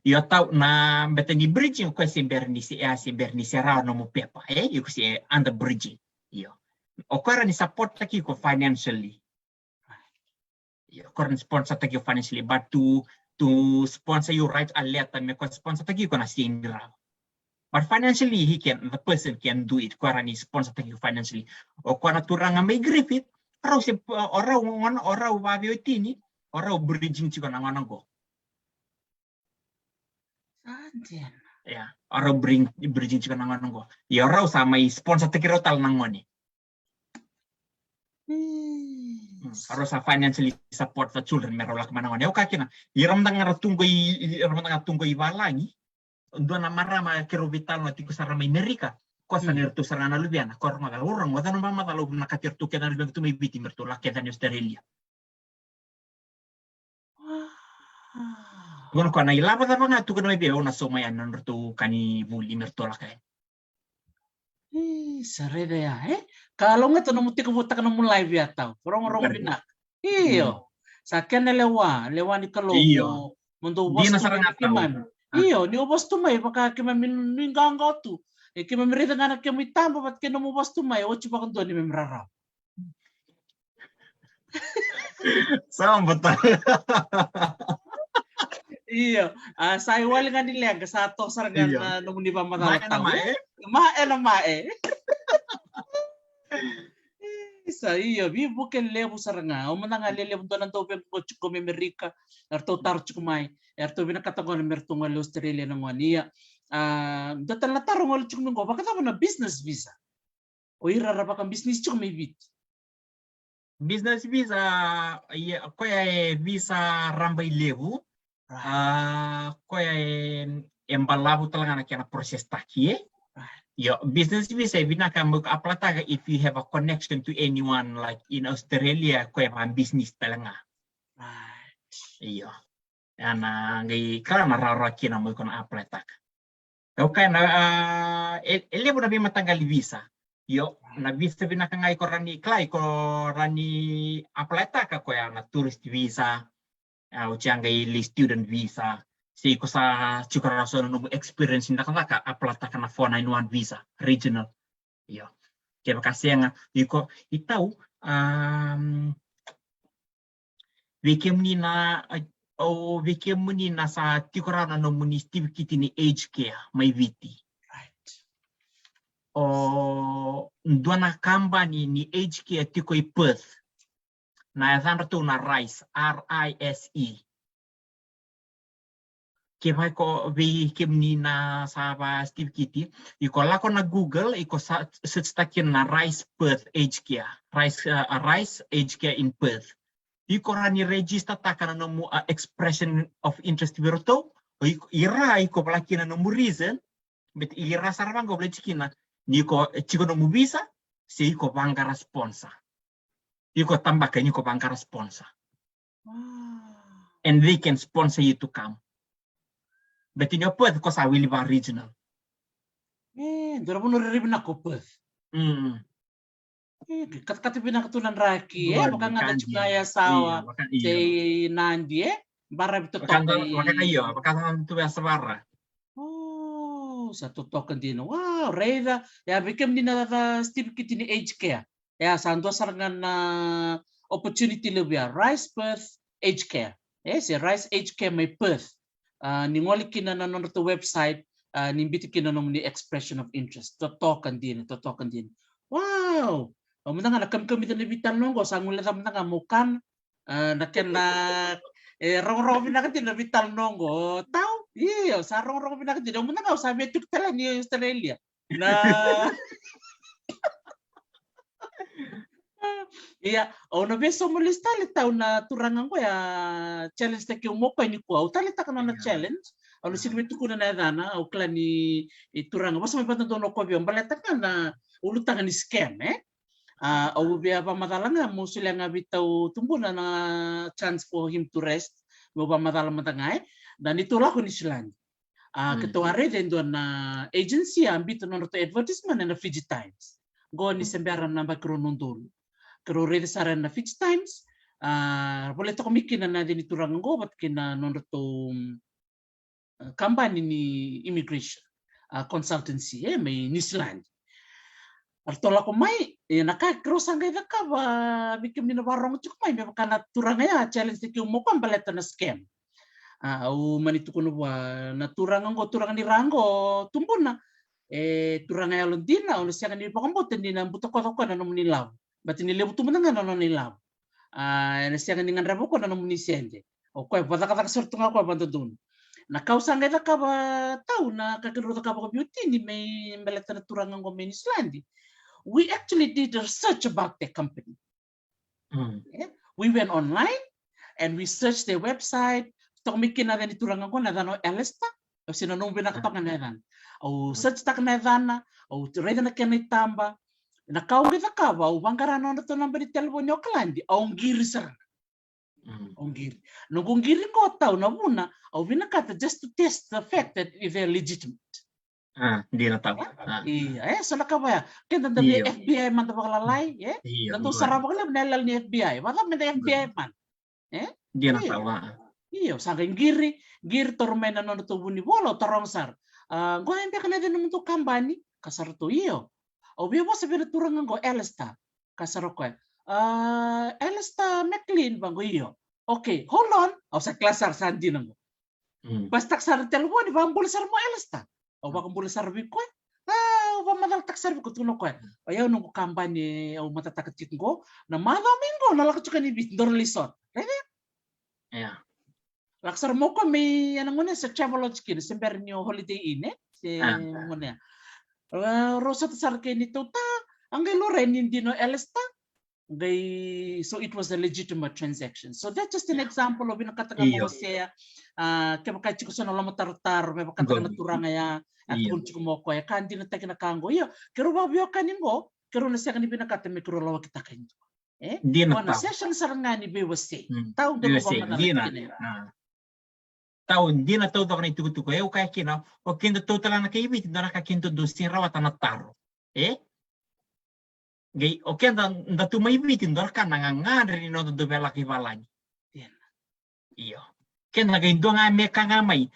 Io Tau, na beta ni bridging o koya se bera ni se, e, se bera ni se rawa nomu pepa, e? Iko se under bridging. Io. O koya ra ni support taki iko financially. Io, o koya ra ni sponsor taki iko financially, but to, to sponsor you, write a letter me koya sponsor taki iko na sega ni rawa. But financially, he can, the person can do it. Koya ra ni sponsor taki iko financially. O koya na turaga mai Griffith, o rau se, o rau gona, o rau vaveiwatini, o rau bridging tiko na gona qo. Sa dina. Ia, o rau bring, bridging tiko na gona qo. Ia o rau sa mai sponsor taki rau tale na gone. Mm. Mm, o rau sa financially support the children me rau lako mai na gone. Au kaya kina, ira mada ga ra tu qo i, i, ira mada ga tu qo i valagi. Dua na marama keirau veitalanoa tiko sara mai Merika. Ko sa, mm, ni ratou sara ga na luvena. Ko rogoca, au rogoca na macala, au na kati ratou kece na luvena tu mai Viti me ratou lako kece ni Australia. Wow. Tukuna o koya na ilavo cava ga tukuna mai vei au na sauma yani na nodratou ka ni vuli me ratou lako yani. Ih, sa raica ya, e? Ka lougatataka nomu tekivutaka nomu live ya Tau. Rogorogo vinaka. Io. Mm. Sa kena lewa, lewa ni Kalou. Io. Mo, mo dou vosa tu mai vei keimami. Dina sara ga Tau. Ah. Io, ni o vosa tu mai vaka keimami nuiqawaqawa tu. E keimami raica ga na kemu itaba vata kei nomu vosa tu mai, oti vakadua ni keimami rarawa. Sa bata. Io, a, sa iwali ga ni leqa, sa toso sara ga, io, na nomuni vakamacala. Mae na Tau, e? Mae na mae. Isa, io, veivuke levu sara ga. O mada ga lelevu dua na dauveqa qo tiko mai Amerika. Eratou taro tiko mai. Eratou vinakata gona me ratou gole Australia na gone. Ia, a, dua tale na taro gole tiko mai qo. Vakacava na business visa? O ira ra vakabisinisi tiko mai Viti. Business visa, ia, koya e visa rabailevu. Right. A, koya e, e balavu tale ga na kena process taki, e? Right. Io, business visa e vinaka mo iko apply taka if you have a connection to anyone, like, in Australia, koya va business tale ga. Right. Io. Ia na qai kila na rawarawa kina mo iko na apply taka. Okay, na, a, e, e levu na veimataqali visa. Io, na visa vinaka ga iko rawa ni kila, iko rawa ni apply taka koya na tourist visa. A, oti a qai lai student visa. Se iko sa tiko rawa so na nomu experience ni cakacaka, apply taka na four nine one visa, regional. Io. Kevaka sega, iko, i tau, um, vei kemuni na, a, o, vei kemuni na sa tiko rawa na nomuni sitivikiti ni aged care mai Viti. Right. O dua na kabani ni aged care tiko i Perth. Na yacadratou na Rise, R I S E. Kevaka iko, vei kemuni na sa va sitivikiti, iko lako na Google, iko sa search taki na Rise Perth Aged Care, Rise, uh, Rise Aged Care in Perth. Iko rawa ni register taka na nomu, uh, expression of interest vei iratou, o iko, ira iko vola kina nomu reason, but ira sara vaqo vola tiko kina ni iko, e, tiko nomu visa, se iko vaqara sponsor. Iko tabaka ni iko vaqara sponsor. Wow. And they can sponsor you to come. But in your Perth, ko sa wili va regional. E, dua na vanua rairai vinaka o Perth. Mm. E, katakata vinaka tu na draki, e, vaka ga da tiko ga i Yasawa, se i Nadi, e, baravi totoka. Vaka ga io, vaka ga tu Yasavara. O, sa totoka dina. Wow, raica, ia vei kemuni na, na sitivikiti ni aged care. Ia, sa dua sara ga na opportunity levu ya, Rise Perth Aged Care. E, se Rise Aged Care mai Perth. A, ni gole kina na nodratou website, a, ni biuta kina na nomuni expression of interest. Totoka dina, totoka dina. Wow! Au mada ga na kamikamica na veitalanoa qo, sa guileca mada ga meu kana. A, na kena, e, rogorogo vinaka dina na veitalanoa qo. Tau, io, sa rogorogo vinaka dina. Au mada ga au sa via tiko tale ni Australia. Na. Ia, au na via sauma lesu tale tau na turaga qo ya challenge taki au mo koya nikua. Au taleitaka nona challenge. Au na sega ni via tukuna na yacana, au kila ni, e, turaga. Vosa mai vata donu o koya vei au, baleta ga na ulutaga ni scam, e? A, au via vakamacala ga, meu solia ga vei tau tubuna na chance for him to rest. Meu vakamacala mada ga, e? Da neitou lako Niusiladi. A, keitou a raica e dua na agency a biuta nodratou advertisement ena Fiji Times. Qo ni se bera na yabaki rua na udolu. Keirau raica sara ena Fiji Times, a, volai toka mai kina na yaca ni turaga qo vata kei na nodratou, mm, a, kabani ni immigration, a, consultancy, e, mai Niusiladi. A ratou lako mai, e, na ka keirau sa qai cakava, vei kemuni na vakarorogo tiko mai, me vaka na turaga ya challenge taki au mo koya baleta na scam. A, au mani tukuna vua na turaga qo, turaga ni ra qo, tubuna. E, turaga yalodina, o na sega ni vakabauta ni na butakoca o koya na nomuni ilavo. Baleta ni levu tu mada ga na nona ilavo. A, e na sega ni gadreva o koya na nomuni sede. O koya vakacakacaka sara tu ga o koya vakadodonu. Na ka au sa qai cakava tau, na ka keirau cakava vakaveiwatini me baleta na turaga qo mai Niusiladi. We actually did a research about the company. Mm. Yeah? We went online and we searched their website. Toka mai kina na yaca ni turaga qo, na yacana o Alistair. Au se nanuma vinaka toka na yacana. Au search taka na yacana, au raica na kena itaba. Na ka au qai cakava, au vaqara na nodratou naba ni telefoni i Okaladi, au qiri sara. Mm. Au qiri. Noqu qiri qo tau na vuna, au vinakata just to test the fact that if they're legitimate. A, dina tau. A. Ia, e, so na ka vaya. Keda da via F B I mada vakalalai, e? Io, da dau sara vakalevu na yaloyalo ni F B I. Vakacava meda F B I mada? E? Dina tau, a. Io, sa qai qiri, qiri, taura mai na nodratou vunivola, au taroga sara. A, qo e beka na yaca ni nomudou kabani? Kaya sara ratou, io. Au via vosa vei na turaga qo, Alistair. Kaya sara o koya, a, Alistair McLean, vaqo, io. Okay, hold on. Au sa kila sara sa dina qo. Mm. Basitaka sara na telefoni, vakabula sara mai o Alistair. Au vakabula sara vei koya. A, au vakamacalataka sara vei koya, tukuna o koya, o yau noqu kabani au matataka tiko qo. Na macawa mai qo na lako tiko yani i Viti, daru lai sota. Raica? Ia. Lako sara mai o koya mai, ena gauna ya sa Travelodge kina, se bera ni o Holiday Inn, e? Se gauna ya. A, rau sota sara kei neitou ta, a qai laurai ni dina o Alistair. Qai, so it was a legitimate transaction. So that's just an example of vinakata ga mo wasea. A, kevaka e tiko so na lomatarotaro me vakataka na turaga ya, a tukuna tiko mo koya, ka dinataki na ka qo. Io, keirau vakaveiwekani qo, keirau na sega ni vinakata me keirau lawakitaka e dua. E? Dina. Qo na session sara ga ni veiwasei. Tau dau veiwasei, dina. Tau dina taucoko na itukutuku. E, au kaya kina, o keda tou tale na kai Viti, dua na ka keda dau sega ni rawata na taro. E? Qai, o keda da tu mai Viti, dua na ka na gagadre ni noda dau via lako i valagi. Io. Keda qai dua ga me ka ga mai.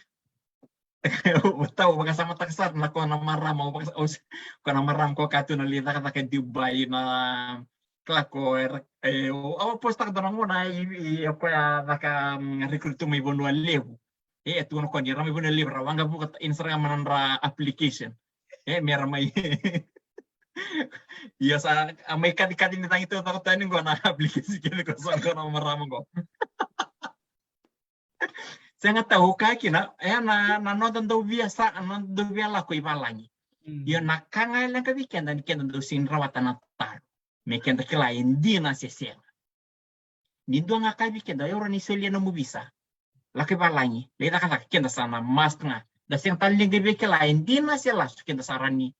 Tau vakasamataka sara na ko na marama, ko na marama ko ka tu na lai cakacaka e Dubai na Kila ko era, e, au a postaka dua na gauna i, i, o koya a caka, mm, recruit tu mai Vanua Levu. E, e tukuna ko ni ra mai Vanua Levu, ra waqa vuka ina sara ga mana nodra application. E, mera mai. Ia sa, a mai kacikaci ni cagi taucoko tani qo na application kece ko sa qo na marama qo. Sega tau ka kina, e na, na noda dau via sa, na noda dau via lako i valagi. Io na ka ga e leqa vei keda ni keda dau sega ni rawata na taro. Me keda kila e dina se sega. Ni dua ga ka vei keda, e ora ni solia nomu visa. Lako i valagi, lai cakacaka keda sa na must ga. Da sega tale ni qai via kila e dina se lasu keda sa rani.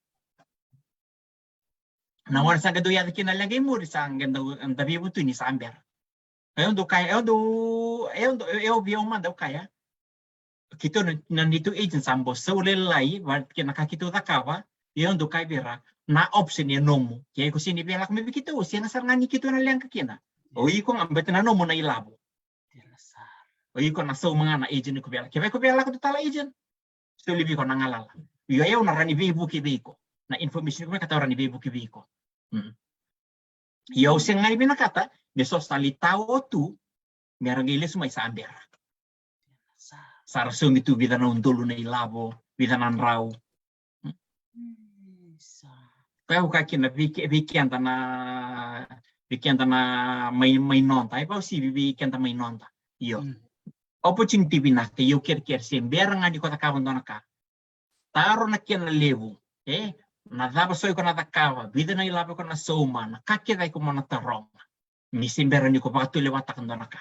Na gauna sa qai dau yaco kina leqa i muri sa qai dau, da veivutuni sa bera. E au dau kaya, e au dau, e au dau, e au vei au mada au kaya. Keitou na, na neitou agent sa bau sau lailai, vata kei na ka keitou cakava, e au dau kaya vei ira, na option e nomu. Ke iko sega ni via lako mai vei keitou, sega sara ga ni keitou na leqa kina. O iko ga, baleta na nomu na ilavo. O iko na sauma ga na agent iko via lako. Kevaka iko via lako tu tale agent, soli vei iko na galala. Io, e au na rawa ni veivuke vei iko. Na information iko me katau rawa ni veivuke vei iko. Mm. Io, au sega ga ni vinakata me so sa lai tao tu, me ra qai lesu mai sa bera. Sa ra saumi tu vica na udolu na ilavo, vica na drau. Isa. Koya au kaya kina vei ke-, vei keda na, vei keda na mai, mai noda. E vakauasivi vei keda mai noda. Io. Mm. Opportunity vinaka, io, kerekere se bera ga ni ko cakava dua na ka. Taro na kena levu, e? Na cava so iko na cakava, vica na ilavo iko na sauma, na ka kece iko mo na taroga. Ni se bera ni ko vakatulewataka dua na ka.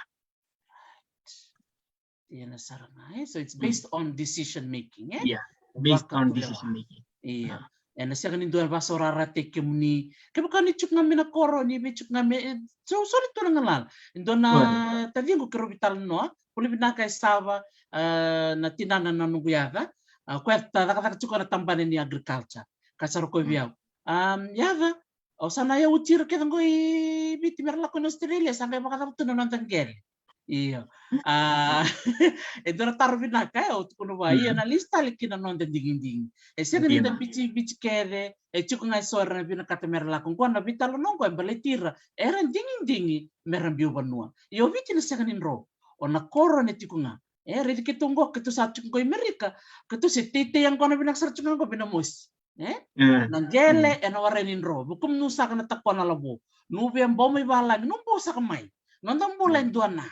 Ia na sara ga, e? So it's based on decision making, e? Yeah, based on decision making. Ia. E na sega ni dua e vasaurarataki kemuni. Kevaka ni tiko ga mai na koro, ni vei tiko ga mai, e, so, sori tu na galala. E dua na taciqu keirau veitalanoa, vuli vinaka e Sava, a, na tinana na noqu yaca. A, koya ta cakacaka tiko na tabana ni agriculture. Ka sa roko vei au. Am, yaca, au sa na yauti ira kece qo i Viti me ra lako na Australia, sa qai vakacava tu na noda qele. Io. A, e dua na taro vinaka, e, au tukuna vua, ia na lesu tale ki na noda digidigi. E sega ni da bici, bici kece, e tiko ga e so era na vinakata me ra lako. Qo na veitalanoa qo e baleti ira era digidigi me ra biu vanua. Io, Viti na sega ni dro. O na koro na tiko ga. E, raici keitou qo, keitou sa tiko qo i Merika, keitou se teitei yaqona vinaka sara tiko ga qo vei na mosi. E? Na qele, e na warai ni dro. Vei kemuni saka na takona lavo. Nu via bau mai valagi, nu bau saka mai. Noda bula e dua na.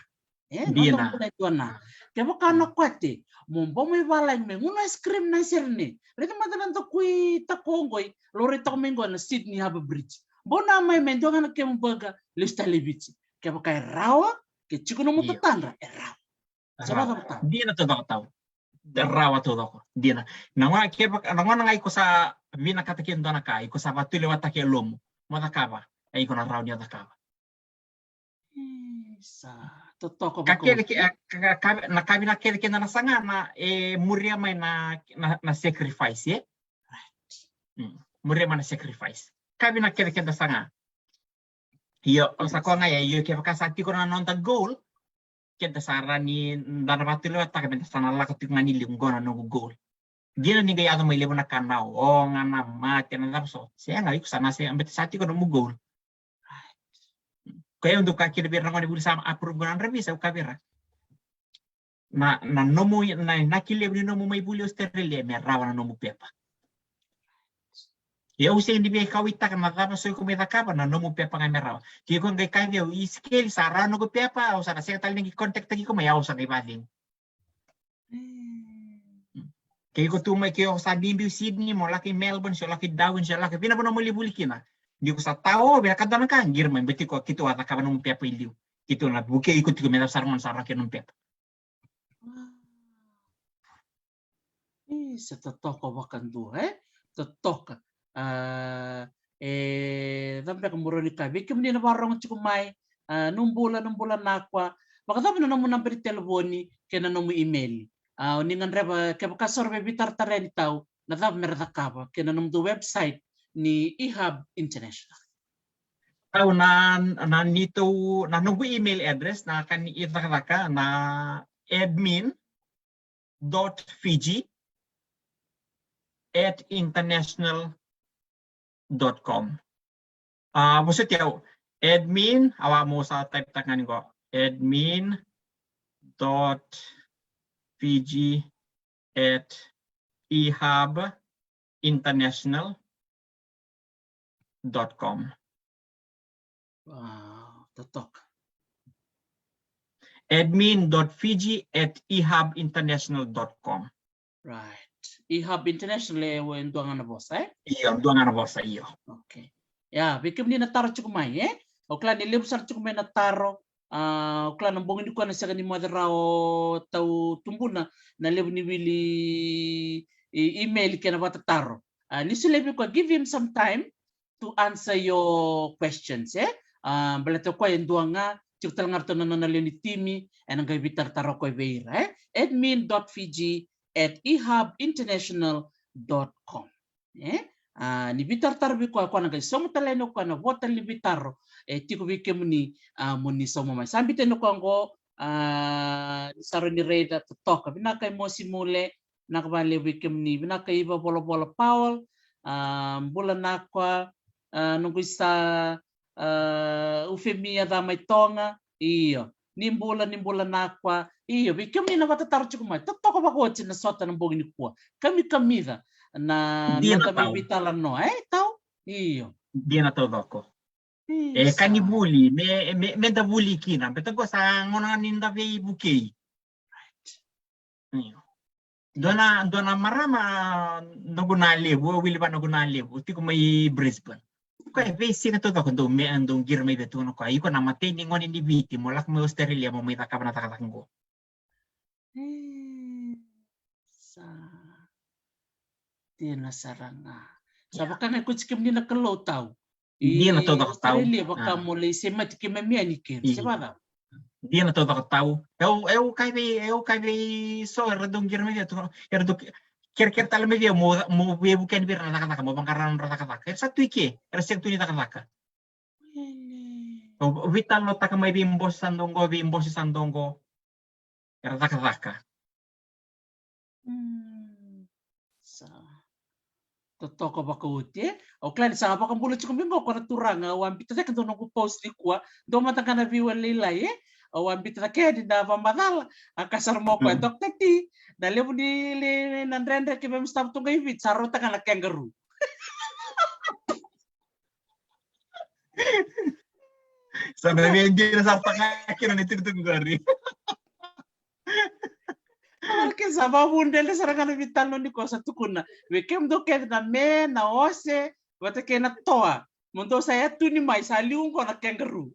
E, noda bula e dua na. Kevaka na kwate, mo bau mai valagi me gunu ice cream na sere ne. Raica mada na dakui tako qoi, laurai tako mai qo na Sydney Harbour Bridge. Bau na mai me dua ga na kemu burger, lesu tale i Viti. Kevaka e rawa, ke tiko nomu tatadra, e rawa. Rawa. Dina taucoko tau. Rawa taucoko. Dina. Na gauna kevaka, na gauna ga iko sa vinakata kina dua na ka, iko sa vakatulewataka e lomu. Mo cakava, e iko na rawa ni o cakava. Isa, totoka. Ka kece ke, ka, ka, ka, na ka vinaka kece keda na saga na, e, muria mai na, na, na sacrifice, e? Right. Mm. Muria mai na sacrifice. Ka vinaka kece keda saga. Io, o sa koya ga ya, io, kevaka sa tiko na noda goal, keda sa rawa ni da na vakatulewataka, meda sa na lako tiko ga ni liu, qo na noqu goal. Dina ni qai yaco mai levu na ka na oga, na mate, na cava so. Sega, iko sa na sega, baleta sa tiko nomu goal. Koya au dau kaya kina vei ira na gone vuli sa approve qo na nodra visa, au kaya vei ira. Na, na nomu, na, na inaki levu ni nomu mai vuli Australia, me rawa na nomu pepa. Ia au sega ni via kauwaitaka na cava so iko mai cakava, na nomu pepa ga me rawa. Ke iko qai kaya vei au, Isikeli, sa rawa noqu pepa, au sa na sega tale ni qai contact-taki iko mai, au sa qai vakacegu. Ke iko tu mai, ke o sa biubiu Sydney, mo lako i Melbourne, se o lako i Darwin, se o lako i vei na vanua mo lai vuli kina. Ni ko sa tao, vei na ka dua na ka, qiri mai, baleta ko keitou a cakava nomu pepa i liu. Keitou na vukei iko tiko me cava sara gona sa rawa kina nomu pepa. Isa, totoka vakadua, e? Totoka. A, e, cava beka mo rawa ni kaya vei kemuni na vakarorogo tiko mai, a, Nubula, Nubula Nakwa, vakacava na nomu naba ni telefoni kei na nomu imeli? A, o ni gadreva, kevaka sa ra via veitaratara yani tau, na cava me ra cakava kei na nomudou website ni eHub International? Au na, na neitou, na noqu email address, na ka ni cakacaka, na admin dot fiji at international dot com. A, vosoti au, admin, au a mo sa type taka ga ni qo, admin dot fiji at eHub International dot com. Wow, totoka. Admin dot fiji at eHub International dot com. Right. eHub International e, e dua ga na vosa, e? Io, dua ga na vosa, io. Okay. Ia, vei kemuni na taro tiko mai, e? Au kila ni levu sara tiko mai na taro, a, au kila na bogi nikua na sega ni moce rawa o tau tubuna na levu ni wili i, email kei na vakatataro. A, ni solia vei koya, give him some time to answer your questions, e? A, baleta o koya e dua ga, tiko tale ga ratou na nona lewe ni timi, ena qai veitaratara o koya vei ira, e? Admin dot fiji at eHub International dot com. E? A, ni veitaratara vei koya, koya na qai sauma tale yani o koya na vo tale ni veitaro e tiko vei kemuni, a, mo ni sauma mai. Sa biuta yani o koya qo, a, ni sa rawa ni raica, totoka. Vinaka i Mosi Mule, vinaka vakalevu vei kemuni. Vinaka i Vavolovola Paul, a, bula Nakwa, a, noqu isa, a, Ufemia ca mai Toga, io. Ni bula, ni bula Nakwa. Io, vei kemuni na vakatataro tiko mai, totoka vakaoti na sota na bogi nikua. Kamikamica na, dina noda tau. Veitalanoa, e, tau? Io. Dina taucoko. E, ka ni vuli, me, me, me da vuli kina. Baleta qo sa gauna ni da veivukei. Right. Io. Dua na, dua na marama noqu na levu, au wili vua noqu na levu, tiko mai Brisbane. Koya e veisiga taucoko dau me, dau qiri mai vei, tukuna o koya, iko na imatai ni gone ni Viti mo lako mai Australia mo mai cakava na cakacaka qo. E, sa dina sara ga. Sa vaka ga e kauti kemuni na Kalou tau. Dina taucoko tau. Australia, vaka mo lai semati keimami yani kina, se vacava? Dina taucoko tau. Au, au kaya vei, au kaya vei so era dau qiri mai vei, era dau kerekere tale mai vei, mo, mo veivuke yani vei ira na cakacaka, mo vaqara na nodra cakacaka. Era sa tu i ke, era sega tu ni cakacaka. Au veitalanoataka mai vei bose sa dau qo, vei bose sa dau qo. Era cakacaka. Mm. Sa totoka vakaoti, e? Au kila ni sa vakabula tiko mai qo ko na turaga, au a biuta cake dua noqu post nikua, dua mada ga na viewer lailai, e? Au a biuta cake yani na vakamacala, a kaya sara mai o koya, mm, Doctor T, na levu ni, ni, na dredre keimami sotava tu qo i Viti, sa rauta ga na kangaroo. Sa na via dina sara taka kina na itukutuku qori. Ke sa vakavu dredre sara ga na veitalanoa nikua, sa tukuna vei kemudou kece na me, na ose, vata kei na toa. Mo dou sa yatuni mai, sa liu qo na kangaroo.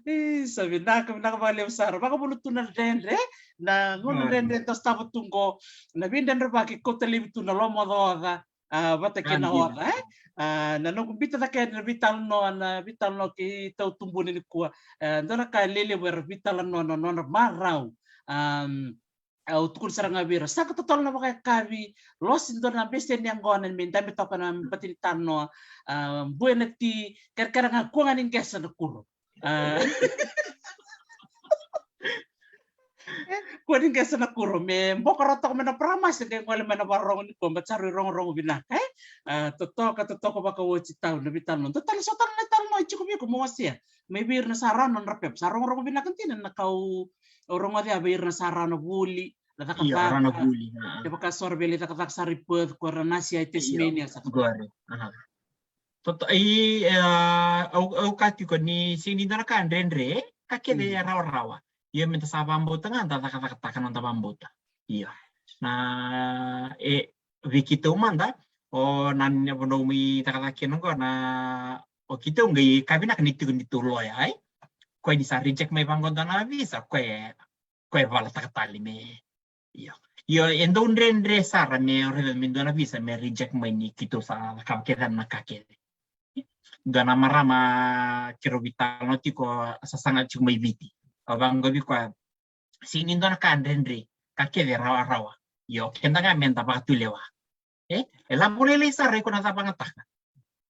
Io, sa vinaka, vinaka vakalevu sara. Vakavuna tu na dredre, na gauna dredre da sotava tu qo, na veidredrevaki e kauta laivi tu na lomaocaoca, a, vata kei na oca, e? A, na noqu biuta cake na veitalanoa, na veitalanoa kei tau tubuna nikua. E, dua na ka lelevu era veitalanoa na nodra marau. Am, Au tukuna sara ga vei ira, saka totolo na vakayakavi, losi dua na beseni yaqona me dabe toka na bati ni tanoa, a, buena ti, kerekere ga, kua ga ni qesa na kuro. A, kua ni qesa na kuro, me boko rawa toka mai na paramasi, qai gole mai na vakarorogo nikua, baleta sa rui rogorogo vinaka, e? A, totoka, totoka vakaoti tau na veitalanoa. Dua tale, so tale na italanoa e tiko vei iko mo wasea mai vei ira na sa rawa na nodra pepa, sa rogorogo vinaka dina na ka au rogoca vei ira na sa rawa na vuli, na cakacaka. Io, rawa na vuli, a. Kevaka so ra via lai cakacaka sara i Perth, ko ira na nasi i Tasmania, io, sa qori. Aha. Toto, i, e, au, au kaya tiko ni sega ni dua na ka dredre, ka kece e rawarawa. Ia me da sa vakabauta ga, da cakacakataka na noda vakabauta. Io. Na, e, vei keitou mada, o na vanua mai cakacaka kina qo na, o keitou qai ka vinaka ni tiko ni tou loya, ai. Koya ni sa reject mai vaqo dua na visa, koya, koya e valataka tale me, io. Io, e dau dredre sara me raica me dua na visa me reject mai ni keitou sa cakava kece na ka kece. Dua na marama keirau veitalanoa tiko, sasaga tiko mai Viti. Au vaqo vei koya, sega ni dua na ka dredre, ka kece rawarawa. Io, keda ga meda vakatulewa. E, e lavo lailai sara iko na cavagataka.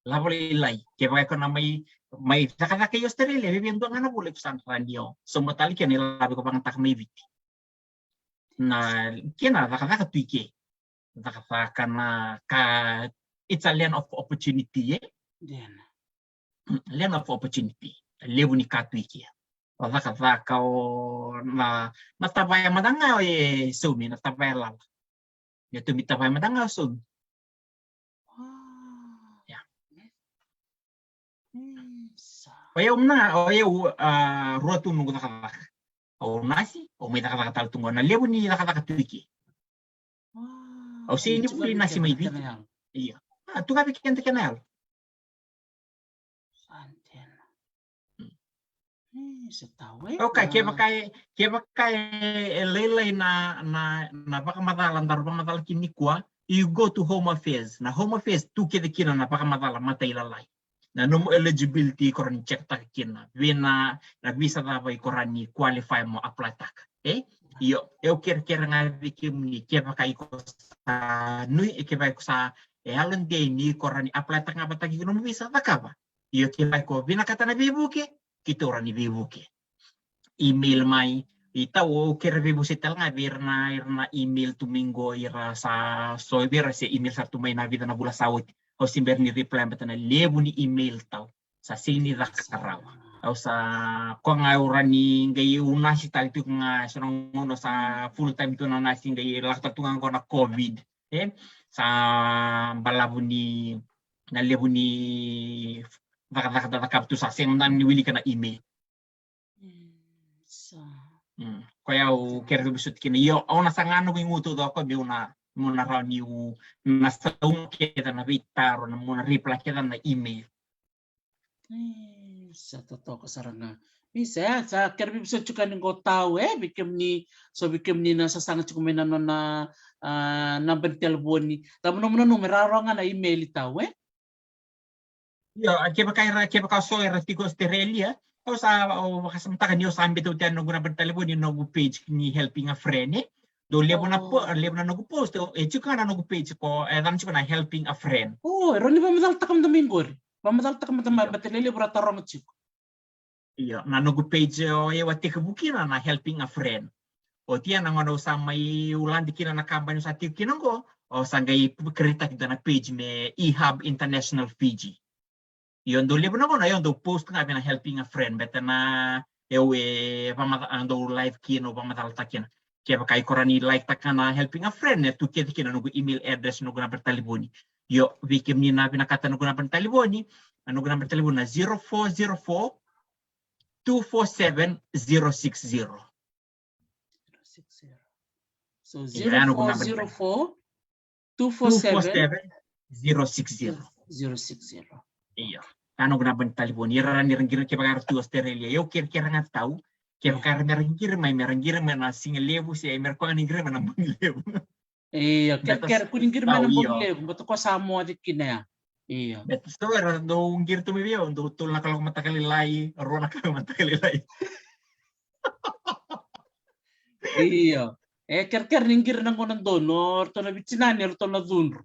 Lavo lailai. Kevaka iko na mai, mai cakacaka i Australia, vei vei dua ga na vula iko sa na rawa ni o sauma tale kina ilavo iko vagataka mai Viti. Na kena cakacaka tu i ke. Cakacaka na ka, it's a land of opportunity, e? Land of opportunity. Levu ni ka tu i ke. O cakacaka, o na, na tavaya mada ga e saumi, na tavaya lala. Ia tu mi tavaya mada ga o saumi. Ia. O yau na, o yau, a, rua tu noqu cakacaka. Au nasi, au mai cakacaka tale tu qo. Na levu ni cakacaka tu i ke. Au sega ni vuli nasi mai Viti. Ia. A, tu ga vei keda kena yalo. Sa dina. Mm. E, sa tau, e? Okay, kevaka e, kevaka e lailai na, na, na vakamacala, daru vakamacala kina nikua, you go to Home Affairs. Na Home Affairs tu kece kina na vakamacala matailalai. Na nomu eligibility ko rawa ni check taka kina. Vei na, na visa cava iko rawa ni qualify mo apply taka. E? Io, au kerekere ga vei kemuni kevaka iko sa nui, e kevaka iko sa, e yalodei ni iko rawa ni apply taka ga vata kei iko nomu visa, cakava. Io, kevaka iko vinakata na veivuke, keitou rawa ni veivuke. Email mai, i tau au kere veivosaki tale ga vei ira na, ira na email tu mai qo, ira sa so vei ira se email sara tu mai na vica na vula sa oti. Au se bera ni reply baleta na levu ni email tau. Sa sega ni caka rawa. Au sa, ko ga au rawa ni qai au nasi tale tu ga, so na gauna sa full time tu na nasi qai lako tale tu ga qo na COVID. E? Sa balavu ni, na levu ni cakacaka da cakava tu sa sega mada ni wilika na email. Mm, sa. Mm. Koya au kere veivuke kina. Io, au na saga noqu igu taucoko meu na, meu na rawa niu na sauma kece na veitaro, na meu na reply kece na email. E, sa totoka sara ga. Isa, e, sa kere veivuke tiko ni qo tau, e, vei kemuni, so vei kemuni na sasaga tiko mai na nona, a, naba ni telefoni. Tau na nomu nanuma me rawarawa ga na email tau, e? Io, a, kevaka era, kevaka so era tiko Australia, au sa, au vakasamataka ni au sa bete oti na noqu naba ni talevoni ena noqu page ni Helping a Friend, e? Dau levu na po-, levu na noqu post, e tiko ga na noqu page ko, e, yacana tiko na Helping a Friend. O, e rawa ni vakamacalataka mada mai qori. Vakamacalataka mada mai, baleta e levu ra taroga tiko. Io, na noqu page o yau a tekivu kina na Helping a Friend. Oti ya na gauna au sa mai uladi kina na kabani au sa tiko kina qo, au sa qai create-taki dua na page me eHub International Fiji. Io, dau levu na gauna, io, dau post ga vei na Helping a Friend, baleta na, au e vakamaca-, au dau live kina, au vakamacalataka kina. Kevaka iko rawa ni like taka na Helping a Friend, e tu kece kina noqu email address, noqu naba ni talevoni. Io, vei kemuni na vinakata noqu naba ni talevoni, na noqu naba ni talevoni na zero four zero four, two four seven, zero six zero. Zero six zero. So, io, ya noqu naba ni talevoni. Zero four zero four, two four seven, zero six zero. Zero six zero. Io. Ya noqu naba ni talevoni. Era rawa ni ra qiri kevaka era tu Australia. Au kerekere ga tau. Kevaka era me ra qiri mai, me ra qiri mai na siga levu se me ra koya ni qiri mai na bogi levu. Io, kerekere kua ni qiri mai na bogi levu, baleta ko sa moce kina ya. Io. Baleta so era dau qiri tu mai vei au, dau tolu na kaloko mataka lailai, rua na kaloko mataka lailai. Io. E kerekere ni qiri na gauna donu, o ratou na veitinani, o ratou na cudru.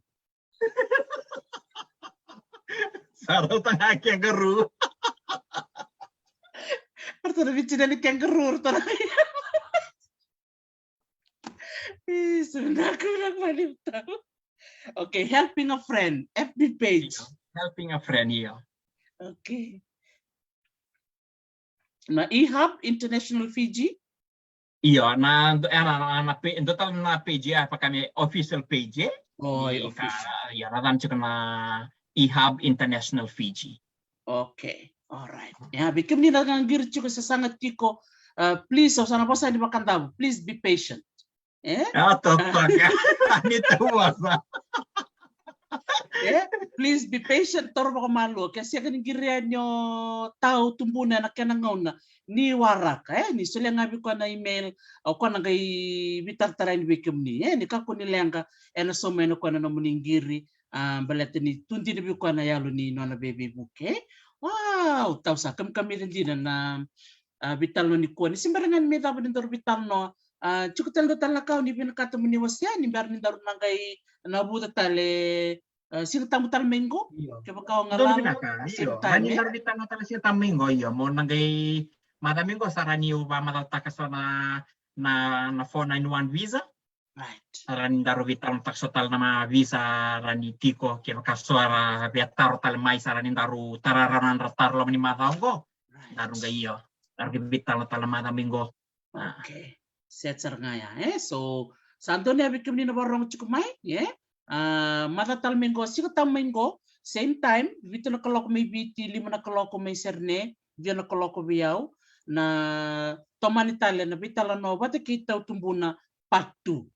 Sa rauta ga kangaroo. O ratou na veitinani kangaroo, o ratou na. Isi, vinaka, vinaka vakalevu tau. Okay, Helping a Friend, F B page. Io, Helping a Friend, io. Okay. Na eHub International Fiji? Io, na, e, na, na, na pa-, dua tale na page ya, vaka me official page, e? O, e official. Io, na yacana tiko na eHub International Fiji. Okay, all right. Ia, vei kemuni na qiri tiko, sasaga tiko, uh, please, au sa na vosa ni vakadavu, please be patient. E? A, totoka. Ni tauvosa. E, please be patient, toro vakamalua. Ke sega ni qiri yani o tau tubuna ena kena gauna, ni waraka, e, ni solia ga vei koya na email, o koya na qai veitaratara yani vei kemuni, e, ni kakua ni leqa, ena sauma yani o koya na nomuni qiri, a, baleta ni tu dina vei koya na yalo ni nona veiveivuke, e. Wow, tau sa kamikamica dina na, a, veitalanoa nikua. Ni se bera ga ni mai cava ni daru veitalanoa, a, tiko tale dua tale na ka o ni vinakata mo ni wasea, ni bera ni daru na qai navuca tale, a, Siga Tabu tale mai qo. Io. Kevaka o ga lalo, vinaka, io. Same time, e? Ni daru veitalanoa tale Siga Tabu mai qo, io. Mo na qai, macawa mai qo sa rawa niu vakamacalataka so na, na, na four nine one visa. Right. Sa rawa ni daru veitalanoataka so tale na ma visa rawa ni tiko, kevaka so era via taro tale mai sa rawa ni daru tara rawa na nodra taro loma ni macawa qo. Right. Daru qai, io. Daru qai veitalanoa tale macawa mai qo. A. Okay. Set sara ga ya, e? So, sa donu ya vei kemuni na vakarorogo tiko mai, e? A, macawa tale mai qo, Siga Tabu mai qo, same time, vitu na kaloko mai Viti, lima na kaloko mai Serene, ciwa na kaloko vei au, na tomani tale na veitalanoa vata kei tau tubuna part two.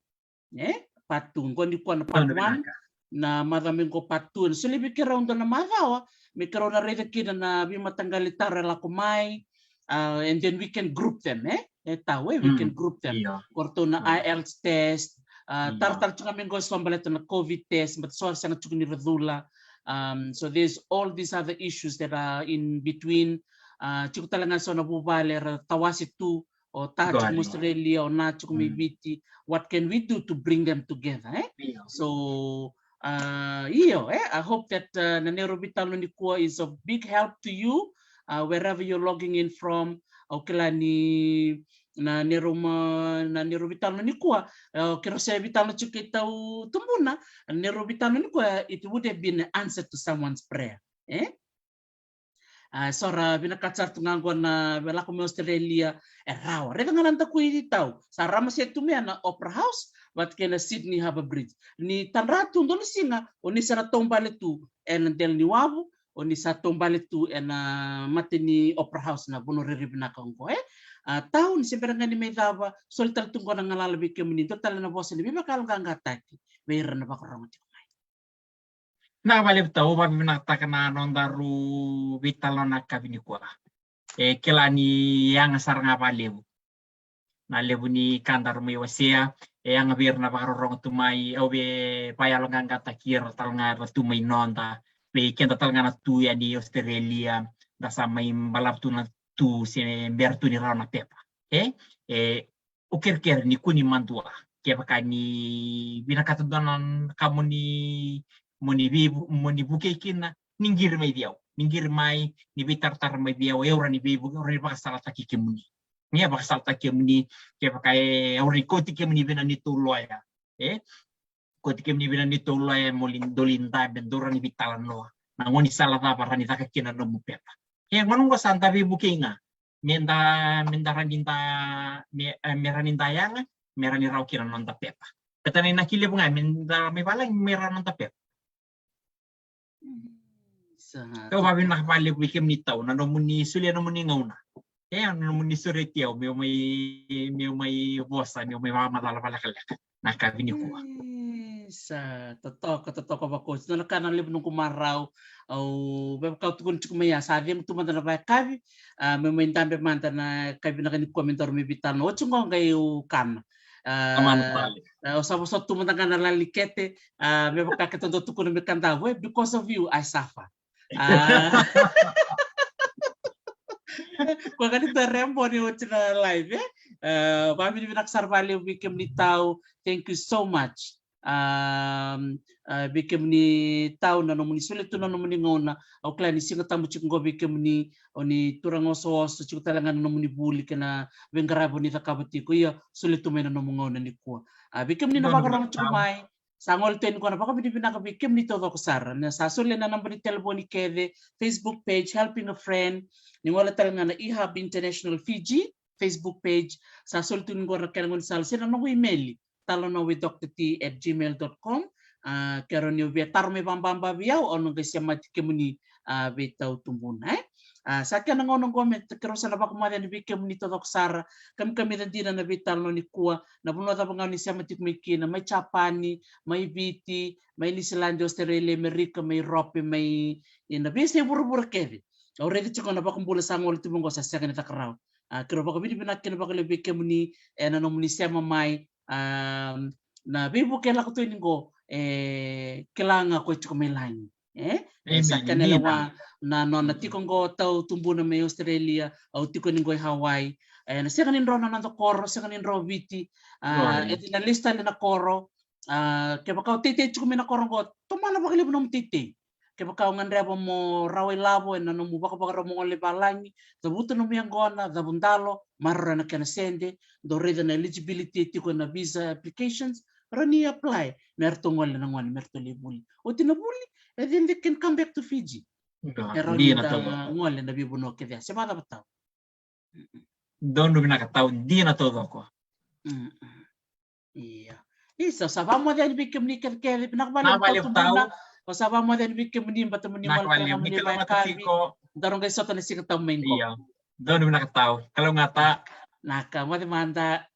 E? Part two, qo nikua na part one, na macawa mai qo part two. Ena solia vei keirau dua na macawa me keirau na raica kina na veimataqali taro e lako mai, a, and then we can group them, e? E tau, e, we can group them. Io. Ko ratou na IELTS test, a, taro tale tiko ga mai qo eso baleta na COVID test, but so era sega tiko ni ra cula. Um, so there's all these other issues that are in between. A, tiko tale ga eso na vuvale era tawase tu, o ta tiko mai Australia, o na tiko mai Viti. What can we do to bring them together, e? Io. So, a, io, e, I hope that, a, na neirau veitalanoa nikua is of big help to you, a, wherever you're logging in from. Au kila ni na neirau ma, na neirau veitalanoa nikua, a, keirau se veitalanoa tiko kei tau tubuna, na neirau veitalanoa nikua, it would have been an answer to someone's prayer, e? A, so ra vinakata sara tu ga qo na via lako mai Australia, e rawa. Raica ga na daku i tau. Sa ramase tu mai na Opera House vata kei na Sydney Harbour Bridge. Ni tadra tu dua na siga, o ni sa na taubale tu ena dela ni wavu, o ni sa taubale tu ena mata ni Opera House, na vanua rairai vinaka qo, e? A, tau, ni se bera ga ni mai cava, soli tale tu qo na galala vei kemuni, dua tale na vosa ni veivakayaloqaqataki vei ira na vakarorogo tiko mai. Vinaka vakalevu tau, au vakavinavinakataka na nodaru veitalanoa na yakavi nikua. E kila ni yaga sara ga vakalevu na levu ni ka daru mai wasea, e yaga vei ira na vakarorogo tu mai, au via vakayaloqaqataki ira tale ga era tu mai noda, vei keda tale ga na tu yani Australia, da sa mai balavu tu na tu se bera tu ni rawa na pepa. E, e, au kerekere ni kua ni madua. Kevaka ni vinakata dua na ka mo ni, mo ni vei, mo ni vukei kina, ni qiri mai vei au. Ni qiri mai, ni veitaratara mai vei au, e, au rawa ni veivu, au rawa ni vakasalataki kemuni. Ni vakasalataki kemuni, kevaka e, au rawa ni kauti kemuni vei na neitou loya. E, kauti kemuni vei na neitou loya mo ni dau lai dabe, dou rawa ni veitalanoa. Na gaunisala cava rawa ni caka kina na nomu pepa. E, gauna qo sa da veivukei ga. Me da, me da rawa ni da, me, e, me rawa ni da yaga, me rawa ni rawa kina na noda pepa. Baleta na inaki levu ga, me da mai valagi, me rawa na noda pepa. Sa, au vakavinavinaka vakalevu vei kemuni tau, na nomuni solia na nomuni gauna. E, na nomuni sureti au, meu mai, meu mai vosa, meu mai vakamacala vakalekaleka na yakavi nikua. E, sa totoka, totoka vakoti. Dua na ka na levu noqu marau, au, me vaka au tukuna tiko mai ya, sa cegu tu mada na vakayakavi, a, meu mai dabe mada na yakavi vinaka nikua me daru mai veitalanoa. Oti qo qai au kana. A, au sa vosota tu mada ga na lali kete, a, me vaka keitou dau tukuna me Kadavu, e, because of you, I suffer. A, koya ga ni tara e boni oti na live, e? A, vakavinavinaka sara vakalevu vei kemuni tau. Thank you so much. A, a, vei kemuni tau na nomuni solia tu na nomuni gauna. Au kila ni Siga Tabu tiko qo vei kemuni, o ni turaga osooso, tiko tale ga na nomuni vuli kei na veiqaravi o ni cakava tiko. Ia, solia tu mai na nomu gauna nikua. A, vei kemuni na vakarorogo tiko mai, sa gole tu yani qo na vakavinavinaka vei kemuni taucoko sara. Na sa solia na naba ni telefoni kece, Facebook page, Helping a Friend. Ni gole tale ga na eHub International Fiji Facebook page. Sa soli tu ni qo na kena gaunisala se na noqu imeli, talanoa with Doctor T at gmail dot com. A, ke rawa ni o via taro mai vakababa vei au, au na qai semati kemuni, a, vei tau tubuna, e? A, sa kena gauna oqo me keirau sa na vakamoce yani vei kemuni taucoko sara, kamikamica dina na veitalanoa nikua, na vanua cava ga ni sema tiko mai kina, mai Japani, mai Viti, mai Niusiladi, Australia, Amerika, mai Europe, mai ena veiyasai vuravura kece. Au raica tiko na vakabula sa gole tu mai oqo sa sega ni caka rawa. A, keirau vakavinavinaka kina vakalevu vei kemuni ena nomuni sema mai, a, na veivuke e lako tu yani oqo, e kila ga koya tiko mai lagi. E, e sa kena lewa na nona tiko oqo tau tubuna mai Australia, au tiko yani oqo i Hawaii. E, na sega ni dro na noda koro, sega ni dro Viti. A, e dina lesu tale na koro. A, kevaka o teitei tiko mai na koro oqo, tomana vakalevu nomu teitei. Kevaka o gadreva mo rawa ilavo ena nomu vakavakarau mo gole i valagi, cavuta nomu yaqona, cavu dalo, maroroya na kena sede, dou raica na eligibility e tiko ena visa applications, rawa ni apply me ratou gole na gone, me ratou lai vuli. Oti na vuli, and then they can come back to Fiji. E rawa ni da gole na veivanua kece ya. Se vakacava tau? Donu vinaka tau, dina taucoko. Ia. Isa, sa vakamoce yani vei kemuni kece kece, vinaka vakalevu tau tubuna. Au sa vakamoce yani vei kemuni, bata muni gole tale ga muni vakayakavi. Daru qai sota na siga tau mai qo. Ia. Donu vinaka tau. Kalougata. Naka, moce mada.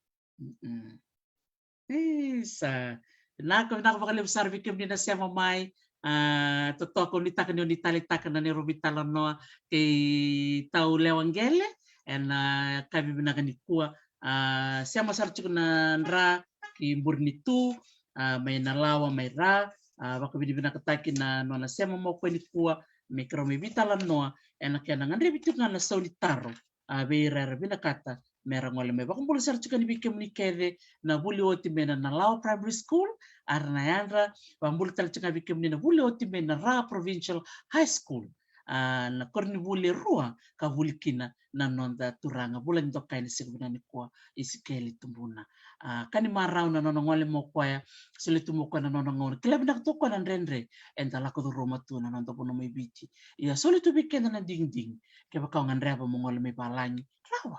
Isa. Vinaka, vinaka vakalevu sara vei kemuni na sema mai. A, totoka, au nuitaka ni o ni taleitaka na neirau veitalanoa kei tau lewa qele ena yakavi vinaka nikua. A, sema sara tiko na dra ki Burenitu, a, mai Nalawa mai Ra. A, vakavinavinakataki na nona sema mai o koya nikua me keirau mai veitalanoa ena kena gadrevi tiko ga na sau ni taro. A, vei ira era vinakata me ra gole mai. Vakabula sara tiko yani vei kemuni kece na vuli oti mai na Nalawa Primary School, a, ra na yadra. Vakabula tale tiko ga vei kemuni na vuli oti mai na Ra Provincial High School. A, na koronivuli e rua ka vuli kina na noda turaga, vulagi dokai ena siga vinaka nikua, Isikeli Tubuna. A, ka ni marau na nona gole mai o koya, soli tu mai o koya na nona gauna. Kila vinaka tu o koya na dredre eda lako curuma tu na noda vanua mai Viti. Ia soli tu vei keda na digidigi. Kevaka o gadreva mo gole mai valagi, rawa,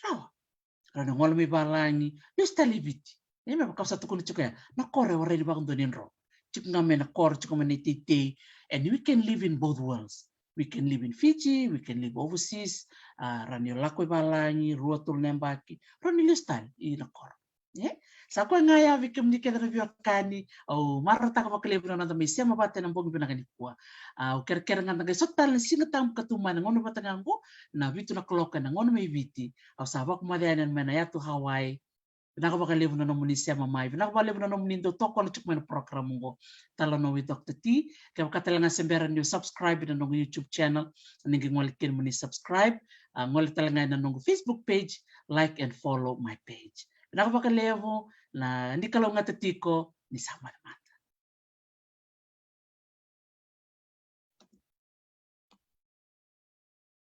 rawa. Rawa ni gole mai valagi, lesu tale i Viti. E, me vaka au sa tukuna tiko ya, na koro e warai ni vakadua ni dro. Tiko ga mai na koro, tiko mai na iteitei. And we can live in both worlds. We can live in Fiji, we can live overseas. A, rawa ni lako i valagi rua, tolu na yabaki, rawa ni lesu tale i na koro. E? Sa koya ga ya vei kemuni kece na veiwekani, au marautaka vakalevu na noda mai sema vata ena bogi vinaka nikua. A, au kerekere ga da qai sota tale na Siga Tabu ka tu mai na gauna vata ga qo, na vitu na kaloko ena gauna mai Viti. Au sa vakamoce yani mai na yatu Hawaii. Vinaka vakalevu na nomuni sema mai. Vinaka vakalevu na nomuni dau tokona tiko mai na program oqo, Talanoa with Doctor T. Kevaka tale ga se bera ni o subscribe na noqu YouTube channel, ni qai gole kina mo ni subscribe. A, gole tale ga ena noqu Facebook page, like and follow my page. Vinaka vakalevu, na ni kalougata tiko, ni sa mani mani.